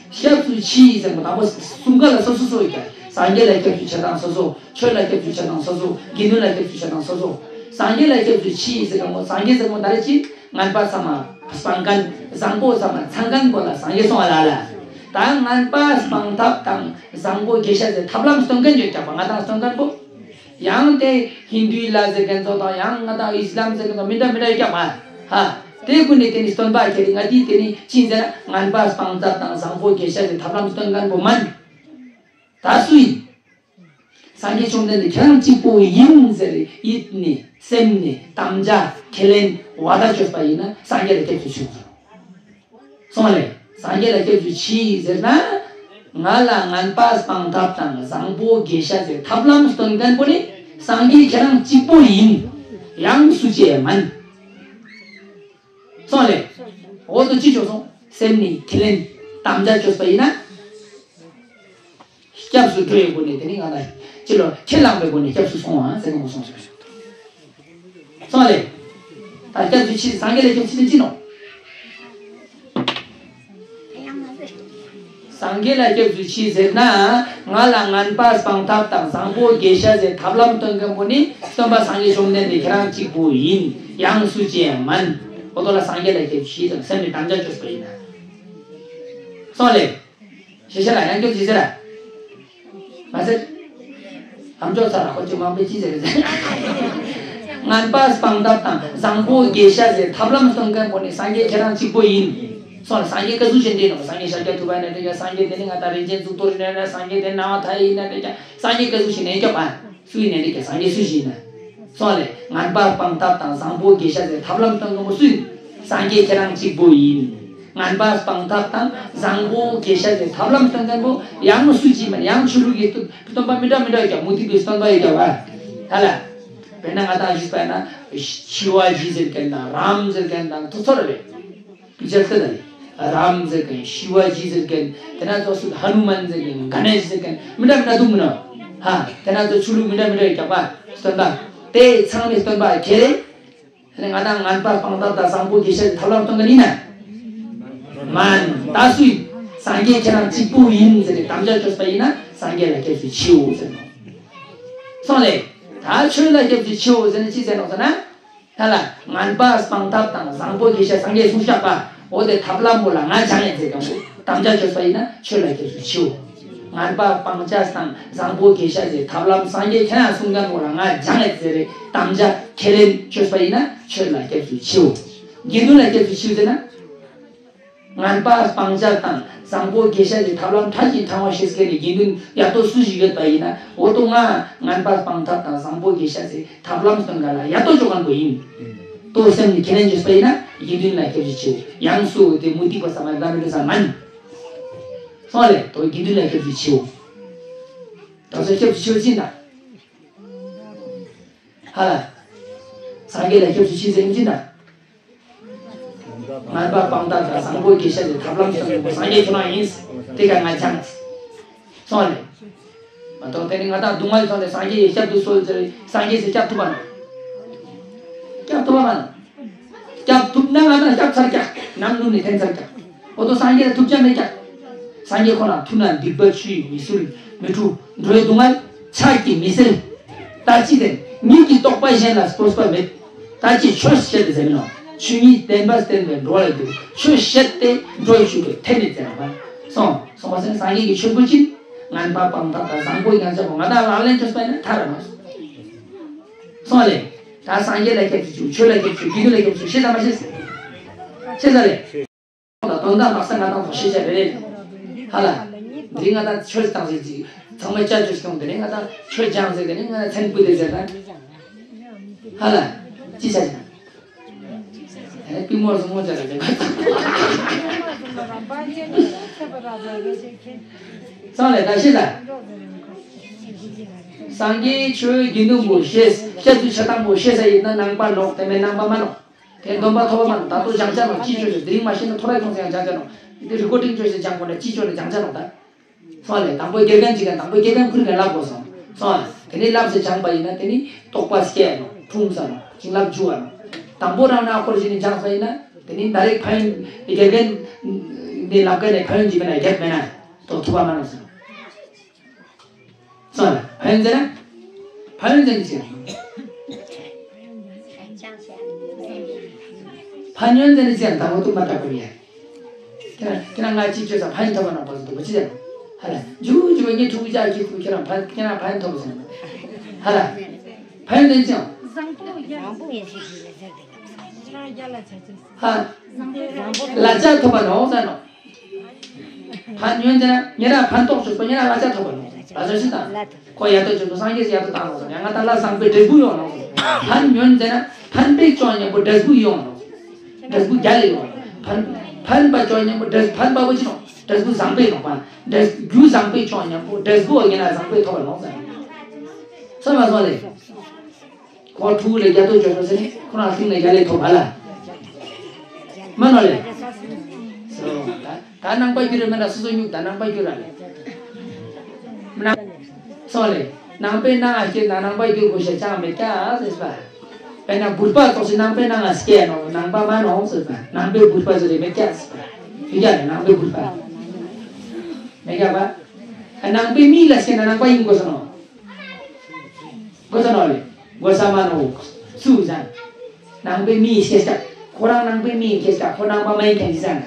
སྐྱབས་སུ་མཆི་ཟེར་མོ་དང་པོ་གསུམ་ཀ་ལ་སོ་སོ་སོ་ཡོད་ཀྱང་། སངས་རྒྱས་ལ་སྐྱབས་སུ་མཆི་དང་སོ་སོ། ཆོས་ལ་སྐྱབས་སུ་མཆི་དང་སོ་སོ། དགེ་འདུན་ལ་སྐྱབས་སུ་མཆི་དང་སོ་སོ། སངས་རྒྱས་ལ་སྐྱབས་སུ་མཆི་ཟེར་ག་མོ། སངས་རྒྱས་ཟེར་མོ་ད་རེ་ཅི། ངན་པ་ཚང་མ་སྤང་མཁན། བཟང་པོ་ཚང་མ་ཚང་མཁན་པོ་ལ་སངས་རྒྱས་སོང་བ་ལ་ལ། ད་ངན་པ་སྤང་ཐབས་དང་བཟང་པོ་དགེ་བཤེས་ཟེར་ཐབས་ལམ་སྟོན་མཁན་ཡོད་ཀྱང་པ། ང་དང་སྟོན་མཁན་པོ། ཡང་དེ་ཧིན་དུའི་ལ་ཟེར་མཁན་ཚོ་དང་། ཡང་ང་དང་ཨི་སི་ལམ་ཟེར་མཁན་ཚོ་མི་འདྲ་མི་འདྲ་ཡོད་ཀྱང་མ། ཧ། དེ་ཀུན་ནས་དེ་ནི་སྟོན་པ་ཁྱེད་རིག་ང་དེ་དེ་ནི་ཅི་ཟེར། ངན་པ་སྤང་ཐབས་དང་བཟང་པོ་དགེ་བཤེས་ཟེར་ཐབས་ལམ་སྟོན་མཁན་པོ་མན། ད་སུ་ཡིན། སངས་རྒྱས་བཅོམ་ལྡན་འདས་ཁྱེད་རང་གཅིག་པོ་ཡིན་ཟེར་ཡིད་ནས་སེམས་ནས་དམ་བཅའ་ཁས་ལེན་བ་ད་བཅོས་པ་ཡིན་ན་སངས་རྒྱས་ལ་སྐྱབས་སུ་མཆི་དགོས། སོང་ལེ། སངས་རྒྱས་ལ་སྐྱབས་སུ་མཆི་ཟེར་ན། ང་ལ་ངན་པ་སྤང་ཐབས་དང་བཟང་པོ་དགེ་བཤེས་ཟེར་ཐབས་ལམ་སྟོན་མཁན་པོ་ནི་སངས་རྒྱས་ཁྱེད་རང་གཅིག་པོ་ཡིན། ཡང་སུ་ཅི་ཡང་མིན། སོང་ལེ། འོ་དོ་ཅི་བྱོས་སོང་། སེམས་ནི་ཁས་ལེན་དམ་བཅའ་བཅོས་པ་ཡིན་ན། སྐྱབས་སུ་འགྲོ་བའི་སྒོ་ནས་དེ་ནི་ང་ལ་ཅི་ལོ་ཁས་བླངས་པའི་སྒོ་ནས་སྐྱབས་སུ་སོང་བ་ཟེར་ནས་མོ་སོང་ཟེར། སོང་ལེ། ད་སྐྱབས་སུ་མཆི། སངས་རྒྱས་ལ་སྐྱབས་སུ་མཆི་ཅི་ནོ། སངས་རྒྱས་ལ་སྐྱབས་སུ་མཆི་ཟེར་ན། ང་ལ་ངན་པ་སྤང་ཐབས་དང་བཟང་པོ་དགེ་བཤེས་ཟེར་ཐབས་ལམ་སྟོན་མཁན་པོ་ནི་སྟོན་པ་སངས་རྒྱས་བཅོམ་ལྡན་འདས་ཁྱེད་རང་གཅིག་པོ་ཡིན། ཡང་སུ་ཅི་ཡང་མིན། འོ་དོ་ལ་སངས་རྒྱས་ལ་སྐྱབས་སུ་མཆི་དང་སེམས་ནས་དམ་བཅའ་བཅོས་པ་ཡིན་ན། སོང་ལེ། ཤེས་བྱ་ལ་ཡང་སྐྱོབ་ཅི་ཟེར་ར། མ་ཟེར། ཨམ་ཅོག་ཚ་ལ་ཁོ་ཅི་མང་པོས་ཅི་ཟེར་ཟེར། ངན་པ་སྤང་ཐབས་དང་བཟང་པོ་དགེ་བཤེས་ཟེར་ཐབས་ལམ་སྟོན་མཁན་པོ་ནི་སངས་རྒྱས་ཁྱེད་རང་གཅིག་པོ་ཡིན། སོང་ལ་སངས་རྒྱས་སྐལ་གཟུགས་ཅན་འདི་ནོ། སངས་རྒྱས་ཤཱཀྱ་ཐུབ་པ་ནས་འདྲ་ཡ། སངས་རྒྱས་དེ་ནི་ང་དང་རིན་ཆེན་གཙུག་ཏོར་ནས་འདྲ། སངས་རྒྱས་དེ་ནང་མཐའ་ཡིན་ན་འདྲ་ཡ། སངས་རྒྱས་སྐལ་གཟུགས་ཅན་ནས་སྐྱོབ་པ། སུ་ཡིན་ནའི་འགྲིག་གི། སངས་རྒྱས་སུ་ཞིག་ཡིན་ན། སོང་ལེ། ངན་པ་སྤང་ཐབས་དང་བཟང་པོ་དགེ་བཤེས་ཟེར་ཐབས་ལམ་སྟོན་མཁན་པོ་སུ་ཡིན། སངས་རྒྱས་ཁྱེད་རང་གཅིག་པོ་ཡིན། ངན་པ་སྤང་ཐབས་དང་བཟང་པོ་དགེ་བཤེས་ཟེར་ཐབས་ལམ་སྟོན་མཁན་པོ་ཡང་སུ་ཞིག་མིན། ཡང་ཆོས་ལུགས་ཀྱི་སྟོན་པ་མི་འདྲ་མི་འདྲ་ཡོད་ཀྱང་མུ་སྟེགས་པའི་སྟོན་པ་ཡོད་ཀྱང་བ། ཧ་ལ། དཔེར་ན་ང་དང་ཞུས་པ་ན་ཤི་ཝ་ཇི་ཟེར་མཁན་དང་རམ་ཟེར་མཁན་དང་དེ་ཚོ་རེད། རྗེས་སུ་དང་། རམ་ཟེར་མཁན། ཤི་ཝ་ཇི་ཟེར་མཁན། དེ་ན་ཚོ་སུ་ཧ་ནུ་མན་ཟེར་མཁན། ག་ནེ་ཤ་ཟེར་མཁན། མི་འདྲ་མི་འདྲ་འདུག་མི་ནོ། ཧ། དེ་ན་ཚོ་ཆོས་ལུགས་མི་འདྲ་མི་འདྲ་ཡོད་ཀྱང་པ། སྟོན་པ། དེ་ཚང་མའི་སྟོན་པ་ཁྱེད་རེད། ང་དང་ངན་པ་སྤང་ཐབས་དང་བཟང་པོ་དགེ་བཤེས་ཐབས་ལམ་སྟོན་མཁན་ཡིན་ན། མན། ད་སུ་ཡིན། སངས་རྒྱས་ཁྱེད་རང་གཅིག་པུ་ཡིན་ཟེར་ནས་དམ་བཅའ་བཅོས་པ་ཡིན་ན་སངས་རྒྱས་ལ་སྐྱབས་སུ་མཆིའོ་ཟེར་ནོ། སོང་ལེ། ད་ཆོས་ལ་སྐྱབས་སུ་མཆིའོ་ཟེར་ནས་ཅི་ཟེར་ནོ་ཟེར་ན། ད་ལ་ངན་པ་སྤང་ཐབས་དང་བཟང་པོ་དགེ་བཤེས་སངས་རྒྱས་གསུངས་བཞག་པ། འོ་དེ་ཐབས་ལམ་པོ་ལ་ང་སྦྱང་ཡས་ཟེར་གང་པོ་དམ་བཅའ་བཅོས་པ་ཡིན་ན་ཆོས་ལ་སྐྱབས་སུ་མཆིའོ། ངན་པ་སྤང་བྱ་དང་བཟང་པོ་དགེ་བཤེས་ཟེར་ཐབས་ལམ་སངས་རྒྱས་ཁྱེད་རང་གསུང་མཁན་པོ་ལ་ང་སྦྱང་ཡས་ཟེར་རེ་དམ་བཅའ་ཁས་ལེན་བཅོས་པ་ཡིན་ན་ཆོས་ལ་སྐྱབས་སུ་མཆིའོ། དགེ་འདུན་ལ་སྐྱབས་སུ་མཆིའོ་ཟེར་ན། ངན་པ་སྤང་བྱ་དང་བཟང་པོ་དགེ་བཤེས་ཀྱི་ཐབས་ལམ་ཕྲ་ཞིང་ཕྲ་བ་ཤེས་མཁན་ནི་དགེ་འདུན་ཡག་ཏོ་སུ་ཞིག་ཡོད་པ་ཡིན་ན། འོ་ཏོ་ང་ངན་པ་སྤང་ཐབས་དང་བཟང་པོ་དགེ་བཤེས་ཀྱི་ཐབས་ལམ་སྟོན་མཁན་ལ་ཡག་ཏོ་ཅོ་མཁན་པོ་ཡིན། ཏོ་སེམས་ནི་ཁས་ལེན་བྱས་པ་ཡིན་ན་དགེ་འདུན་ལ་སྐྱབས་སུ་མཆིའོ། ཡང་སུ་དེ་མུ་སྟེགས་པ་ས་མ་ཡིན་ན་མི་འདུག་ས་མན། སོང་ལེ། ཏོ་དགེ་འདུན་ལ་སྐྱབས་སུ་མཆིའོ། ད་ཚོ་སྐྱབས་སུ་མཆིའོ་ཅི་འདྲ། ཧ་ལ། སངས་རྒྱས་ལ་སྐྱབས་སུ་མཆི་ཟེར་ཡིན་ཅི་འདྲ། ངན་པ་སྤང་ཐབས་དང་བཟང་པོ་དགེ་བཤེས་ཀྱི་ཐབས་ལམ་སྟོན་མཁན་པོ་སངས་རྒྱས་ཁྱོད་རང་ཡིན། དེ་ག་ང་སྦྱངས། སོང་ལེ། མ་གཏོགས་དེ་ནི་ང་དང་སྡུག་བསྔལ་སོང་སྟེ་སངས་རྒྱས་ཡིས་སྐྱབས་སུ་གསོལ་ཟེར་སངས་རྒྱས་སུ་སྐྱབས་ཐུབ་པ་ན། སྐྱབས་ཐུབ་པ་མ་ན། སྐྱབས་ཐུབ་ན་ང་དང་སྐྱབས་ཚར་ཀྱག་ནམ་ལུགས་ནས་འཐེན་ཚར་ཀྱག་འོ་ཏོ་སངས་རྒྱས་ལ་ཐུབ་ཅག་མེད་ཀྱག་སངས་རྒྱས་ཁོ་ན་ཐུབ་ན་སྡིག་པ་ཆུ་ཡིས་མི་སོལ་མི་འཁྲུ། འགྲོ་བའི་སྡུག་བསྔལ་ཕྱག་གིས་མི་སེལ། ད་ཅི་དེ་ཉིད་ཀྱི་རྟོགས་པ་གཞན་ལ་སྤོབས་པ་མེད། ད་ཅི་ཆོས་བཤད་དེ་ཟེར་མི་ནོ། ཆོས་ཉིད་བདེན་པ་བསྟན་པས་འགྲོ་བ་ལ་འགྱུར། ཆོས་བཤད་དེ་འགྲོ་བའི་ཤུགས་ཀྱིས་འཐེན་ནས་ཟེར་བ། སོང་སོང་བ་སེང་སངས་རྒྱས་ཀྱི་ཆོས་པོ་ཅི། ངན་པ་སྤང་ཐབས་དང་བཟང་པོ་ཡང་ཆགས་པ་ང་དང་ལག་ལེན་ཆོས་པ་ཡིན་ན་ཐར་ར་མ་སོང་། སོང་ལེ། ད་སངས་རྒྱས་ལ་སྐྱབས་སུ་མཆིའོ། ཆོས་ལ་སྐྱབས་སུ་མཆིའོ། དགེ་འདུན་ལ་སྐྱབས་སུ་མཆིའོ། ཤེས་ས་མ་ཤེས། ཤེས་ས་ལེ། དོན་དག་དག་ས་ང་དང་ཐོག་ཤེས་བྱ་རེ་རེ། ཧ་ལ། འདི་ང་དང་ཆོས་དང་ཟེར་གྱི། ཚང་མས་བྱ་ཆོས་སྐྱོང་དེ་ནི་ང་དང་ཆོས་སྦྱང་ཟེར་དེ་ནི་ང་མཚན་ཕུད་དེ་ཟེར་ན། ཧ་ལ། ཅི་བྱ་བྱ། པུས་མོ་སུ་མོ་བྱས་ལ་བྱས། སངས་ལས་ད་ཤེས་ལ། སངས་རྒྱས་ཆོས་ཀྱི་དགེ་འདུན་པོ་ཤེས། སྐྱབས་སུ་ཆ་དང་པོ་ཤེས་ས་ཡིན་ན་ནང་པ་ནོག་དེ་མིན་ནང་པ་མ་ནོག་དེ་སྡོམ་པ་ཐོབ་པ་མ་ནོག་ད་དུང་སྦྱང་བྱ་ནོག་ཅི་བཅོས་ཟེར། དེ་རིང་མ་ཤེས་ན་ཐོ་རེ་ཁོང་ཚོ་ཡང་སྦྱང་བྱ་ནོག་དེ་རི་ཀོ་ཏིང་བཅོས་ཟེར་སྦྱང་དགོས་ན་ཅི་བཅོས་ན་སྦྱང་བྱ་ནོག་ད། སོང་ལས་དང་པོ་དགེ་རྒན་གཅིག་གིས་དང་པོ་དགེ་རྒན་ཁུར་ནས་བསླབ་དགོས་སོང་། སོང་ལས་དེ་ནས་བསླབས་ཟེར་སྦྱངས་པ་ཡིན་ན་དེ་ནི་རྟོགས་པ་སྐྱེ་ནོག་འཁྲུངས་ས་ནོག་བྱིན་རླབས་འཇུག་བ་ནོག་དང་པོ་རང་ནས་ཨ་ཁོར་གཞི་ནས་སྦྱངས་པ་ཡིན་ན་དེ་ནི་ད་རེས་ཕན་ཡོན་དགེ་རྒན་ནས་བསླབ་མཁན་ནས་ཕན་ཡོན་གྱི་མེད་ན་རྒྱབ་མེད་ན་ཐོབ་ཐུབ་པ་མ་ནོག་ཟེར། སོང་ལ་ཕན་ཡོན་ཟེར་ན། ཕན་ཡོན་ཟེར་ནི་ཟེར། ཕན་ཡོན་ཟེར་ནི་ཟེར་ན་དང་པོ་ཐུག་མ་དྲག་པོ་ཡ། ཁྱེད་རང་ཁྱེད་རང་ང་ཅིག་བཅོས་ས་ཕན་ཡོན་ཐོབ་པ་ན་པོ་ཟེར་འདུག་པ་ཅི་ཟེར། ཧ་ལ་འཇུ་འཇུ་བ་ངས་ཕྲུ་གུ་ཅག་གིས་ཐུག་ཁྱེད་རང་ཕན་ཁྱེད་རང་ཕན་ཡོན་ཐོབ་ཟེར། ཧ་ལ་ཕན་ཡོན་ཟེར་ཅི་ཡང་། བཟང་པོ་ཡ། བཟང་པོ་ཡ་ཟེར་ཟེར་ཟེར་དེ། ཁྱེད་རང་རྒྱ་ལ་ཆ་ཆེ་ཟེར། ཧ། བཟང་པོ་ལ་ཆ་ཐོབ་པ་ནོག་ཟེར་ནོག་ཕན་ཡོན་ཟེར་ན་ཉེ་རང་ཕན་ཐོགས་ཆོག་པ་ཉེ་རང་ལ་ཆ་ཐོབ་པ་ནོག་ལ་ཆ་ཞིག་དང་། ཁོ་ཡ་ཏོ་ཆོག་པ་སངས་རྒྱས་སུ་ཡ་ཏོ་བཏང་ནོག་ཟེར་ཡང་ང་ད་ལ་བཟང་པོའི་འབྲས་བུ་ཡོང་ནོག་ཕན་ཡོན་ཟེར་ན་ཕན་པའི་ཅོ་མཉམ་པོ་འབྲས་བུ་ཡོང་ནོག་འབྲས་བུ་རྒྱ་ལས་ཡོང་། ཕན་ཕན་པ་ཅོ་མཉམ་པོ་འབྲས་ཕན་པ་པོ་ཅི་ནོག་འབྲས་བུ་བཟང་པོའི་ནོག་པ། འབྲས་རྒྱུ་བཟང་པོའི་ཅོ་མཉམ་པོ་འབྲས་བུ་ཡིན་ན་བཟང་པོའི་ཐོབ་པ་ནོག་ཟེར། སོང་མ་སོང་ལས། ཁོ་ཕྲུ་གུ་ལ་རྒྱ་ཐོ་བཅོས་སོང་ཟེར་ནས་ཁོ་རང་སེམས་ནས་རྒྱ་ལས་ཐོབ་པ་ལ། མ་ནོག་ལས། སོ། ད་ད་ནང་པ་རྒྱུད་རེད་མེད་ན་སོ་སོ་སྨྱུག་ད་ནང་པ་རྒྱུད་ར་ལས། ནང་སོང་ལས། ནང་པའི་ནང་ང་སྐྱེས་ན་ནང་པ་རྒྱུད་དགོས་ཤེས་ཅང་མེད་ཀྱག་ཟེར་པ། དཔེར་ན་བུར་པ་ཙོགས་ཤིག་ནང་པའི་ནང་ང་སྐྱེས་ནོག་ནང་པ་མ་ནོག་ཟེར་པ། ནང་པའི་བུར་པ་ཟེར་རེ་མེད་ཀྱག་ཟེར་པ། ཡིན་ཀྱག་ལས་ནང་པའི་བུར་པ། མེད་ཀྱག་པ། ནང་པའི་མི་ལ་སྐྱེས་ན་ནང་པ་ཡིན་དགོས་ས་ནོག་དགོས་ས་ནོག་ལས། དགོས་ས་མ་ནོག་སུ་ཟེར། ནང་པའི་མིའི་སྐད་ཆ། ཁོ་རང་ནང་པའི་མིའི་སྐད་ཆ་ཁོ་ནང་པ་མ་ཡིན་མཁན་གྱི་ཟེར་ན།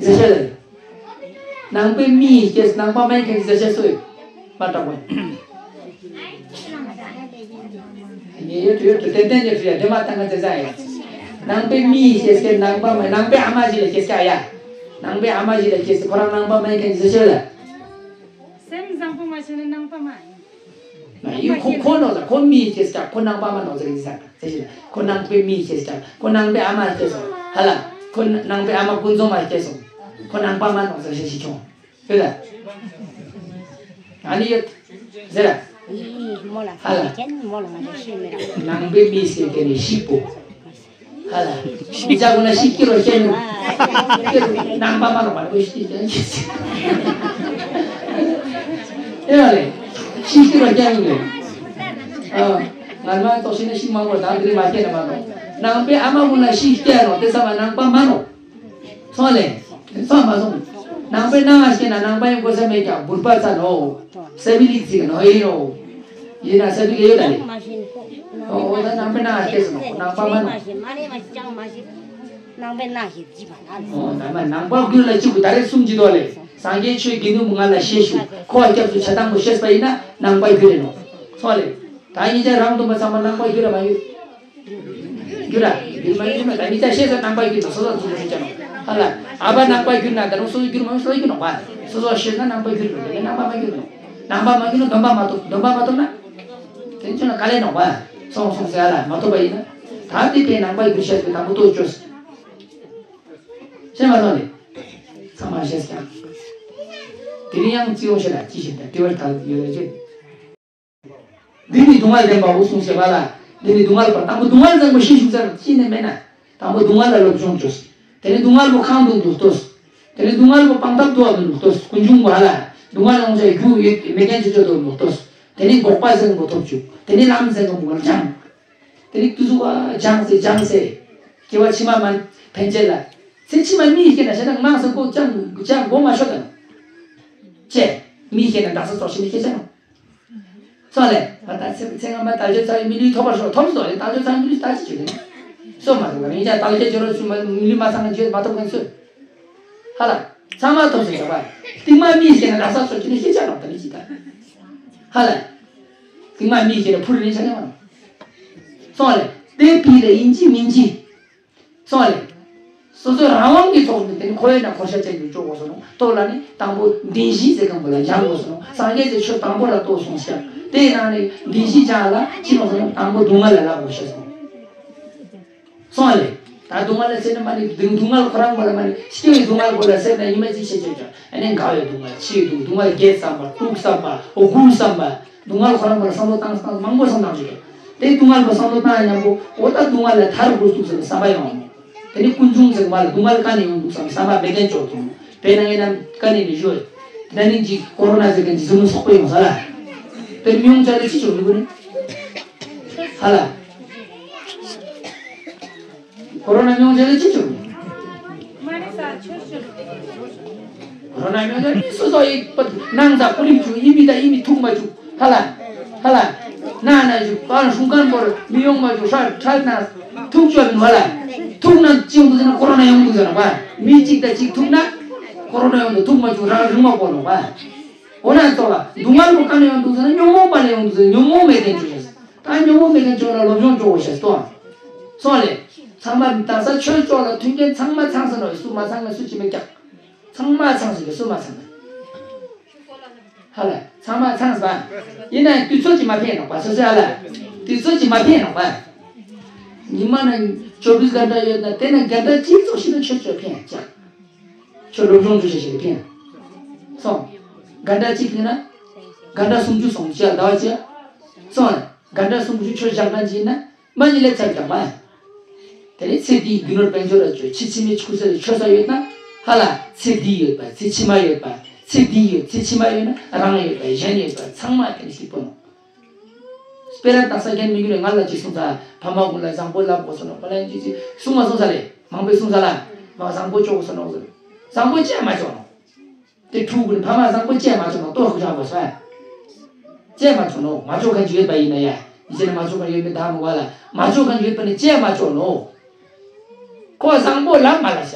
ཟེར་ཤེས་ལ། ནང་པའི་མིའི་སྐད་ནང་པ་མ་ཡིན་མཁན་གྱི་ཟེར་ཤེས་སུ་ཡོད། མ་དྲག་པོ། ཉེ་ཡོད་དུ་ཡོད་དུ་ཏན་ཏན་ཉེ་དུ་ཡ་དེ་མ་བཏང་ག་ཟེར་ཟ་ཡ། ནང་པའི་མིའི་སྐད་ནང་པ་མ་ནང་པའི་ཨ་མ་ཞིག་ལ་སྐད་ཆ་ཡ། ནང་པའི་ཨ་མ་ཞིག་ལ་སྐད་ཁོ་རང་ནང་པ་མ་ཡིན་མཁན་གྱི་ཟེར་ཤེས་ལ། སེམས་བཟང་པོ་མ་བྱས་ན་ནང་པ་མ་ཡིན། ཡིན་ཁོ་ཁོ་ནོག་ཟེར། ཁོ་མིའི་སྐད་ཆ་ཁོ་ནང་པ་མ་ནོག་ཟེར་གྱི་ཟེར་ཟེར་ཞིག་ལ། ཁོ་ནང་པའི་མིའི་སྐད་ཆ་ཁོ་ནང་པའི་ཨ་མ་སྐད་སོང་ཧ་ལ། ཁོ་ནང་པའི་ཨ་མ་ཀུན་རྫོང་མ་སྐད་སོང་། ཁོ་ནང་པ་མ་ནོག་ཟེར་ཞིག་བྱུང་། ཡོད་ལ། ཨ་ནི་ཡོད། ཟེར་ལ། ཡི་ཡི་མོ་ལ་ཧ་ལ། ཁྱེད་མོ་ལ་ང་ཚོ་ཤེས་མི་ར། ནང་པའི་མིའི་སྐད་ཀྱི་ནི་ཤིག་པོ། ཧ་ལ། ཤི་ཅག་གོ་ན་ཤི་སྐྱིད་རོ་ཤེས་ནུ། སྐྱིད་རོ་ནང་པ་མ་རོ་མ་རོ་ཤི་ཅག་ཤི། ཨེ་ལེ། ཤི་སྐྱིད་རོ་ཤེས་ནུ། ཨ། ང་མ་ཏོག་ཤི་ན་ཤི་མ་གོ་དང་དེ་མ་སྐྱེ་ན་མ་རོ། ནང་པའི་ཨ་མ་གོ་ན་ཤི་སྐྱིད་རོ་དེ་ས་མ་ནང་པ་མ་རོ། སོང་ལེ། སོང་མ་སོང་། ནང་པའི་ནང་ང་སྐྱེ་ན་ནང་པ་ཡང་གོ་ས་མེད་ཀྱང་བུར་པ་ཚ་ནོ། ས་བི་ལི་ཚིག་ནོ་ཨེ་ཡོ། ཡིན་ན་ས་བི་ལི་ཡོད་ད་ལེ། ཨོ་ཨོ་ད་ནང་པའི་ནང་ང་སྐྱེ་སོང་ནོ་ནང་པ་མ་ནོ། ནང་པའི་ནང་ཞིག་ཅིག་པ་ན། ཨོ་ནང་པ་ནང་པ་རྒྱུད་ལ་གཅིག་པུ་ད་རེས་གསུམ་གྱི་ཐོག་ལས་སངས་རྒྱས་ཆོས་དགེ་འདུན་མོ་ང་ལ་ཤེས་ཞུ་ཁོ་སྐྱབས་སུ་ཆ་དང་པོ་ཤེས་པ་ཡིན་ན་ནང་པ་རྒྱུད་རེད་ནོ། སོང་ལེ། ད་ཡིན་ཀྱང་རང་སྟོང་པ་ཚང་མ་ནང་པ་རྒྱུད་ར་མ་ཡོད། རྒྱུད་ར་རྒྱུད་མ་རྒྱུད་མ་ད་ཡིན་ཀྱང་ཤེས་ས་ནང་པ་རྒྱུད་ནོ་སོ་སོ་ཚུགས་ཤེས་ཀྱང་ནོ། ཧ་ལ། ཨ་ཕ་ནང་པ་རྒྱུད་ན་ད་རུང་སོ་སོ་རྒྱུད་མ་ཡོད་སོ་སོ་རྒྱུད་ནོ་བ། སོ་སོ་ཤེས་ན་ནང་པ་རྒྱུད་རེད་ནང་པ་མ་རྒྱུད་ནོ། ནང་པ་མ་རྒྱུད་ན་སྡོམ་པ་མ་ཐོབ་སྡོམ་པ་མ་ཐོབ་ན། དེ་ཚོ་ན་ག་ལས་ནོ་བ། སོང་སོང་ཟེར་ལ་མ་ཐོབ་པ་ཡིན་ན། ད་དེ་པའི་ནང་པ་རྒྱུད་ཤེས་པའི་དང་པོ་ལྟོས་བཅོས། ཤེས་མ་ཐོབ་ནས། ཚང་མ་ཤེས་ཀྱང་། དེ་རིང་ཡང་བརྩི་ཡོང་ཤེས་ལ་ཅི་ཞིག་དང་དྲི་བར་དག་ཡོད་ལ་ཅི། འདི་ནི་སྡུག་བསྔལ་བདེན་པའོ་གསུངས་ཞེས་པ་ལ། འདི་ནི་སྡུག་བསྔལ་བ་དང་པོ་སྡུག་བསྔལ་བཟང་པོ་ཤེས་ཤུགས་ཟེར་ཅི་ནས་མེད་ན། དང་པོ་སྡུག་བསྔལ་ལ་སློབ་སྦྱོང་བཅོས། དེ་ནི་སྡུག་བསྔལ་བོ་ཁང་དུ་འདུག་ལྟོས། དེ་ནི་སྡུག་བསྔལ་བོ་སྤང་ཐབས་དུ་བ་འདུག་ལྟོས། ཀུན་འབྱུང་བ་ལ། སྡུག་བསྔལ་ཡོང་བྱ་རྒྱུ་ཡོད་མེད་མཁན་ཅི་ཅོ་དུ་འདུག་ལྟོས། དེ་ནི་འགོག་པ་ཟེར་མགོ་ཐོབ་བཅུག་དེ་ནི་ལམ་ཟེར་མགོ་མགོར་སྦྱང་། དེ་ནི་དུ་ཟུག་བ་སྦྱང་ཟེར་སྦྱང་ཟེར། སྐྱེ་བ་ཕྱི་མ་མ་ཕན་ཆད་ལ། ཚེ་ཕྱི་མ་མིའི་སྐྱེ་ན་ཤ་ན་དམངས་སུ་ཀོ་ཅང་ཅང་མགོ་མ་ཤོ་དང་། ཅེ། མིའི་སྐྱེ་ན་འདྲ་ས་ཙོག་ཤི་ནི་སྐྱེ་ཆ་ནོ། སོང་ལེ། ང་ད་ཚེ་ཚེ་སྔ་མ་དལ་འབྱོར་ཚ་བའི་མི་ལུས་ཐོབ་པར་ཤོག་ཐོབ་སོ་ལེ་དལ་འབྱོར་ཚ་བའི་མི་ལུས་ལྟ་ཅི་བྱེད་དེ། སོ་མ་ཐོབ་ལ་ངེད་ཅག་དལ་འབྱོར་འབྱོར་བ་ཚུ་མ་མི་ལུས་མ་ཚང་ན་འབྱོར་མ་ཐོབ་མཁན་ཚུ། ཧ་ལ། ཚང་མ་ཐོབ་སོ་ཡོད་པ། རྟིང་མ་མིའི་སྐྱེ་ན་འདྲ་ས་ཙོག་ཅི་ནི་སྐྱེ་ཆ་ནོ་ད་ནི་ཅི་ད། ཧ་ལ། རྟིང་མ་མིའི་སྐྱེ་ན་ཕུར་ནི་ཆ་ནི་མ་ནོ། སོང་ལེ། དེ་ཕི་ལ་ཡིན་གཅིག་མིན་གཅིག་སོང་ལེ། སོ་སོའི་རང་དབང་གི་ཐོག་ནས་དེ་ནི་ཁོ་ཡོད་ན་ཁོ་ཤ་ཅན་དུ་བཅོ་དགོས་སོ་ནོ། ཐོག་ལ་ནི་དང་པོ་བདེན་བཞི་ཟེར་མཁན་པོ་ལ་སྦྱང་དགོས་སོ་ནོ། སངས་རྒྱས་ཀྱི་ཆོས་དང་པོ་ལ་ལྟོས་སོང་ཤག་དེའི་ནང་ནས་བདེན་བཞི་སྦྱང་ལ་ཅི་ནོ་སོ་ནོ་དང་པོ་སྡུག་བསྔལ་ལ་བསླབ་དགོས་ཤག་སོང་། སོང་ལེ། ད་སྡུག་བསྔལ་ལ་སེམས་ན་མ་ནི་སྡུག་སྡུག་བསྔལ་ཁོ་རང་ཁོ་ལ་མ་ནི་སྐྱེ་བའི་སྡུག་བསྔལ་ཁོ་ལ་སེམས་ན་ཉི་མ་གཅིག་ཤེས་བྱས་ཀྱང་ཨ་ནི་རྒ་བའི་སྡུག་བསྔལ། འཆི་བའི་སྡུག་སྡུག་བསྔལ་བརྒྱད་བསམ་པ། དྲུག་བསམ་པ། དགུ་བསམ་པ། སྡུག་བསྔལ་ཁོ་རང་ཁོ་ལ་བསམ་བློ་བཏང་བཏང་མང་པོ་བསམ་བཏང་བྱས་ཀྱང་དེ་སྡུག་བསྔལ་ཁོ་བསམ་བློ་བཏང་ཡ་མཉམ་པོ་འོ་ད་སྡུག་བསྔལ་ལས་ཐར་དགོས་འདུག་ཟེར་བསམ་པ་ཡོང་། དེ་ནི་ཀུན་འབྱུང་ཟེར་བ་ལ་སྡུག་བསྔལ་ག་ནས་ཡོང་འདུག་བསམ་བསམ་པ་མེད་མཁན་ཅོག་ཐུབ། དཔེར་ན་ངས་ནམ་ག་ནས་ནི་ཞུ། ད་ནི་ཅིག་ཀོ་རོ་ན་ཟེར་མཁན་ཅིག་ཟུར་མོ་སོག་པོ་ཡོང་ས་ལ། དེ་མི་ཡོང་ཆ་ལ་ཅི་ཅོག་མི་དགོས་ནི། ཧ་ལ། ཀོ་རོ་ན་མི་ཡོང་ཆ་ལ་ཅི་ཅོག་མི། ཀོ་རོ་ན་མི་ཡོང་ཆ་ལ་སོ་སོ་ཡི་ནང་ས་ཀོ་ལིང་ཅུ་ཡིན་མི་ད་ཡིན་མི་ཐུག་མ་བཅུག་ཧ་ལ། ཧ་ལ། ན་ན་ཞུ་པང་སྲུང་མཁན་པོར་མི་ཡོང་མ་ཞུ་ཧྲ་ཁྲལ་ན་ཐུག་ཆོག་མིན་བ་ལ། ཐུག་ན་ཅི་ཡོང་འདུག་ཟེར་ན་ཀོ་རོ་ན་ཡོང་འདུག་ཟེར་ན་བ། མི་གཅིག་དང་གཅིག་ཐུག་ན་ཀོ་རོ་ན་ཡོང་འདུག་ཐུག་མ་བཅུག་རང་རིང་མ་པོ་ནོ་བ། འོ་ན་ཙོ་བ་སྡུག་བསྔལ་པོ་ག་ནས་ཡོང་འདུག་ཟེར་ན་ཉོན་མོངས་པ་ལས་ཡོང་འདུག་ཟེར། ཉོན་མོངས་མེད་མཁན་ཅོག་ཤེས། ད་ཉོན་མོངས་མེད་མཁན་ཅོག་ལ་སློབ་སྦྱོང་ཅོག་ཤེས་ཏོ། སོང་ལེ། ཚང་མ་དག་ས་ཆོས་ཅོག་ལ་མཐུན་རྐྱེན་ཚང་མ་ཚང་ས་ནོ། སུ་མ་ཚང་ན་སུ་ཅི་མེད་ཀྱག་ཚང་མ་ཚང་ཟེར་གི་སུ་མ་ཚང་ན། ཧ་ལ་ཚང་མ་ཚང་ཟེར་བ། ཡིན་ན་དུས་ཚོད་ཀྱིས་མ་ཕན་ནོག་པ། སོ་སོའི་ཨ་ལ། དུས་ཚོད་ཀྱིས་མ་ཕན་ནོག་པ། ཉི་མ་ན་ཅོ་བིས་གྷན་ཊ་ཡོད་ན་དེ་ན་གྷན་ཊ་གཅིག་ཙོགས་ཤིག་ན་ཆོས་ཆོས་ཕན་ཀྱག་ཆོས་སློབ་སྦྱོང་ཅོ་ཤེས་ཤིག་ཕན། སོང་། གྷན་ཊ་གཅིག་ཡིན་ན། གྷན་ཊ་སུམ་ཅུ་སོང་ཅི་ཡ་ཟླ་བ་ཅི་ཡ། སོང་། གྷན་ཊ་སུམ་ཅུ་ཆོས་སྦྱང་མཁན་ཅིག་ཡིན་ན། མ་ཉིད་ལས་ཚར་ཀྱང་མ། དེ་ནས་ཚེ་འདིའི་རྒྱུ་ནོར་དཔལ་འབྱོར་ལ་སྤྱོད། ཕྱི་ཕྱི་མའི་ཆོས་ས་ཆོས་ས་ཡོད་ན། ཧ་ལ་ཚེ་འདི་ཡོད་པ་ཚེ་ཕྱི་མ་ཡོད་པ། ཚེ་འདི་ཡོད་ཚེ་ཕྱི་མ་ཡོད་ན་རང་ཡོད་པ་གཞན་ཡོད་པ་ཚང་མ་དེ་ནས་ཤིག་པོ་ནོ། སྤེ་ར་དག་ས་རྒན་མི་འགྱུར་ང་ལ་ཅི་གསུངས་ས། ཕ་མ་ཀུན་ལ་བཟང་པོ་ལབ་དགོས་སོ་ནོ། པ་ལན་ཅི་ཅི་གསུངས་མ་གསུངས་ས་ལེ། མང་པོས་གསུངས་ས་ལ། མ་བཟང་པོ་ཅོ་དགོས་སོ་ནོ། བཟང་པོ་ཅི་ཡང་མ་ཅོ་ནོ། དེ་ཕྲུ་གུ་ནི་ཕ་མ་བཟང་པོ་ཅི་ཡང་མ་ཅོ་ནོ། ལྟོ་ཧུ་ཤ་དགོས་སོ། ཅི་ཡང་མ་ཅོ་ནོ། མ་ཅོ་མཁན་ཅིག་ཡོད་པ་ཡིན་ན་ཡ། ཡིན་ཟེར་ན་མ་ཅོ་མཁན་ཡོད་མེད་ད་མི་གོ་ལ། མ་ཅོ་མཁན་ཡོད་པ་ནི་ཅི་ཡང་མ་ཅོ་ནོ། ཁོ་བཟང་པོ་ལབ་མ་ལབ་བྱ་བ།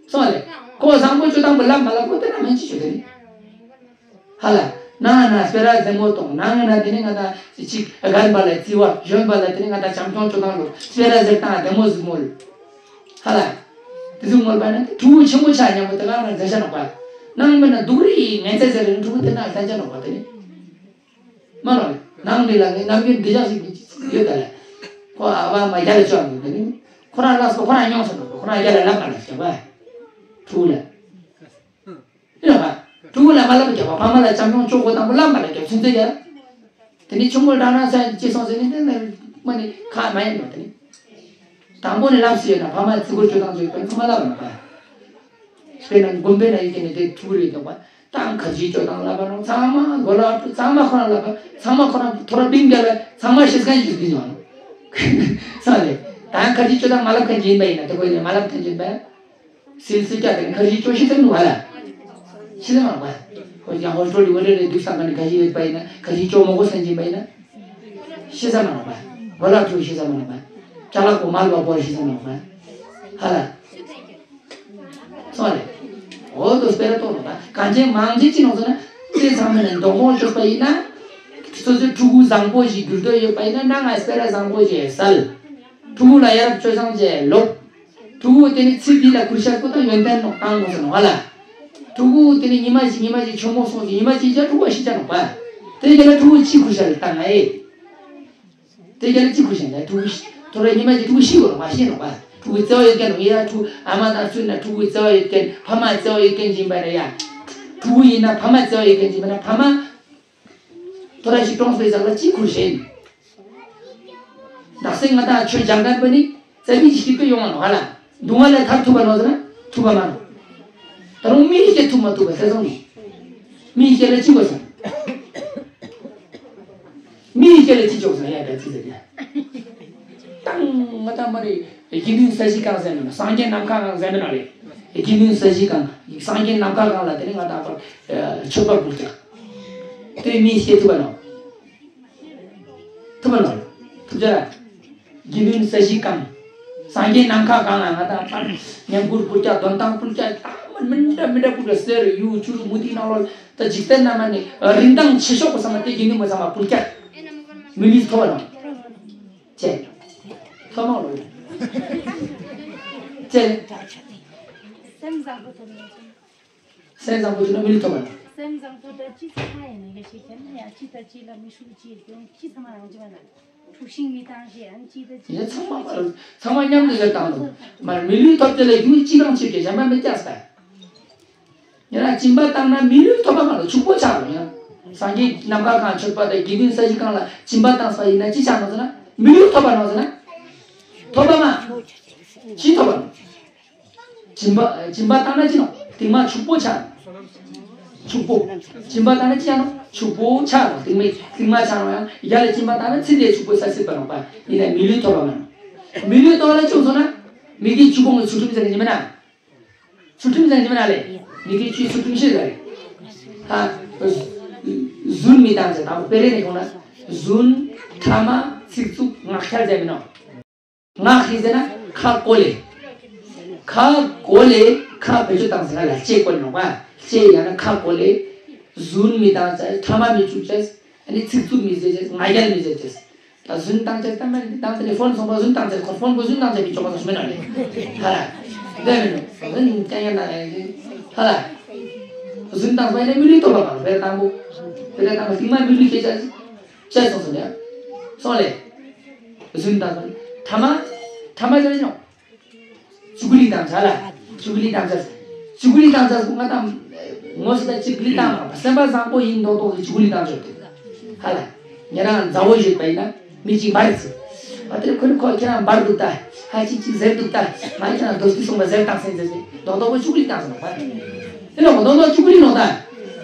སོང་ལེ། ཁོ་བཟང་པོ་ཅོ་དང་པོ་ལབ་མ་ལབ་ཁོ་དེ་ན་མེད་ཅི་ཅོ་དེ་རེད། ཧ་ལ། ན་ན་སྤེ་ར་ཟེ་མོ་གཏོང་ན་ང་ན་དེ་ནི་ང་ད་ཅིག་རྒན་པ་ལ་བརྩི་བ་གཞོན་པ་ལ་དེ་ནི་ང་ད་བྱམས་སྐྱོང་ཅོ་དང་ལོ་སྤེ་ར་ཟེར་དང་བདེ་མོ་ཟིག་མོ་ལ། ཧ་ལ། དེ་ཚོ་ངོ་ལ་པ་ན་ཕྲུ་གུ་ཆེན་པོ་ཆགས་ཉམས་པོ་དེ་ག་ང་མཛད་བྱ་ནོག་པ། ནང་མི་ན་སྡུག་རི་ངན་ཚད་ཟེར་རེ་ཕྲུ་གུ་དེ་ན་ལྟ་བྱ་ནོག་པ་དེ་ནི། མ་ནོ། ནང་འདི་ལ་ངའི་རྣམ་འགྱུར་འདི་འདྲ་ཞིག་ཡོད་ད་ལ། ཁོ་ཨ་བ་མ་རྒྱ་ལ་ཅོག་ནི་དེ་ནི། ཁོ་རང་ལ་སོ་ཁོ་རང་ཉོང་སོ་ནོ་ཁོ་རང་རྒྱ་ལ་ལབ་པ་ལ་བྱ་བ། ཕྲུ་གུ་ལ། ཡིན་ནོ་བ། ཕྲུ་གུ་ལ་མ་ལབ་པ་བྱ་བ་ཕ་མ་ལ་བྱམས་སྐྱོང་ཅོ་དགོས་དང་པོ་ལབ་པ་ལ་བྱ་ཚུན་ཚོད་ཡ། དེ་ནི་ཆུང་མོ་ལ་ན་ས་ཅི་སོང་ཟེར་ནི་དེ་ནི་མ་ནི་ཁ་མ་ཡིན་ནོ་དེ་ནི། དང་པོ་ནི་ལབ་སུ་ཡོད་ན་ཕ་མ་བརྩི་བཀུར་ཅོ་དང་ཅོ་ཡོད་པ་ཚང་མ་ལབ་ནོ་བ། དཔེར་ན་དགོན་པའི་ནང་ཡོད་མཁན་ནི་དེ་ཕྲུ་གུ་རེད་འདུག་པ། དང་ཁ་ཅིག་ཅོ་དང་ལབ་པ་ནོ་ཚང་མ་མགོ་ལ་ཚང་མ་ཁོ་རང་ལབ་པ་ཚང་མ་ཁོ་རང་ཐོ་ར་པིང་རྒྱ་ལ་ཚང་མ་ཤེས་མཁན་ཞིག་འདི་ཡོང་ནོ། ས་ལེ། དང་ཁ་ཅིག་ཅོ་དང་མ་ལབ་མཁན་ཅིག་ཡིན་པ་ཡིན་ན་དེ་གོ་ཡིན་ན་མ་ལབ་མཁན་ཅིག་ཡིན་པ། སིལ་སིལ་ཀྱ་དེ་ནི་ཁ་ཅིག་ཅོ་ཤེས་ཚར་ནོ་བ་ལ། ཤེས་ཚར་མ་ནོ་བ། ཁོ་ཡང་ཧོ་སྤྲོ་ལི་བ་རེ་རེ་འདུག་སང་ག་ནི་ཁ་ཅིག་ཡོད་པ་ཡིན་ན་ཁ་ཅིག་ཅོ་མོ་གོ་སན་ཅིག་ཡིན་པ་ཡིན་ན། ཤེས་ས་མ་ནོ་བ། གོ་ལ་ཐུག་ཤེས་ས་མ་ནོ་བ། ཅ་ལག་གོ་མ་ལ་བ་བོ་ཤེས་ས་མ་ནོ་བ། ཧ་ལ། སོང་རེད། འོ་དོ་སྤེ་ར་གཏོང་རོགས་ད་གང་ཅན་མང་ཅན་ཅི་ནོ་ཟེར་ན། དེ་ཚང་མ་ནས་མདོ་ཁོང་ཆོག་པ་ཡིན་ན། སོ་སོའི་ཕྲུ་གུ་བཟང་པོ་ཞིག་འགྱུར་འདོད་ཡོད་པ་ཡིན་ན་ན་ང་སྤེ་ར་བཟང་པོ་ཞིག་སལ། ཕྲུ་གུ་ལ་ཡ་རབས་སྤྱོད་བཟང་བྱས་ལོབ། ཕྲུ་གུ་དེ་ནི་ཚེ་འདི་ལ་གུས་ཞབས་སྐུ་དང་ཡོན་ཏན་ནོ་བཏང་དགོས་ཟེར་ནོ་ཧ་ལ། ཕྲུ་གུ་དེ་ནི་ཉི་མ་ཞིག་ཉི་མ་ཞིག་ཆོ་མོ་སོང་ཞིག་ཉི་མ་ཞིག་ཅ་ཕྲུ་གུ་ཤི་ཅ་ནོ་བ། དེ་རྒྱ་ལ་ཕྲུ་གུ་ཅི་གུས་ཞབས་ལ་བཏང་ང་ཨེ། དེ་རྒྱ་ལ་ཅི་གུས་ཞབས་ལ་ཕྲུ་གུ་ཤི་ཐོ་རེ་ཉི་མ་ཞིག་ཕྲུ་གུ་ཤི་དགོས་ནོ་མ་ཤི་ནོ་བ། ཕྲུ་གུ་བརྩེ་བ་ཡོད་མཁན་ནོ་ཡ་ཕྲུ་ཨ་མ་དང་ཚུལ་ན་ཕྲུ་གུ་བརྩེ་བ་ཡོད་མཁན་ཕ་མ་བརྩེ་བ་ཡོད་མཁན་ཅིག་ཡིན་པ་རེད་ཡ། ཕྲུ་གུ་ཡིན་ན་ཕ་མ་བརྩེ་བ་ཡོད་མཁན་ཅིག་ཡིན་པ་ན་ཕ་མ། ཐོ་ར་ཞིག་གྲོངས་པའི་ཟག་ལ་ཅི་ཁུར་ཞེན། ནག་སེང་ང་དང་ཆོས་སྦྱང་མཁན་པོ་ནི་རྩ་བའི་ཞིག་པའི་ཡོང་བ་ནོ་ཧ་ལ། སྡུག་བསྔལ་ལས་ཐར་ཐུབ་པ་ནོ་ཟེར་ན་ཐུབ་པ་མ་ནོ། ད་རུང་མིའི་སྐད་ཐུབ་མ་ཐུབ་པ་ཟེར་སོང་ནི། མིའི་སྐད་ལ་ཅི་དགོས་སམ། མིའི་སྐད་ལ་ཅི་ཆོག་སམ་ཡ་ད་ཅི་ཟེར་ཡ། ཏང་ང་དང་མ་རེད། དགེ་འདུན་ས་གཞི་གང་ཟེར་མིན་ན་སངས་རྒྱས་ནམ་མཁའ་གང་ཟེར་མིན་ན་རེད། དགེ་འདུན་ས་གཞི་གང་སངས་རྒྱས་ནམ་མཁའ་གང་ལ་དེ་ནི་ང་དང་པར་མཆོད་པ་འབུལ་ཀྱང་། དེ་མིའི་སྐད་ཐུབ་པ་ནོ། ཐུབ་པ་ནོ། ཐུབ་ཅག་དགེ་འདུན་ས་གཞི་གང་། སངས་རྒྱས་ནམ་མཁའ་གང་ལ་ང་དང་པར་བསྙེན་བཀུར་འབུལ་ཀྱང་འདོན་ཐང་འབུལ་ཀྱང་ད་མི་འདྲ་མི་འདྲ་འབུལ་ཀྱང་གསེར་གཡུ་བྱུ་རུ་མུ་ཏིག་ནང་ལོགས་ད་འཇིག་རྟེན་ན་མ་ནི་རིན་ཐང་ཆེ་ཤོས་པ་ཚང་མ་དེ་དགེ་འདུན་པ་ཚང་མ་འབུལ་ཀྱང་། མི་ལུས་ཐོབ་པ་ནོ། ཅེ། ཐོབ་མ་ལོ། ཅེ། སེམས་བཟང་པོ་ཐོབ་ནས། སེམས་བཟང་པོ་ཐོབ་ན་མི་ལུས་ཐོབ་པ་ནོ། སེམས་བཟང་པོ་ད་ཅི་ཚང་མ་ཡིན་ནི་ག་ཤེས་ཁྱེད་ན་ཡ་ཅི་ད་ཅི་ལ་མི་ཧྲུག་ཅི་ཡོང་ཅི་ཚང་མ་རང་ཅི་བ་ན། ཡིན་ཚང་མ་མ་རུ་ཚང་མ་མཉམ་དུ་ཡོད་དང་དུ་མར་མི་ལུས་ཐོབ་ཅེས་ལ་རྒྱུ་གཅིག་རང་ཆོས་ཀྱི་གཞན་པ་མི་སྐྱག་ས། ཡིན་ན་སྦྱིན་པ་བཏང་ན་མི་ལུས་ཐོབ་པ་མ་རུ་ཕྱུག་པོ་ཆགས་རུང་ཡང་སངས་རྒྱས་ནམ་མཁའ་གང་མཆོད་པ་དང་དགེ་འདུན་ས་གཞི་གང་ལ་སྦྱིན་པ་བཏང་ས་ཡིན་ན་ཅི་ཆགས་ནོ་ཟེར་ན་མི་ལུས་ཐོབ་པ་ནོ་ཟེར་ན་ཐོབ་པ་མ་ཅི་ཐོབ་པ་ནོ། སྦྱིན་པ་སྦྱིན་པ་བཏང་ན་ཅི་ནོ། རྟིང་མ་ཕྱུག་པོ་ཆགས། ཕྱུག་པོ། སྦྱིན་པ་བཏང་ན་ཅི་ཡང་ནོ། ཕྱུག་པོ་ཆགས་ནོ། རྟིང་མ་རྟིང་མ་ཆགས་ནོ་ཡང་ཡ་ལ་སྦྱིན་པ་བཏང་ན་ཚེ་འདིའི་ཕྱུག་པོ་ས་སྲིད་པ་ནོ་པ། ཡིན་ན་མི་ལུས་ཐོབ་པ་མ་ནོ། མི་ལུས་ཐོབ་ལ་ཅུང་སོང་ན། མི་དགེ་བཅུ་སྤོང་གི་ཚུལ་ཁྲིམས་ཟེར་གྱི་མེད་ན། ཚུལ་ཁྲིམས་ཟེར་གྱི་མེད་ན་ལེ། མི་དགེ་བཅུའི་ཚུལ་ཁྲིམས་ཤེས་ཟེར་རེད། ཧ། རྫུན་མི་བཏང་ཟེར་དང་པོ་དཔེ་རེ་ནས་གོང་ན། རྫུན། ཕྲ་མ། ཚིག་རྩུབ། ངག་འཁྱལ་ཟེར་མིན་ནོ། ངག་ཧི་ཟེར་ན་ཁ་བཀོལ་ལེ། ཁ་བཀོལ་ལེ། ཁ་བེད་སྤྱོད་བཏང་ཟེར་ན་ལ་ལྕེ་བཀོལ་ནོ་བ། ལྕེ་ཡང་ན་ཁ་བཀོལ་ལེ། རྫུན་མི་བཏང་ཟེར། ཕྲ་མ་མི་བཅུག་ཅེས། ཨ་ནི་ཚིག་རྩུབ་མི་ཟེར་ཅེས། ང་རྒྱལ་མི་ཟེར་ཅེས། ད་རྫུན་བཏང་ཅེས་ད་མ་ནི་བཏང་ཟེར་ནི་ཕོན་སོང་པ་རྫུན་བཏང་ཟེར་ཁོ་ཕོན་གོ་རྫུན་བཏང་ཅེས་མི་ཆོག་པ་ཟེར་མི་ན་ལེ། ཧ་ལ། འདོད་མི་འདུག་རྫུན་ཀྱང་ཡང་ན་ཧ་ལ། རྫུན་བཏང་པ་ཡིན་ན་མི་ལུས་ཐོབ་པ་མ་རེད་བེར་བཏང་པོ། བེར་བཏང་པ་ཐིག་མ་མི་ལུས་ཁྱེད་ཅེས། ཅེས་སོང་ཟེར་ནས། སོང་ལེ། རྫུན་བཏང་པ་ནི་ཕྲ་མ། ཕྲ་མ་ཟེར་ནི་ཉོག་ཅུ་གུ་ལི་དང་བྱ་ལ། ཅུ་གུ་ལི་དང་བྱ། ཅུ་གུ་ལི་དང་བྱ་ང་དང་། ངོ་སོ་ད་ཅུ་གུ་ལི་དང་མ་སེམས་པ་བཟང་པོ་ཡིན་མདོག་མདོག་གི་ཅུ་གུ་ལི་དང་བྱ་དེ། ཧ་ལ། ཉེ་རང་མཛའ་བོ་ཡོད་པ་ཡིན་ན་མི་གཅིག་འབར་ཚུལ། ཨ་དེ་ཁོ་ནི་ཁོ་ཁྱེད་རང་འབར་འདུག་ད། ཧ་ཅིག་ཅིག་ཟེར་འདུག་ད། ང་ཡིན་ན་རྡོ་སྟི་སོང་བ་ཟེར་དང་སེམས་ཟེར་ཟེར་མདོག་མདོག་པོ་ཅུ་གུ་ལི་དང་སོང་བ། དེ་ལ་མདོག་མདོག་ཅུ་གུ་ལི་ནོ་ད།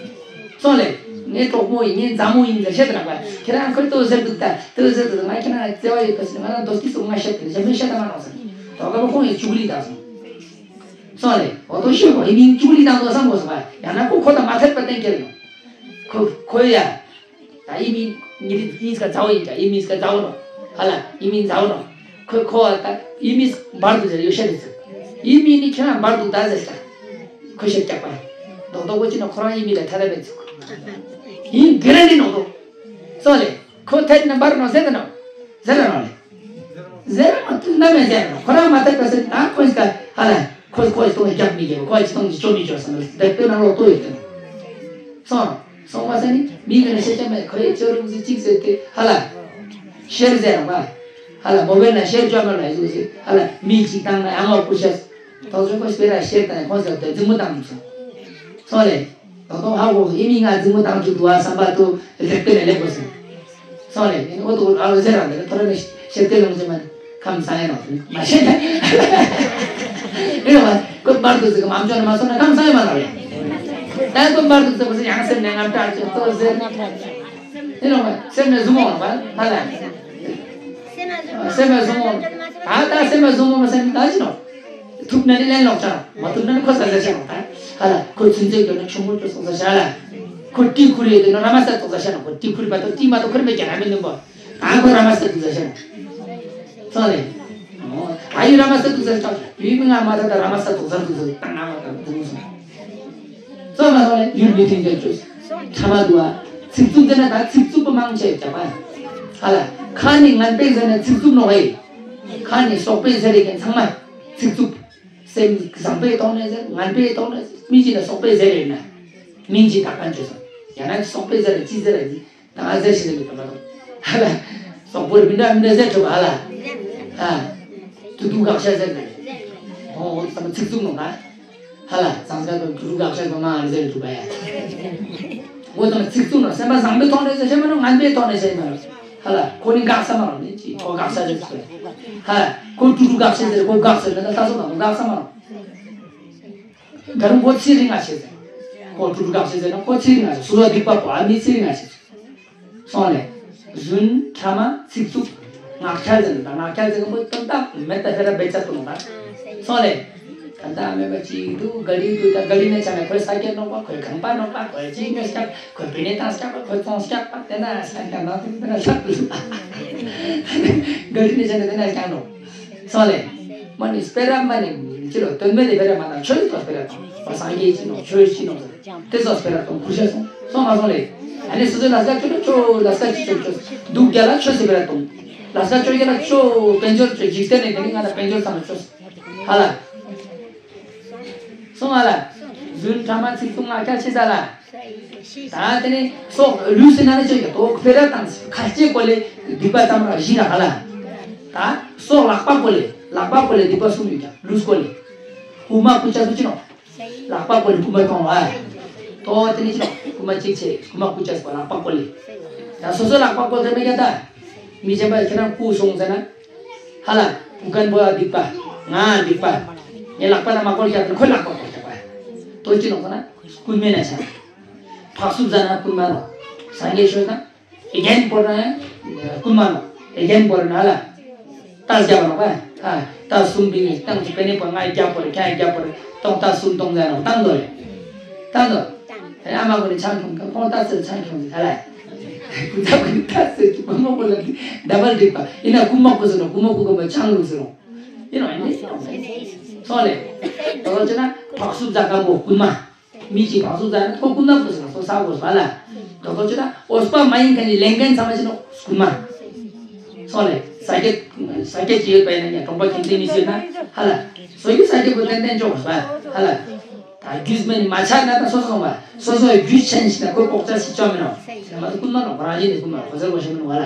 སོང་ལེ། ངའི་གྲོགས་མོ་ཡིན་ངའི་མཛའ་མོ་ཡིན་ཟེར་བཤད་དང་པ། ཁྱེད་རང་ཁོས་ལྟོས་ཟེར་འདུག་ད་ལྟོས་ཟེར་འདུག་ང་ཁྱེད་རང་བརྩེ་བ་ཡོད་པ་ཟེར་ང་རང་རྡོ་སྐྱིད་སོང་ང་བཤད་དེ་གཞན་མི་བཤད་དང་མ་གཏོང་ཟེར། དོ་ག་པ་ཁོང་ཡིན་ཅུ་གུ་ལི་དང་སོང་། སོང་ལེ། འོ་དོ་ཤོད་གོ་ཡིན་མིན་ཅུ་གུ་ལི་དང་དོ་བསམ་གོ་སོང་བ་ཡང་ན་ཁོ་ཁོ་དང་མ་འཐད་པ་གཏན་འཁེལ་ཡོང་། ཁོ་ཁོ་ཡ། ད་ཡིན་མིན་ཉི་རི་ཡིན་སྐ་མཛའ་བོ་ཡིན་ཀྱང་ཡིན་མིན་སྐ་མཛའ་བོ་ནོ། ཧ་ལ་ཡིན་མིན་མཛའ་བོ་ནོ། ཁོས་ཁོ་བ་ད་ཡིན་མིན་འབར་འདུག་ཟེར་ཡོད་ཤ་རེད་ཟེར། ཡིན་མིན་ནི་ཁྱེད་རང་འབར་འདུག་ད་ཟེར་ཤ། ཁོས་ཤ་རྒྱག་པ། རྡོག་རྡོག་པོ་ཅི་ན་ཁོ་རང་ཡིན་མིན་ལ་ཐ་ད་བས་ཚུགས། ཡིན་གེ་ར་ནི་ནོ་དོ། སོ་ལེ། ཁོ་ཐད་ན་འབར་ནོ་ཟེར་ད་ནོ། ཟེར་ར་ནོ་ལེ། ཟེར་ར་མ་ཐུབ་ན་མེད་ཟེར་ར་ནོ་ཁོ་རང་མ་ཐད་པ་ཟེར་ད་ཁོས་ཀ་ཧ་ལ། ཁོས་ཁོས་སྟོང་རྒྱབ་མི་རྒྱབ་ཁོས་ཅི་སྟོང་ཅི་ཅོ་མི་ཅོ་བསམ་རེད་དེ་ལྟོས་ན་ལོག་ལྟོས་ཡོད་དེ། སོང་། སོང་བ་ཟེར་ནི་མི་གི་ན་ཤེས་ཀྱང་མེད་ཁོ་ཡི་ཅོ་རུང་ཟི་གཅིག་ཟེར་ཏེ་ཧ་ལ། ཤེར་ཟེར་ར་བ། ཧ་ལ་མོ་བེ་ན་ཤེར་ཅོ་མ་ལ་ཡི་ཟུ་ཟི་ཧ་ལ་མི་གཅིག་བཏང་ན་ཡང་ངོ་ཀུ་ཤ། དོག་ཚོད་ཁོ་སྤེ་ར་ཤེར་དང་ཁོང་ཟེར་ཏེ་རྫིང་མོ་བཏང་འདུག་སོང་། སོང་ལེ། ད་དུང་ཧ་གོ་ཨི་མི་ང་རྫིང་མོ་བཏང་བཅུག་འདུག་ཨ་བསམ་པ་དུ་ལེགས་པེ་ལ་ལེགས་པོ་ཟེར། སོང་ལེ་ཨོ་ཏོ་ཨ་ལོ་ཟེར་ར་ལེ་ཐོ་རེ་ནས་ཤེར་ཏེ་ལོང་ཟེར་མ་ཁམས་སང་ཡ་ནོ་ཟེར་མ་ཤེས་ད། ཨེ་ལོ་མ་ཀོད་མར་དུ་ཟེར་གི་མ་འཇོན་མ་སོང་ན་ཁམས་སང་ཡ་མ་ནོ་ལེ། ད་ཀོད་མར་དུ་ཟེར་བ་ཟེར་ཡང་སེམས་ནས་ངམ་ཏྲ་ཅིག་ཏོ་ཟེར། ཨེ་ལོ་མ་སེམས་ནས་ཟུག་མོ་ལ་མ་ཧ་ལ། སེམས་ལ་བཟུང་ངོ་། ད་ལྟ་སེམས་ལ་བཟུང་ངོ་མ་སེམས་ད་ཅི་ནོ། ཐུབ་ན་ནི་ལན་ལོག་ཅག་མ་ཐུབ་ན་ནི་ཁོ་ས་ས་ཤ་ནོ་ད། ཧ་ལ་ཁོ་ཚུན་ཚོད་འདོད་ན་ཆུང་མོ་ཅོ་སོང་ས་ཤ་ལ། ཁོ་ཏི་ཁུ་རེ་འདོད་ན་ར་མ་ས་ཙོག་ས་ཤ་ནོ་ཁོ་ཏི་ཁུ་རེ་པ་ཏོ་ཏི་མ་ཏོ་ཁུ་རེ་མེ་ཀྱ་ར་མེ་ནུམ་པོ། ཨ་ཁོ་ར་མ་ས་ཙོག་ས་ཤ་ནོ། སོང་ལེ། ཨ་ཡི་ར་མ་ས་ཙོག་ས་ཤ་ཡུལ་མི་ང་མ་ད་ད་ར་མ་ས་ཙོག་ས་ཙོག་ས་ཏང་ང་མ་ད་ཏང་སོང་། སོ་མ་སོ་ལེ་ཡུལ་མི་མཐུན་རྐྱེན་བཅོས། ཕྲ་མ་དུ་བ། ཚིག་རྩུབ་དེ་ན་ད་ཚིག་རྩུབ་པོ་མང་ཆེ་བྱ་བ། ཧ་ལ། ཁ་ནི་ངན་པས་ཟེར་ན་ཚིག་རྩུབ་ནོ་ཧེ། ཁ་ནི་སོག་པས་ཟེར་རེ་ཀན་ཚང་མ། ཚིག་རྩུབ། སེམས་བཟང་པོའི་ཐོག་ནས་ཟེར་ངན་པའི་ཐོག་ནས་མི་གཅིག་ལ་སོག་པས་ཟེར་རེ་ན། མིང་གཅིག་དག་ཀན་བཅོས་སོང་། ཡང་ན་སོག་པས་ཟེར་རེ་ཅི་ཟེར་རེ་ཅི། ད་ང་ཟེར་ཞིག་ལ་མི་ཐུབ་མ་ཐུབ། ཧ་ལ། སོག་པོར་མི་འདྲ་མི་འདྲ་ཟེར་ཐུབ་ཧ་ལ། ཨ། ཏུ་ཏུ་དགག་བྱ་ཟེར་ནས། ཨོ་ཨོ་ཙམ་ཚིག་རྩུབ་ནོ་ད། ཧ་ལ་ཙང་ཙང་དུ་ཏུ་ཏུ་དགག་བྱ་དུ་མ་ཨ་ཟེར་ཐུབ་པ་ཡ། ཨོ་ཙམ་ཚིག་རྩུབ་ནོ་སེམས་པ་བཟང་པོའི་ཐོག་ནས་ཟེར་ཤེས་མ་ནོ་ངན་པའི་ཐོག་ནས་ཟེར་མ་ནོ། ཧ་ལ་ཁོ་ནི་དགག་ས་མ་ནོ་ནི་ཅི་ཁོ་དགག་ས་ཟེར་ཐུབ་པ་ཡ། ཧ་ལ་ཁོ་ཏུ་ཏུ་དགག་བྱ་ཟེར་ཁོ་དགག་ས་ཟེར་ན་ད་ལྟ་སོ་ན་དགག་ས་མ་ནོ། ད་རུང་ཁོ་ཚེ་རིང་ང་ཆེ་ཟེར། ཁོ་ཀྲུ་ཀྲུ་དགག་བྱ་ཟེར་ན་ཁོ་ཚེ་རིང་ང་ཆེ་སུ་ལ་སྡིག་པ་པོ་ཨ་མི་ཚེ་རིང་ང་ཆེ། སོང་ལེ། རྫུན། ཕྲ་མ། ཚིག་རྩུབ། ངག་འཁྱལ་ཟེར་ན་ད་ངག་འཁྱལ་ཟེར་ན་ཁོ་དོན་དག་མེད་ད་ཕེ་ར་བེ་ཙ་ཏུ་ནོ་ད། སོང་ལེ། ད་ལྟ་མེད་པ་ཅིག་འདུག་ག་རི་འདུག་ད་ག་རི་ནས་ཆ་ན་ཁོའི་ས་སྐྱ་ནོག་པ་ཁོའི་ཁང་པ་ནོག་པ་ཁོའི་ཅིག་ཉོ་སྐྱག་ཁོའི་པི་ནས་བཏང་སྐྱག་པ་ཁོའི་བཙོང་སྐྱག་པ་དེ་ན་ས་སྐྱ་ནང་དུ་དེ་ན་ལྷག་ཏུ་ག་རི་ནས་ཆ་ན་དེ་ན་སྐྱག་ནོག་སོང་ལེ། མ་ནི་སྤེ་ར་མ་ནི་ཅི་ལོ་དོན་མེད་དེ་སྤེ་ར་མ་དང་ཆོས་ལ་སྤེ་ར་དང་བ་སངས་རྒྱས་ཅི་ནོ་ཆོས་ཅི་ནོ་དེ་ཚོ་སྤེ་ར་དང་ཁུར་ཤ་སོང་སོང་མ་སོང་ལེ། ཨ་ནི་སོ་སོའི་ལ་ས་ཆོས་ལ་ཆོས་ལ་ས་ཅི་ཆོས་ཆོས་སྡུག་རྒྱ་ལ་ཆོས་སྤེ་ར་དང་ལ་ས་ཆོས་རྒྱ་ལ་ཆོས་དཔལ་འབྱོར་ཆོས་འཇིག་རྟེན་ནས་དེ་ནི་ང་ལ་དཔལ་འབྱོར་ཚང་མ་ཆོས་ཧ་ལ་སོང་ང་ལ་རྫུན་ཕྲ་མ་ཚིག་རྩུབ་ངག་འཁྱལ་ཆེ་ས་ལ། ད་དེ་ནས་སྲོག་ལུས་སུ་ན་ནི་ཅོ་ཡ་དོ་ཕེ་ར་དང་ཁ་ལྕེ་སྐོར་ལས་སྡིག་པ་ཙམ་ར་བཞི་ར་ཧ་ལ། ད་སྲོག་ལག་པ་སྐོར་ལས་ལག་པ་སྐོར་ལས་སྡིག་པ་གསུམ་ཡོད་ཀྱང་ལུས་སྐོར་ལས། རྐུ་མ་རྐུ་ཅག་སུ་ཅི་ནོ། ལག་པ་སྐོར་ལས་རྐུ་མ་གཏོང་བ། དོ་དེ་ནས་ཅི་ནོ་རྐུ་མ་གཅིག་བྱས་རྐུ་མ་རྐུ་ཅག་སྐོར་ལག་པ་སྐོར་ལས། ད་སོ་སོ་ལག་པ་སྐོར་དེ་མེད་ཀྱང་ད། མི་གཞན་པ་ཁྱེད་རང་རྐུ་སོང་ཟེར་ན། ཧ་ལ། རྐུ་མཁན་པོ་ལ་སྡིག་པ། ང་སྡིག་པ། ངའི་ལག་པ་ན་མ་སྐོར་ཀྱང་ཁོའི་ལག་པ་སྐོར་ཀྱང་པ། དོ་ཅི་ནོ་ཁོ་ན་རྐུན་མའི་ན་ཆ། ཕག་སུབ་ཟ་ན་རྐུན་མ་ནོ། སངས་རྒྱས་ཤོད་ན། རྒྱན་བོར་ན། རྐུན་མ་ནོ། རྒྱན་བོར་ན་ལ། རྟ་བརྒྱབ་ནོ་པ། ཨ། རྟ་གསུམ་པའི་སྟེང་དུ་པེ་ནེ་པ་ང་རྒྱབ་བོར་ཁྱང་རྒྱབ་བོར་སྟོང་རྟ་གསུམ་སྟོང་ཟ་ནོ་བཏང་དོ་རེད། བཏང་དོ། ཨ་མ་གོ་ནི་ཆང་ཁྱོང་གི་ཁོང་རྟ་ཚེར་ཆང་ཁྱོང་གི་ཧ་ལ། ཀུན་ཚ་ཀུན་རྟ་ཚེར་གྱི་བུ་མོ་གོ་ལ་འདི་ཌ་བལ་འགྲིག་པ་ཡིན་ན་རྐུན་མ་གོ་ཟེར་ནོ་རྐུན་མ་གོ་གོ་མ་ཆང་ལུག་ཟེར་ནོ། ཡིན་ནོ་ཡིན་ནི། སོང་ལེ། ད་ལོ་ཅི་ན་ཕག་སུབ་ཟ་ཀ་མོ་རྐུན་མ། མི་གཅིག་བག་ཟུག་བཟའ་ན་ཁོ་རྐུན་མ་བུ་ཟེར་ན་ཁོ་ཟ་དགོས་པ་ལ། དོ་ཁོ་ཆུ་ན་འོས་པ་མ་ཡིན་མཁན་གྱི་ལས་འགན་ཚང་མ་ཅི་ནོ་རྐུན་མ། སོང་ལེ། ཟ་རྒྱུ་ཟ་རྒྱུ་ཅི་ཡོད་པ་ཡིན་ན་ཡང་གྲོང་པ་ཁྱིམ་མཚེས་མི་ཟེར་ན་ཧ་ལ། སོ་ཡི་ཟ་རྒྱུ་བུ་ཏན་ཏན་འཇོག་དགོས་པ་ཧ་ལ། ད་རྒྱུས་མེད་ནི་མ་ཆགས་ན་ད་སོ་སོ་སོང་བ་སོ་སོ་ཡི་རྒྱུས་ཆེན་ཞིག་ན་ཁོ་ལྐོག་ཆ་ཞིག་བཅོ་མི་ནོ། ཟེར་ན་མ་གཏོགས་རྐུན་མ་ནོ་ཁོ་རང་བཞིན་ནི་རྐུན་མ་ཁོ་ཟེར་དགོས་ཤེས་མི་ནོ་བ་ལ།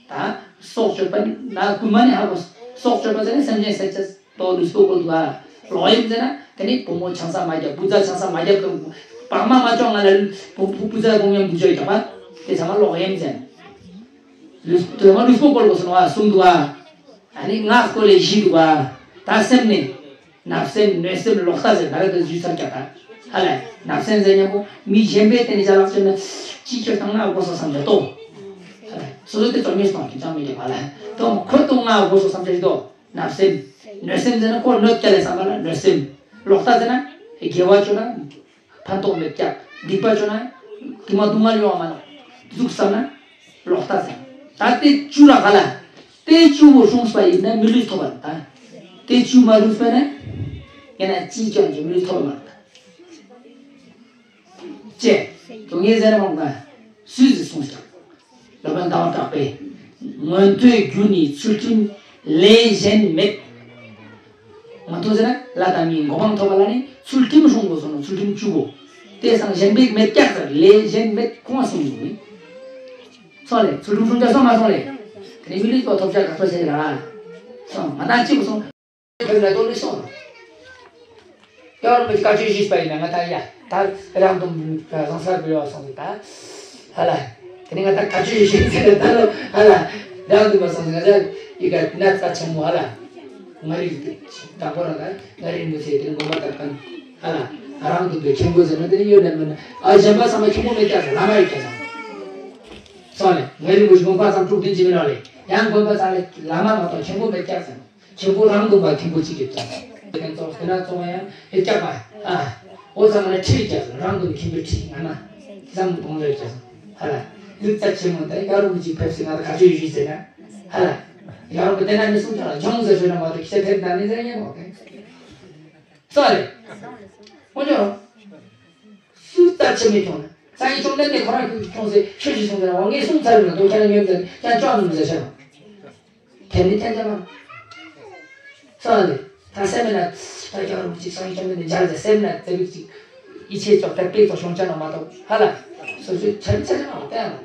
ད་སྲོག་གཅོད་པ་ན་རྐུན་མ་ནི་ཧ་གོ། སྲོག་གཅོད་པ་ཟེར་ན་སེམས་ཅན་བསད་ཅེས། ཏོ་ལུས་པོ་བཀོལ་འདུག་ཨ། ལོག་གཡེམ་ཟེར་ན་དེ་ནི་བུ་མོ་ཆང་ས་མ་བརྒྱབ་བུ་ཚ་ཆང་ས་མ་བརྒྱབ་དང་བག་མ་མ་བཅོ་ང་ལ་བུ་བུ་བུ་ཚ་དགོང་མཉམ་དུ་བཅོས་ཀྱང་བ། དེ་ཚང་མ་ལོག་གཡེམ་ཟེར། ལུས་དེ་མ་ལུས་པོ་བཀོལ་དགོས་སོང་ཨ་གསུམ་འདུག་ཨ། ཨ་ནི་ངག་སྐོར་ལས་བཞི་འདུག་ཨ། ད་སེམས་ནི། བརྣབ་སེམས་གནོད་སེམས་ལོག་ལྟ་ཟེར་ད་རེ་དེ་བརྗོད་ཚར་ཀྱང་ད། ཧ་ལས་བརྣབ་སེམས་ཟེར་མཉམ་པོ་མི་གཞན་པའི་སྟེང་ནས་ཅ་ལག་བཅོས་ན་ཅིག་ཁྱོད་བཏང་ན་དགོས་སོ་བསམ་པ་ཏོ། ཧ་ལས་སོ་སོ་དེ་བཅོ་ཉེས་སོང་ཁྱིམ་ཚང་མི་གི་བ་ལ་ཏོ་ཁོ་ཏོ་ང་དགོས་སོ་བསམ་ཅིག་ཏོ། བརྣབ་སེམས། གནོད་སེམས་ཟེར་ན་ཁོ་གནོད་སྐྱེལ་ལས་བསམ་པ་ལ་གནོད་སེམས། ལོག་ལྟ་ཟེར་ན། དགེ་བ་བཅོ་ན། ཕན་ཐོགས་མེད་ཀྱག་སྡིག་པ་བཅོ་ན། དེ་མ་སྡུག་བསྔལ་ཡོང་བ་མ་ལ། འདུག་བསམ་ན། ལོག་ལྟ་ཟེར། ད་དེ་བཅུ་ར་ག་ལ། དེ་བཅུ་བོ་སྲུངས་པ་ཡིན་ན་མི་ལུས་ཐོབ་པ་ད། དེ་བཅུ་མ་རུས་པ་ན། ཡང་ན་ཅིས་ཀྱང་མི་ལུས་ཐོབ་པ་མ་ལ། ཅེས། དོན་ངེས་ཟེར་མང་ན། སུས་ཟིག་གསུངས་ཤག་སློབ་དཔོན་ཟླ་བ་གྲགས་པས། མངོན་མཐོའི་རྒྱུ་ནི་ཚུལ་ཁྲིམས་ལས་གཞན་མེད། མངོན་མཐོ་ཟེར་ན་ལྷ་དང་མིའི་གོ་འཕང་ཐོབ་པ་ལ་ནི་ཚུལ་ཁྲིམས་སྲུང་དགོས་སོ་ནོ་ཚུལ་ཁྲིམས་བཅུ་པོ། དེ་སང་གཞན་པའི་མེད་ཀྱག་ཟེར་ལས་གཞན་མེད་ཁོང་སོང་ཡོང་ནི། སོང་ལེ་ཚུལ་ཁྲིམས་སྲུང་ཀྱག་སོང་མ་སོང་ལེ། དེ་ནི་མི་ལུས་པོ་ཐོབ་ཀྱག་ག་ཚོད་བྱས་ར། སོང་ང་དང་གཅིག་པོ་སོང་། ཕེབས་ལ་ཏོ་ལི་སོང་། ཡང་རིན་པོ་ཆེ་བཀའ་ཆོས་ཞུས་པ་ཡིན་ན་ང་ད་ཡ་ད་རང་དུ་བཟང་ས་བུད་ཡོད་སོང་ད། ཧ་ལ། དེ་ནི་ང་ད་བཀའ་ཆོས་ཞུས་ཟེར་ད་ལོ་ཧ་ལ། རང་དུ་མ་སོང་ང་ད་ཡི་ག་ན་ཚ་ཆེན་མོ་ཧ་ལ། ང་རིག་དང་པོ་རང་ད་ང་རིན་པོ་ཆེ་དེ་ནི་དགོངས་པ་དག་གན་ཧ་ལ། རང་དུ་འདོད་ཆེན་པོ་ཟེར་ན་དེ་ནི་ཡོད་ན་མེད་ན་ཨ་གཞན་པ་ཚང་མ་ཆེན་པོ་མེད་ཀྱག་ཟེར་བླ་མ་ཡོད་ཀྱག་ཟེར། སོང་ལེ་ང་རིན་པོ་ཆེ་དགོངས་པ་ཚང་དྲུག་བདུན་གྱི་མི་ནོ་ལེ་ཡང་དགོངས་པ་ཚང་ལེ་བླ་མ་མ་གཏོགས་ཆེན་པོ་མེད་ཀྱག་ཟེར། ཆེན་པོ་རང་སྡོམ་པ་མཁན་པོ་གཅིག་གིས་ཀྱང་། དེ་ན་གཙོ་བོ་ཡང་ཧེ་སྐྱག་པ། ཨ། འོ་ཚང་མ་ལ་ཁྲིད་ཀྱང་རང་སྡོམ་མཁན་པོའི་ཁྲིད་ང་ན། བསམ་གཏོང་ལོས་ཀྱང་། ཧ་ལ། ལུག་རྩ་ཆེན་མོ་དང་ཡ་རུ་མི་གཅིག་ཕེབས་སི་ང་ད་ག་ཚོད་ཡོད་ཟེར་ན། ཧ་ལ། ཡ་རུ་དེ་ན་མི་གསུང་ཀྱང་ལ་ཇོང་ཟེར་ཟེར་ན་མ་གཏོགས་ཁྱེད་ཕེབས་ན་ནི་ཟེར་ཉན་མོ་གི། སོ་རེ། འོ་ཅོ། སུ་རྩ་ཆེན་མོ་ཁྱོང་ན། ས་ཡི་ཅོང་ནན་དེ་ཁོ་རང་ཁྱོང་ཟེར་ཆོས་ཀྱི་གསུང་ཟེར་ན་འོ་ངས་གསུང་ཚར་ཡོད་ན་དོ་ཁྱེད་རང་ཉོན་ཟེར་ཀྱང་ཅོག་ནུས་ཟེར་ཤེས་རོགས། དེ་ནི་ཐན་ཐན་མ། སོང་ལེ། ད་སེམས་ན་ད་རྒྱལ་བ་རིན་པོ་ཆེ་སངས་རྒྱས་བཅོམ་ལྡན་འདས་མཇལ་ཟེར་སེམས་ན་དེ་རིགས་ཅིག་ཡིད་ཆེས་ཅོག་དེ་པེ་ཙོ་ཤོང་ཆ་ན་མ་གཏོགས་ཧ་ལ། སོ་སོའི་ཆ་རི་ཆ་རི་མ་བསྟན་ཡང་།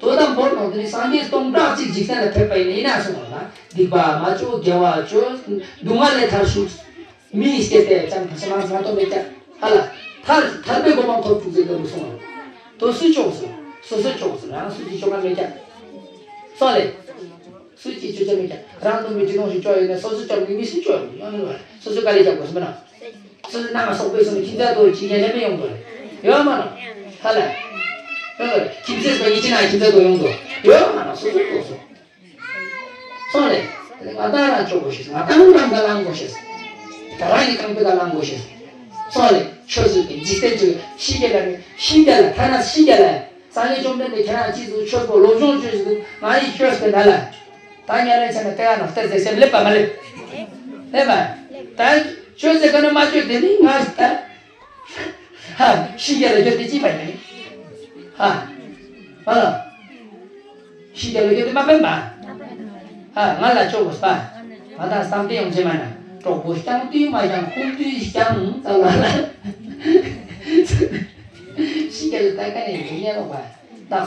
དོ་དམ་བོར་ནང་དེ་ནི་སངས་རྒྱས་སྟོང་ཕྲག་གཅིག་འཇིག་རྟེན་ལ་ཕེབས་པ་ཡིན་ན་ཡིན་ན་གསུངས་པ་ལ་སྡིག་པ་མ་བཅོ་དགེ་བ་བཅོ་སྡུག་བསྔལ་ལས་ཐར་ཤོག་མིའི་སྐད་དེ་ཅང་ཐ་ཤ་མང་མ་གཏོགས་མེད་ཀྱང་ཧ་ལ། ཐར་ཐར་པའི་གོ་འཕང་ཐོབ་བཅུག་ཟེར་འདི་རུ་གསུངས་པ་རེད། དོ་སུས་ཅོག་སོང་། སོ་སོས་ཅོག་སོང་། རང་སུ་གཅིག་ཅོག་ག་མེད་ཀྱང་། སོང་ལེ། སུ་གཅིག་ཅོག་ཅོག་མེད་ཀྱང་རང་དུ་མི་ཅི་ནོ་ཞིག་ཅོག་ཡོད་ན་སོ་སོས་ཅོག་མི་མི་སུས་ཅོག་ཡོང་ཡོང་བ་སོ་སོས་དཀའ་ལས་རྒྱག་དགོས་སོ་མེད་ན། སོ་སོས་ནང་ལ་སོག་པོས་སོང་ནས་ཁྱིམ་ཚང་དོ་ཅི་ཡན་ལས་མེད་ཡོང་དོ་ཡོད་མ་ནོ། ཧ་ལ། ཡོང་དོ་ཁྱིམ་མཚེས་པ་ཡིན་ཅི་ན་ཁྱིམ་ཚང་དོ་ཡོང་དོ་ཡོད་མ་ནོ་སོ་སོས་ཅོག་སོང་། སོང་ལེ། ང་དང་རང་ཆོག་གོ་ཤེས། ང་དང་རང་ག་ལང་གོ་ཤེས། ད་རང་གི་རྐང་པའི་ག་ལང་གོ་ཤེས། སོང་ལེ། ཆོས་སུ་གི་འཇིག་རྟེན་ཆོས་ཤི་རྒྱ་ལ་ནི་ཤི་རྒྱ་ལ་ཐ་ན་ཤི་རྒྱ་ལ། སངས་རྒྱས་བཅོམ་ལྡན་འདས་ཁྱེད་རང་ཅི་ཟུག་ཆོས་པོ་སློབ་སྦྱོང་ཆོས་ཟུག་ང་ཡི་ཆོས་པའི་ནང་ལ། ད་ཉ་ལེན་ཆ་ན་ལྟ་ཡ་ན་ལྟ་ཟེར་སེམས་སླེབས་པ་མ་སླེབས། སླེབས་པ། ད་ཆོས་ཟེར་ག་ནི་མ་ཆོས་དེ་ནི་ང་ད། ཧ། ཤི་རྒྱ་ལ་སྐྱོ་དེ་ཅི་པ་ཡིན། ཧ། ཧ་ལ། ཤི་རྒྱ་ལ་སྐྱོ་དེ་མ་ཕན་པ། ཧ། ང་ལ་ཆོག་གོ་ས། ང་དང་བསམ་གཏན་ཡོང་ཆེ་མ་ན། གྲོགས་པོ་རྐྱང་དུས་མ་ཀྱང་ཁུང་དུས་ཀྱང་ཙ་ལ་ལ། ད་ག་ནས་ཡིན་ཉན་ལོག་པ། དག་ས་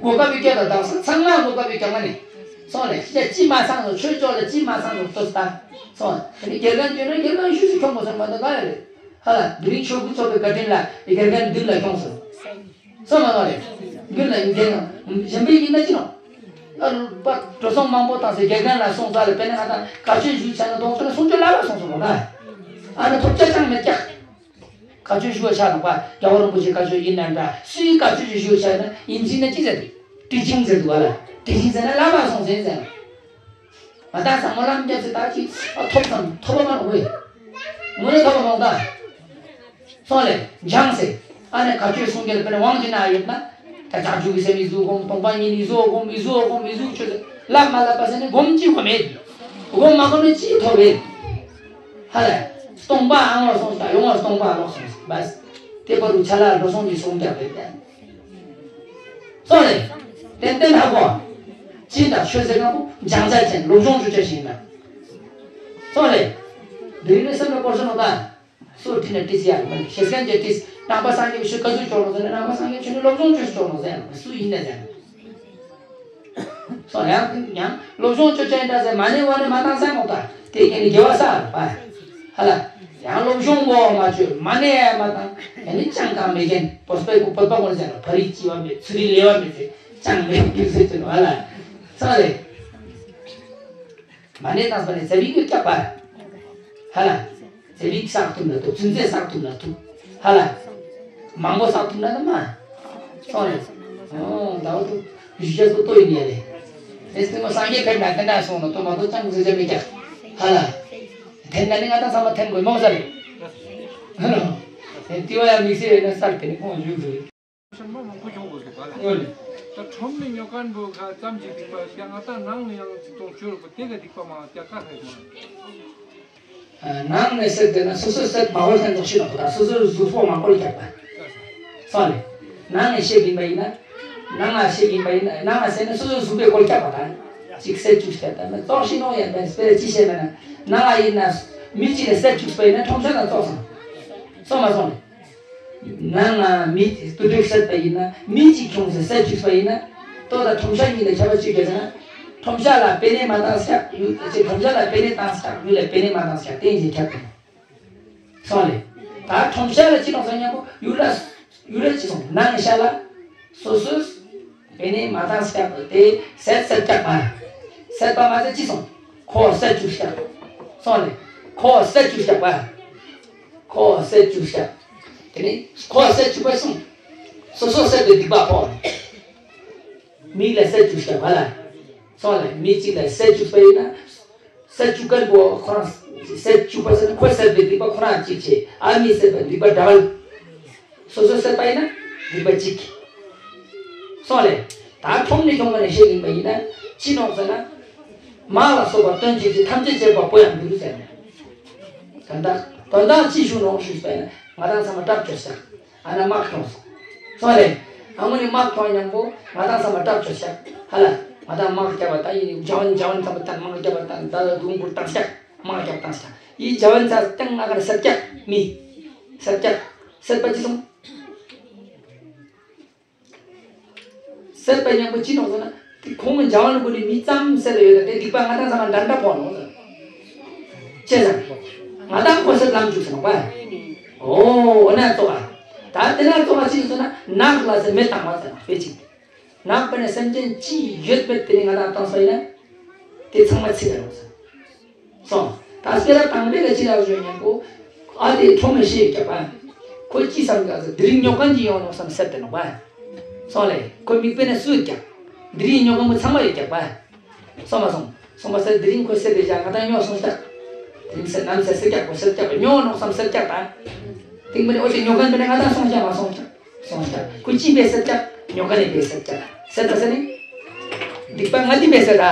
གོ་སྐབས་བསྐྱལ་དང་དག་ས་ཚང་མ་གོ་སྐབས་བསྐྱལ་མ་ནི། སོང་ལེ་ཅི་ཅི་མ་ཚང་ལ་ཆོས་ཕྱོགས་ལ་ཅི་མ་ཚང་ལ་ལྟོས་ད། སོང་དེ་ནི་དགེ་རྒན་བྱོས་ན་དགེ་རྒན་ཤུ་ཤུ་ཁྱོང་མ་སོང་མ་གཏོགས་ག་ཡ་རེད། ཧ་ལ་འདི་རིང་ཆོས་སྐུ་ཚོགས་པའི་བཀའ་དྲིན་ལ་དགེ་རྒན་འདི་ལ་ཁྱོང་སོང་། སོང་མ་གཏོགས་རེད། རྒྱུན་ལ་ཡིན་དེ་ཡང་གཞན་པའི་ཡིན་ན་ཅི་ནོ། ཨ་རུ་པ་འགྲོ་སོང་མང་པོ་བཏང་སའི་དགེ་རྒན་ལ་སོང་ས་ལ་དཔེར་ན་ང་དང་བཀའ་ཆོས་ཞུ་ཆ་ན་གདོང་ཐོག་ནས་གསུང་ཆོས་བླ་བ་སོང་སོང་ལ། ཨ་ནི་ཐོབ་ཆ་ཅང་མེད་ཀྱག་བཀའ་ཆོས་ཞུ་བ་ཆ་དང་པ་རྒྱལ་བ་རིན་པོ་ཆེ་བཀའ་ཆོས་ཡིན་ན་འདྲ་སུའི་བཀའ་ཆོས་ཞིག་ཞུ་བ་ཆ་ན་ཡིན་ཅིག་ན་ཅི་ཟེར་འདུག་ཊི་ཆིང་ཟེར་འདུག་བ་ལ། ཊི་ཆིང་ཟེར་ན་བླ་མ་སོང་ཟེར་ཟེར། ང་ད་བཟང་མོ་ལམ་རྒྱབ་ཟེར་ད་ཅི་ཨ་ཐོབ་ཙམ་ཐོབ་པ་མ་རུང་བས། ངོ་ནས་ཐོབ་པ་མ་རུང་ད། སོང་ལེ་འཇང་ཟེར། ཨ་ནི་བཀའ་ཆོས་གསུང་རྒྱུར་དཔེར་ན་དབང་ཅིག་ན་ཡོད་ན། ད་བྱང་ཆུབ་ཀྱི་སེམས་ཡིན་གཟུགས་སྒོམ་སྟོང་པ་ཉིད་ཡིན་གཟུགས་སྒོམ་ཡིན་གཟུགས་སྒོམ་ཡིན་གཟུགས་ཆོས་ཟེར་ལབ་མ་ལབ་པ་ཟེར་ནས་སྒོམ་ཅི་སྒོམ་མེད། སྒོམ་མ་སྒོམ་ནས་ཅི་ཐོབ་རེད། ཧ་ལས། སྟོང་པ་ཨང་ལོག་སོང་ཞིག་ཡོང་བ་སྟོང་པ་ལོག་སོང་ཞིག་བས། དེ་བར་དུ་ཆ་ལ་འགྲོ་སོང་གི་སོང་རྒྱག་རེད་དེ། སོང་ལེ། ཏན་ཏན་ཧ་གོ། ཅི་ད་ཆོས་ཟེར་ན་ཀུ་འཇང་ཚ་ཅན་ལོག་སྦྱོང་ཆུ་ཆ་ཞིག་ཡིན་ན། སོང་ལེ། འདི་ནི་སེམས་ལ་བསྐོར་སོང་ནོ་ད། སུ་ཁྲིད་ནས་ཁྲིད་ཟེར་ཡག་མ་ནི་ཤེས་མཁན་གྱིས་ཁྲིད། ནང་པ་སངས་རྒྱས་ཀྱི་ཆོས་ག་ཚོད་ཆོག་ནོ་ཟེར་ན་ནང་པ་སངས་རྒྱས་ཆོས་ནི་སློབ་སྦྱོང་ཆོས་ཆོག་ནོ་ཟེར་ཡག་སུ་ཡིན་ན་ཟེར། སོ་ཡང་ཡང་སློབ་སྦྱོང་ཆོས་ཅན་འདྲ་ཟེར་མ་ནས་བ་ནས་མ་བཏང་ཟེར་མོ་ད་དེ་ཀྱི་ནི་དགེ་བ་ས་རུ་པ། ཧ་ལ། ཡང་སློབ་སྦྱོང་མགོ་མ་ཆོད་མ་ནས་མ་བཏང་ཡང་ནི་ཅང་གང་མེད་མཁན་བོད་པའི་བོད་པ་ངོ་ཟེར་ན་ཕ་རིགས་སྐྱིད་པ་མེད་ཚུ་རིགས་ལེགས་པ་མེད་ཟེར་ཅང་མེད་རྒྱུ་ཟེར་ཅན་ཧ་ལ། ས་རེད། མ་ནས་བཏང་ས་ནས་ཟེར་བི་གི་སྐྱག་པ། ཧ་ལ། ཚེ་རིག་བསགས་ཐུབ་ན་ཐུབ། ཚུན་ཚད་བསགས་ཐུབ་ན་ཐུབ། ཧ་ལ། མང་པོ་བསགས་ཐུབ་ན་ནི་མ། སོང་རེད། ཨོ་ཟླ་བ་ཐུབ། གཞུ་རྒྱ་སོ་ཏོ་ཡིན་ཡ་རེད། དེ་སྟེང་མ་སངས་རྒྱས་ཕེབས་ན་དེ་འདྲ་སོང་ན་ཏོ་མ་ཏོ་ཅང་གི་ཟེར་མི་རྒྱག་ཧ་ལ། དེ་འདྲ་ནི་ང་དང་ཚང་མ་ཐེམ་དགོས་མོ་ས་རེད། ཧ་ལ། དེ་ཏི་བ་ཡ་དམིགས་བསལ་ཡོད་ན་སར་དེ་ནི་ཁོང་བཞུགས་དགོས། ཤན་པ་མང་པོ་བྱུང་དགོས་འདུག་ག་ལ། ཨོ་ལེ། ད་ཁྲོམ་ནས་ཉོ་མཁན་པོ་ཁ་ཙམ་གྱིས་སྡིག་པ་བཤད་ང་ད་ནང་ནས་ཡང་ཅིག་ཏོང་བཅོས་རོགས་པ་དེ་ག་སྡིག་པ་མང་བཤད་ཁ་ཧེ་མ། ནང་ནས་ཟེར་དེ་ན་སོ་སོའི་སེམས་མ་བོར་ཐན་ཙོག་ཤི་ལ་ཁོ་ད་སོ་སོའི་གཟུགས་པོ་མ་བཀོལ་རྒྱག་པ། སོང་ལེ། ནང་ནས་བཤད་གིན་པ་ཡིན་ན། ནང་ང་བཤད་གིན་པ་ཡིན་ན་ནང་ང་ཟེར་ན་སོ་སོའི་གཟུགས་པོས་བཀོལ་རྒྱག་པ་དང་། ཅིག་སེལ་བཅུག་བཤད་ད་ན་ཙོག་ཤི་ནོ་ཡན་པས་སྤེ་ར་ཅི་བཤད་ན་ན། ནང་ང་ཡིན་ན། མི་གཅིག་ལ་སེལ་བཅུག་པ་ཡིན་ན་ཁྲོམ་ཆ་དང་ཙོག་སོང་། སོང་མ་སོང་ལེ། ནང་ང་མི་དེ་དུད་འགྲོ་བསད་པ་ཡིན་ན་མི་གཅིག་ཁྱོངས་ཟེར་བསད་བཅུག་པ་ཡིན་ན། ལྟོ་དང་ཁྲོམ་ཤ་གཉིས་ལ་ཁྱབ་པ་གཅིག་རེད་ཟེར་ན། ཁྲོམ་ཤ་ལ་པེ་ནེ་མ་བཏང་སྐྱག་ཡུལ་ཅེ་ཁྲོམ་ཤ་ལ་པེ་ནེ་བཏང་སྐྱག་ཡུལ་ལ་པེ་ནེ་མ་བཏང་སྐྱག་བསྟན་ཞེས་ཁྱབ་དང་། སོང་ལེ། ད་ཁྲོམ་ཤ་ལ་ཅི་གཏོང་ས་མཉམ་པོ་ཡུལ་ལ་ཡུལ་ལ་ཅི་སོང་ནང་ཤ་ལ་སོ་སོས་པེ་ནེ་མ་བཏང་སྐྱག་དེ་ཟད་ཟད་སྐྱག་མ་ཟད་པ་མ་ཟད་ཅི་སོང་ཁོ་ཟད་བཅུག་སྐྱག་སོང་ལེ། ཁོ་ཟད་བཅུག་སྐྱག་པ། ཁོ་ཟད་བཅུག་བཞག་དེ་ནི་ཁོ་ཟད་བཅུག་པ་སོང་། སོ་སོ་ཟད་པའི་སྡིག་པ་ཕོག་མི་ལ་ཟད་བཅུག་བཞག་པ་ལ། སོང་ལ་མི་གཅིག་ལ་ཟད་བཅུག་པ་ཡིན་ན། ཟད་བཅུག་མཁན་པོ་ཁོ་རང་ཟད་བཅུག་པ་ཟེར་ན་ཁོ་ཟད་པའི་སྡིག་པ་ཁོ་རང་གཅིག་བྱས་ཨ་མི་ཟད་པའི་སྡིག་པ་འདྲ་བ། སོ་སོ་ཟད་པ་ཡིན་ན་སྡིག་པ་གཅིག་སོང་ལེ། ད་ཁྲོམ་ནས་ཁྱོང་བ་ནས་བཤད་ཡིན་པ་ཡིན་ན་ཅི་ནོག་ཟེར་ན། དམག་ལ་སོགས་པ་སྟོན་བྱེད་ཀྱི་ཐམས་ཅད་བྱེད་པ་པོ་ཡང་འདུག་ཟེར་ནས། དོན་དག་དོན་དག་ཅི་ཞུ་ནོག་ཞུས་པས་ན་ང་དང་ཚང་མ་སྐྲག་བཅོས་ཤག་ཨ་ན་དམག་ཁྱོངས་སོང་། སོང་ལེ། ཨ་ངོ་ནི་དམག་ཁྱོངས་མཉམ་པོ་ང་དང་ཚང་མ་སྐྲག་བཅོས་ཤག་ཧ་ལ། ང་དང་དམག་རྒྱབ་པ་ད་ཡིན་འཇའ་ཝན་འཇའ་ཝན་ཚང་མ་ད་དམག་རྒྱབ་པ་ད་ད་ད་དུང་འགུར་བཏང་ཤག་དམག་རྒྱབ་བཏང་ཤག་ཡིན་འཇའ་ཝན་ཚ་སྟེང་ང་གར་སེར་སྐྱག་མི། སེར་སྐྱག་སེར་པ་ཅི་སོང་། སེར་པ་མཉམ་པོ་ཅི་ནོག་ཟེར་ན། དེ་ཁོང་གི་འཇའ་ཝན་ལ་གོ་ནས་མི་ཙམ་སེར་ཡོད་ད་དེ་སྡིག་པ་ང་དང་ཚང་མ་འདྲ་འདྲ་ཕོག་ནོག་ཟེར། ཅེས་ཟེར། ང་དང་ཁོ་སེར་ལམ་བཅུག་ཟེར་ནོག་པ། ཨོ་འོ་ན་ཙོག་ཨ། ད་དེ་ན་ཙོག་ཨ་ཅི་ཟེར་ན་ནག་ལ་ཟེར་མེ་བཏང་བ་ཟེར་ན་དཔེ་ཅིག་ནག་པ་ནས་སེམས་ཅན་ཅི་ཡོད་པའི་དེ་ནས་ང་དང་བཏང་སོ་ཡིན་ན། དེ་ཚང་མ་ཚིག་རེད་ནོག་ཟེར། སོང་། ད་སྐད་གྲགས་དང་པོའི་ལ་ཅི་ལ་བཟོས་ཉམ་པོ། ཨ་དེ་ཁྲོམ་ལ་ཤེས་ཀྱག་པ། ཁོ་ཅི་བསམ་ག་ཟེར་དེ་རིང་ཉོ་མཁན་གྱི་ཡོང་ནོག་བསམ་སེར་དེ་ནོག་པ། སོང་ལེ། ཁོ་མིག་དཔེ་ནས་སུས་ཀྱག་དེ་རིང་ཉོ་མཁན་པོ་ཚང་མ་ཡོད་ཀྱག་པ། སོང་མ་སོང་། སོང་མ་སེར་དེ་རིང་ཁོ་སེར་དེ་བཞག་ང་དང་ཉོ་སོང་ཀྱག་དེ་རིང་སེར་ནམ་སེར་སེར་ཀྱག་པོ་སེར་ཀྱག་པོ་ཉོ་ནོག་བསམ་སེར་ཀྱག་ད། དེང་པོ་ནས་ཨོ་དེ་ཉོ་མཁན་པོ་ནས་ང་དང་སོང་ཀྱག་མ་སོང་ཀྱག་སོང་ཀྱག་ཁོ་ཅི་བས་སེར་ཀྱག་ཉོ་མཁན་ནས་བས་སེར་ཀྱག་སེར་ད་སེར་ནི། སྡིག་པ་ང་དེ་བས་སེར་ད།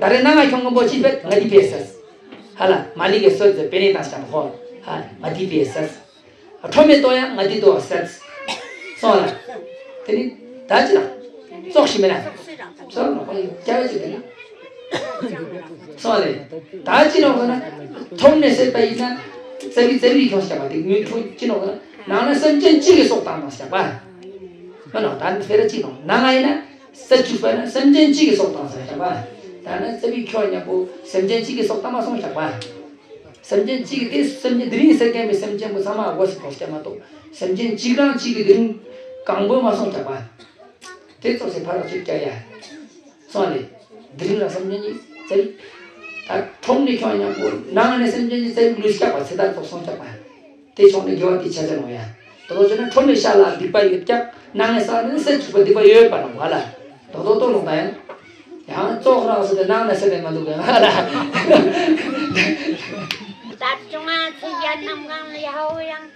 ད་རེ་ན་ང་ཁྱོང་མཁན་པོ་ཅི་བས་ང་དེ་བས་སེར། ཧ་ལ་མ་ལི་གེ་སོད་ཟེར་པེ་ནེ་བཏང་ཤག་ཧོ། ཧ་ང་དེ་བས་སེར། ཁྲོ་མེ་ཏོ་ཡང་ང་དེ་ཏོ་སེར། སོང་ལ། དེ་ནི་ད་ཅི་ལ། ཙོག་ཤི་མེ་ན། ཙོག་ནོ་ཁོ་ཡི་སྐྱ་བ་ཅི་དེ་ནི། སོང་ལེ། ད་ཅི་ནོ་ཁོ་ན། ཐོམ་ནས་སེར་པ་ཡིན་ན། ཙ་བི་ཙ་བི་ཁྱོང་ཤག་པ་དེ་ངུ་ཁྱོང་ཅི་ནོ་ཁོ་ན། ནང་ན་སེམས་ཅན་གཅིག་གི་སྲོག་བཏང་བཏང་ཤག་པ། མིན་ནོ། ད་ནི་ཕེ་ར་གཅིག་ནོ། ནང་ང་ཡིན་ན་ས་བཅུ་པ་ན་སེམས་ཅན་གཅིག་གི་སྲོག་བཏང་ས་བཞག་པ། ད་ནི་རྩ་བའི་ཁྱོད་མཉམ་པོ་སེམས་ཅན་གཅིག་གི་སྲོག་བཏང་མ་སོང་བཞག་པ། སེམས་ཅན་གཅིག་གི་དེ་སེམས་ཅན་དེ་རིང་ཟེར་མཁན་པའི་སེམས་ཅན་པོ་ཚང་མ་དགོས་སུ་གོ་སྐྱ་མ་གཏོགས། སེམས་ཅན་གཅིག་རང་གཅིག་གི་དེ་རིང་གང་པོ་མ་སོང་བཞག་པ། དེ་ཙོགས་སེ་ཕ་ར་ཆོད་ཀྱ་ཡ། སོང་ལེ། དེ་རིང་ལ་སེམས་ཅན་གཉིས་ཙེ། ད་ཁྲོམ་ནས་ཁྱོད་མཉམ་པོ་ནང་ནས་སེམས་ཅན་གཉིས་ཙེ་ལུས་སྐྱག་པ་ཚེ་ཐར་ཙོགས་སོང་སྐྱག་པ། དེ་ཕྱོགས་ནས་དགེ་བ་དེ་ཆ་ཆ་ནོ་ཡ། དོ་དོ་ཆོད་ན་ཁྲོམ་ནས་ཤ་ལ་སྡིག་པ་ཡོད་སྐྱག། ནང་ནས་ས་ནས་སེ་བཅུག་པ་སྡིག་པ་ཡོད་པ་ནོ་བ་ལ། དོ་དོ་དོ་ལོང་ད་ཡང་། ཡང་ཙོགས་རང་སོ་དེ་ནང་ནས་སེ་དེ་མ་འདུག་ག་ང་ལ། ད་ཅུང་ང་ཚེ་རྒྱལ་གནམ་གང་ལ་ཡ་ཧོ་ཡང་།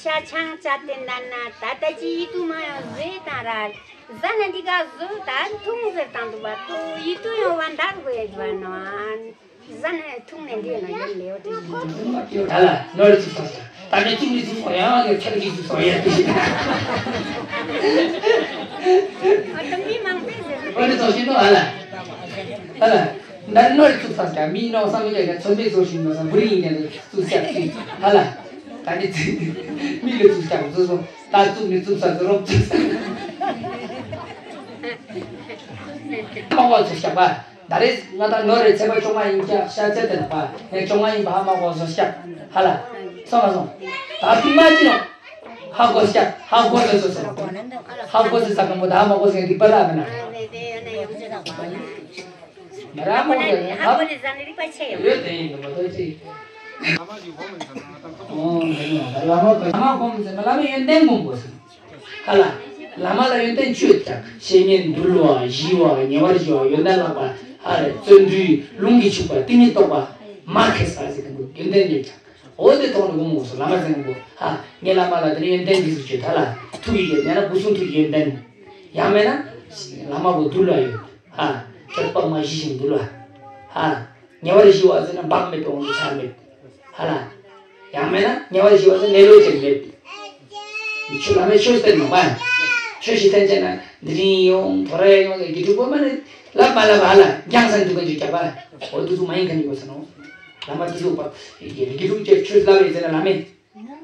ཤ་ཆང་ཅ་དེ་འདྲ་ན་ད་ལྟ་ཅི་ཡིད་དུ་མ་ཡོང་ཟོས་དང་ར། ཟ་ན་འདི་ག་ཟོས་ད་འཐུང་ཟེར་དང་འདུག་པ་ཏོ་ཡིད་དུ་ཡོང་བ་འདར་དགོས་ཡོད་པ་ནོ། ཟ་ན་འཐུང་ན་འདི་ནོ་ཡིན་ལེའོ་དེ། ད་ལ་ནོར་ཚུགས་སོང་ད་ནི་ཚུགས་ནི་ཚུགས་སོང་ཡང་ཡང་ཁྱེར་གྱི་ཚུགས་སོང་ཡང་དེ་ཞིག་ཨ་ཏོ་མི་མང་པོས་ཟེར་ནོ། ཨ་ནི་ཚོགས་ཤིང་ནོ་ཨ་ལ་ཨ་ལ། ད་ནོར་ཚུགས་སོང་ཀྱང་མི་ནོ་བསམ་ཡོད་ཀྱང་ཚོད་མེད་བཟོ་བཞིན་ནོ་བསམ་བུ་རིང་ཡིན་ཀྱང་ཚུགས་ཤག་ཚུགས་ཧ་ལ། ད་ནི་ཚིག་མི་ལ་ཚུགས་ཤག་ཚུགས་སོང་ད་ཚུགས་ནི་ཚུགས་ས་ཚུགས་རོགས་ཚུགས་ས་མ་བ་ཚུགས་ཤག་པ། ད་རེས་ང་དང་ནོར་རེ་ཚེ་པ་བཅོ་ལྔ་ཡིན་ཀྱག་ཤ་ཚེ་དེ་ལ་པ་ངས་བཅོ་ལྔ་ཡིན་པ་ཧ་མ་གོ་བཟོ་ཤག་ཧ་ལ། སོང་ང་སོང་། ད་ཐིག་མ་ཅི་ནོ། ཧ་གོ་ཤག་ཧ་གོ་ཟེར་བཟོ་ཟེར། ཧ་གོ་ཟེར་ས་གང་པོ་ད་ཧ་མ་གོ་ཟེར་རིག་པ་ལ་མེད་ན། ང་རང་མོ་ཧ་གོ་ཟེར་ནི་རིག་པ་ཆེ་ཡོད། ཡོད་དེ་ཡིན་ནོ་མ་གཏོགས་ཅི། ཨོ་ལ་མ་གོ་ལ་མ་གོ་མི་ཟེར་ན་ལ་མ་ཡོན་ཏན་སྒོམ་དགོས་ཟེར། ཧ་ལ། བླ་མ་ལ་ཡོན་ཏན་བཅུ་ཡོད་ཀྱང་བཤེས་གཉེན་འདུལ་བ་ཞི་བ་ཉེ་བར་ཞི་བ་ཡོན་ཏན་བརླག་པ་ཧ་རེ་བརྩོན་འགྲུས་ལུང་གིས་ཕྱུག་པ་གཏིང་མི་རྟོག་པ་མ་ཁེ་ས་ཟེར་གི་འདུག་ཡོན་ཏན་མེད་ཀྱང་འོ་དེ་ཐོག་ནས་སྒོམ་དགོས་སོ་བླ་མ་ཟེར་མཁན་པོ་ཧ་ངས་བླ་མ་ལ་དེ་ནས་ཡོན་ཏན་འདི་ཚོ་བཅུ་ད་ལ་ཐུགས་ཀྱི་ཡོན་ཏན་ན་སྐུ་གསུང་ཐུགས་ཀྱི་ཡོན་ཏན་ཡང་མེད་ན་བླ་མ་པོ་འདུལ་བ་ཡོད་ཧ་ཁྱོད་དཔག་མ་ཞི་ཞིང་འདུལ་བ་ཧ། ཉེ་བར་ཞི་བ་ཟེར་ན་བག་མེད་དུ་འོང་དུ་ཆ་མེད། ཧ་ལ། ཡང་མེད་ན་ཉེ་བར་ཞི་བ་ཟེར་ན་ལེ་ལོ་ཅན་མེད། ཆོས་བླ་མའི་ཆོས་སྟེར་མ་པ། ཆོས་ཤིག་བསྟན་བྱས་ན་འདི་རིང་ཡོང་དོ་རེ་ཡོང་ཟེར་དགེ་ཕྲུག་པོ་མ་ནི་ལབ་མ་ལབ་ཧ་ལ་རྒྱང་སང་འདུག་ག་འཇུ་རྒྱབ་པ། འོ་དུ་ཚུགས་མ་ཡིན་ག་ནི་གོ་ས་ནོ། བླ་མ་དུ་ཚུགས་པ། དགེ་ཕྲུག་ཅེས་ཆོས་ལབ་ཡིན་ཟེར་ན་བླ་མས།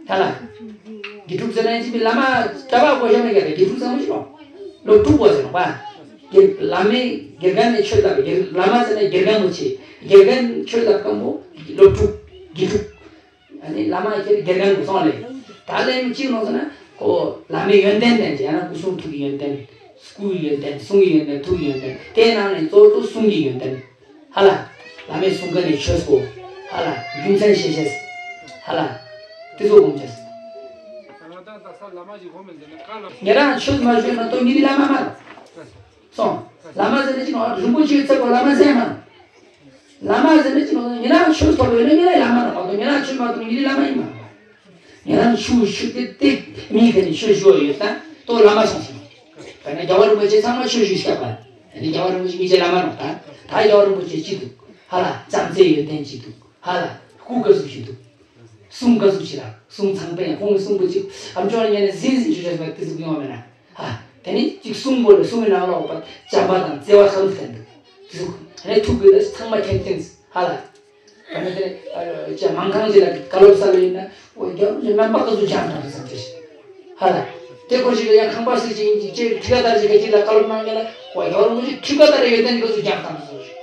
ཧ་ལ། དགེ་ཕྲུག་ཟེར་ན་ཅི་མི་བླ་མ་གྲྭ་པ་གོ་ཤ་མེད་ཀྱ་རེ་དགེ་ཕྲུག་ཚང་མ་ཞིག་རོ། སློབ་ཕྲུག་པོ་ཟེར་ནོ་པ། དགེ་བླ་མའི་དགེ་རྒན་ནས་ཆོས་ལབ་དགེ་བླ་མ་ཟེར་ན་དགེ་རྒན་མོ་ཆེ། དགེ་རྒན་ཆོས་ལབ་སྐམ་པོ་སློབ་ཕྲུག་དགེ་ཕྲུག་ཨ་ནི་བླ་མ་ཁྱེར་དགེ་རྒན་དུ་སོང་ལེ། ད་ལས་མི་གཅིག་ནོ་ཟེར་ན་ཁོ་བླ་མའི་ཡོན་ཏན་ལྡན་ཅེ་ཡང་ན་སྐུ་གསུང་ཐུགས་ཀྱི་ཡོན་ཏན། སྐུའི་ཡོན་ཏན་གསུང་གི་ཡོན་ཏན་ཐུགས་ཀྱི་ཡོན་ཏན་དེའི་ནང་ནས་གཙོ་བོ་གསུང་གི་ཡོན་ཏན། ཧ་ལ། བླ་མའི་གསུང་མཁན་ནི་ཆོས་པོ། ཧ་ལ། རྒྱུ་མཚན་ཤེས་ཤེས། ཧ་ལ། དེ་ཚོ་སྒོམ་ཤེས། ཉེ་རང་ཆོས་མ་ཞུས་ན་ཏོ་ཉིད་བླ་མ་མ་རེད། སོང་། བླ་མ་ཟེར་ན་ཅི་ནོ་རིན་པོ་ཆེའི་ཚེ་པོ་བླ་མ་ཟེར་མ། བླ་མ་ཟེར་ན་ཅི་ནོ་ཉེ་རང་ཆོས་ཐོབ་ཡོད་ན་ཉེ་རང་བླ་མ་རེད་མ་གཏོགས་ཉེ་རང་ཆོས་མ་ཐོབ་ན་ཉིད་བླ་མ་ཡིན་མ། ཉེ་རང་ཆུ་ཆུ་དེ་དེ་མི་ག་ནི་ཆོས་ཞུ་བ་ཡོད་ད་ཏོ་བླ་མ་སོང་ཟེར། ད་ནི་རྒྱལ་བ་རིན་པོ་ཆེ་ཚང་མ་ཆོས་ཞུས་སྐྱབས་པ། ད་ནི་རྒྱལ་བ་རིན་པོ་ཆེ་མི་ཆེ་བླ་མ་རོགས་ད། ད་རྒྱལ་བ་རིན་པོ་ཆེ་ཅི་འདུག་ཧ་ལ་བྱམས་བརྩེའི་ཡོན་ཏན་ཅི་འདུག་ཧ་ལ་སྐུ་ག་ཟུག་ཅི་འདུག་གསུང་ག་ཟུག་ཅི་ར་གསུང་ཚངས་པས་ཁོང་གི་གསུང་པོ་ཅི་ཨམ་ཅོག་ལ་ཉན་ནས་ཟིན་ཟིན་ཆུ་ཆ་སོང་དེ་ཟུག་ཡོང་བ་མེད་ན། ཧ། དེ་ནི་གཅིག་གསུང་པོ་ལ་གསུང་གི་ནང་ལོགས་པ་བྱམས་པ་དང་བརྩེ་བ་ཁ་ལུ་ཐན་འདུག་དེ་ཟུག་ཧ་ལས་ཐུག་དགོས་ད་ཚང་མ་ཁྱེད་བསྟན་ཧ་ལ། ད་ནི་དེ་ནི་ཅ་མང་ཁང་ཅི་ལ་བཀའ་སློབ་ས་ལ་ཡིན་ན་འོ་རྒྱལ་བ་རིན་པོ་ཆེ་རྣམ་པ་ག་ཚོད་སྦྱངས་དང་དེ་བསམ་ཅི་ཞིག་ཧ་ལ། དེ་སྐོར་ཞིག་ལ་ཡང་ཁང་པ་སྲིད་ཅིག་ཡིན་ཅིག་ཅེས་ཁྲི་ཀ་ལྟར་ཞིག་ག་ཅིག་ལ་བཀའ་སློབ་གནང་མཁན་ལ་འོ་རྒྱལ་བ་རིན་པོ་ཆེ་ཁྲི་ཀ་ལྟར་ཡོན་ཏན་ག་ཚོད་སྦྱངས་དང་དེ་ཚོ་ཞིག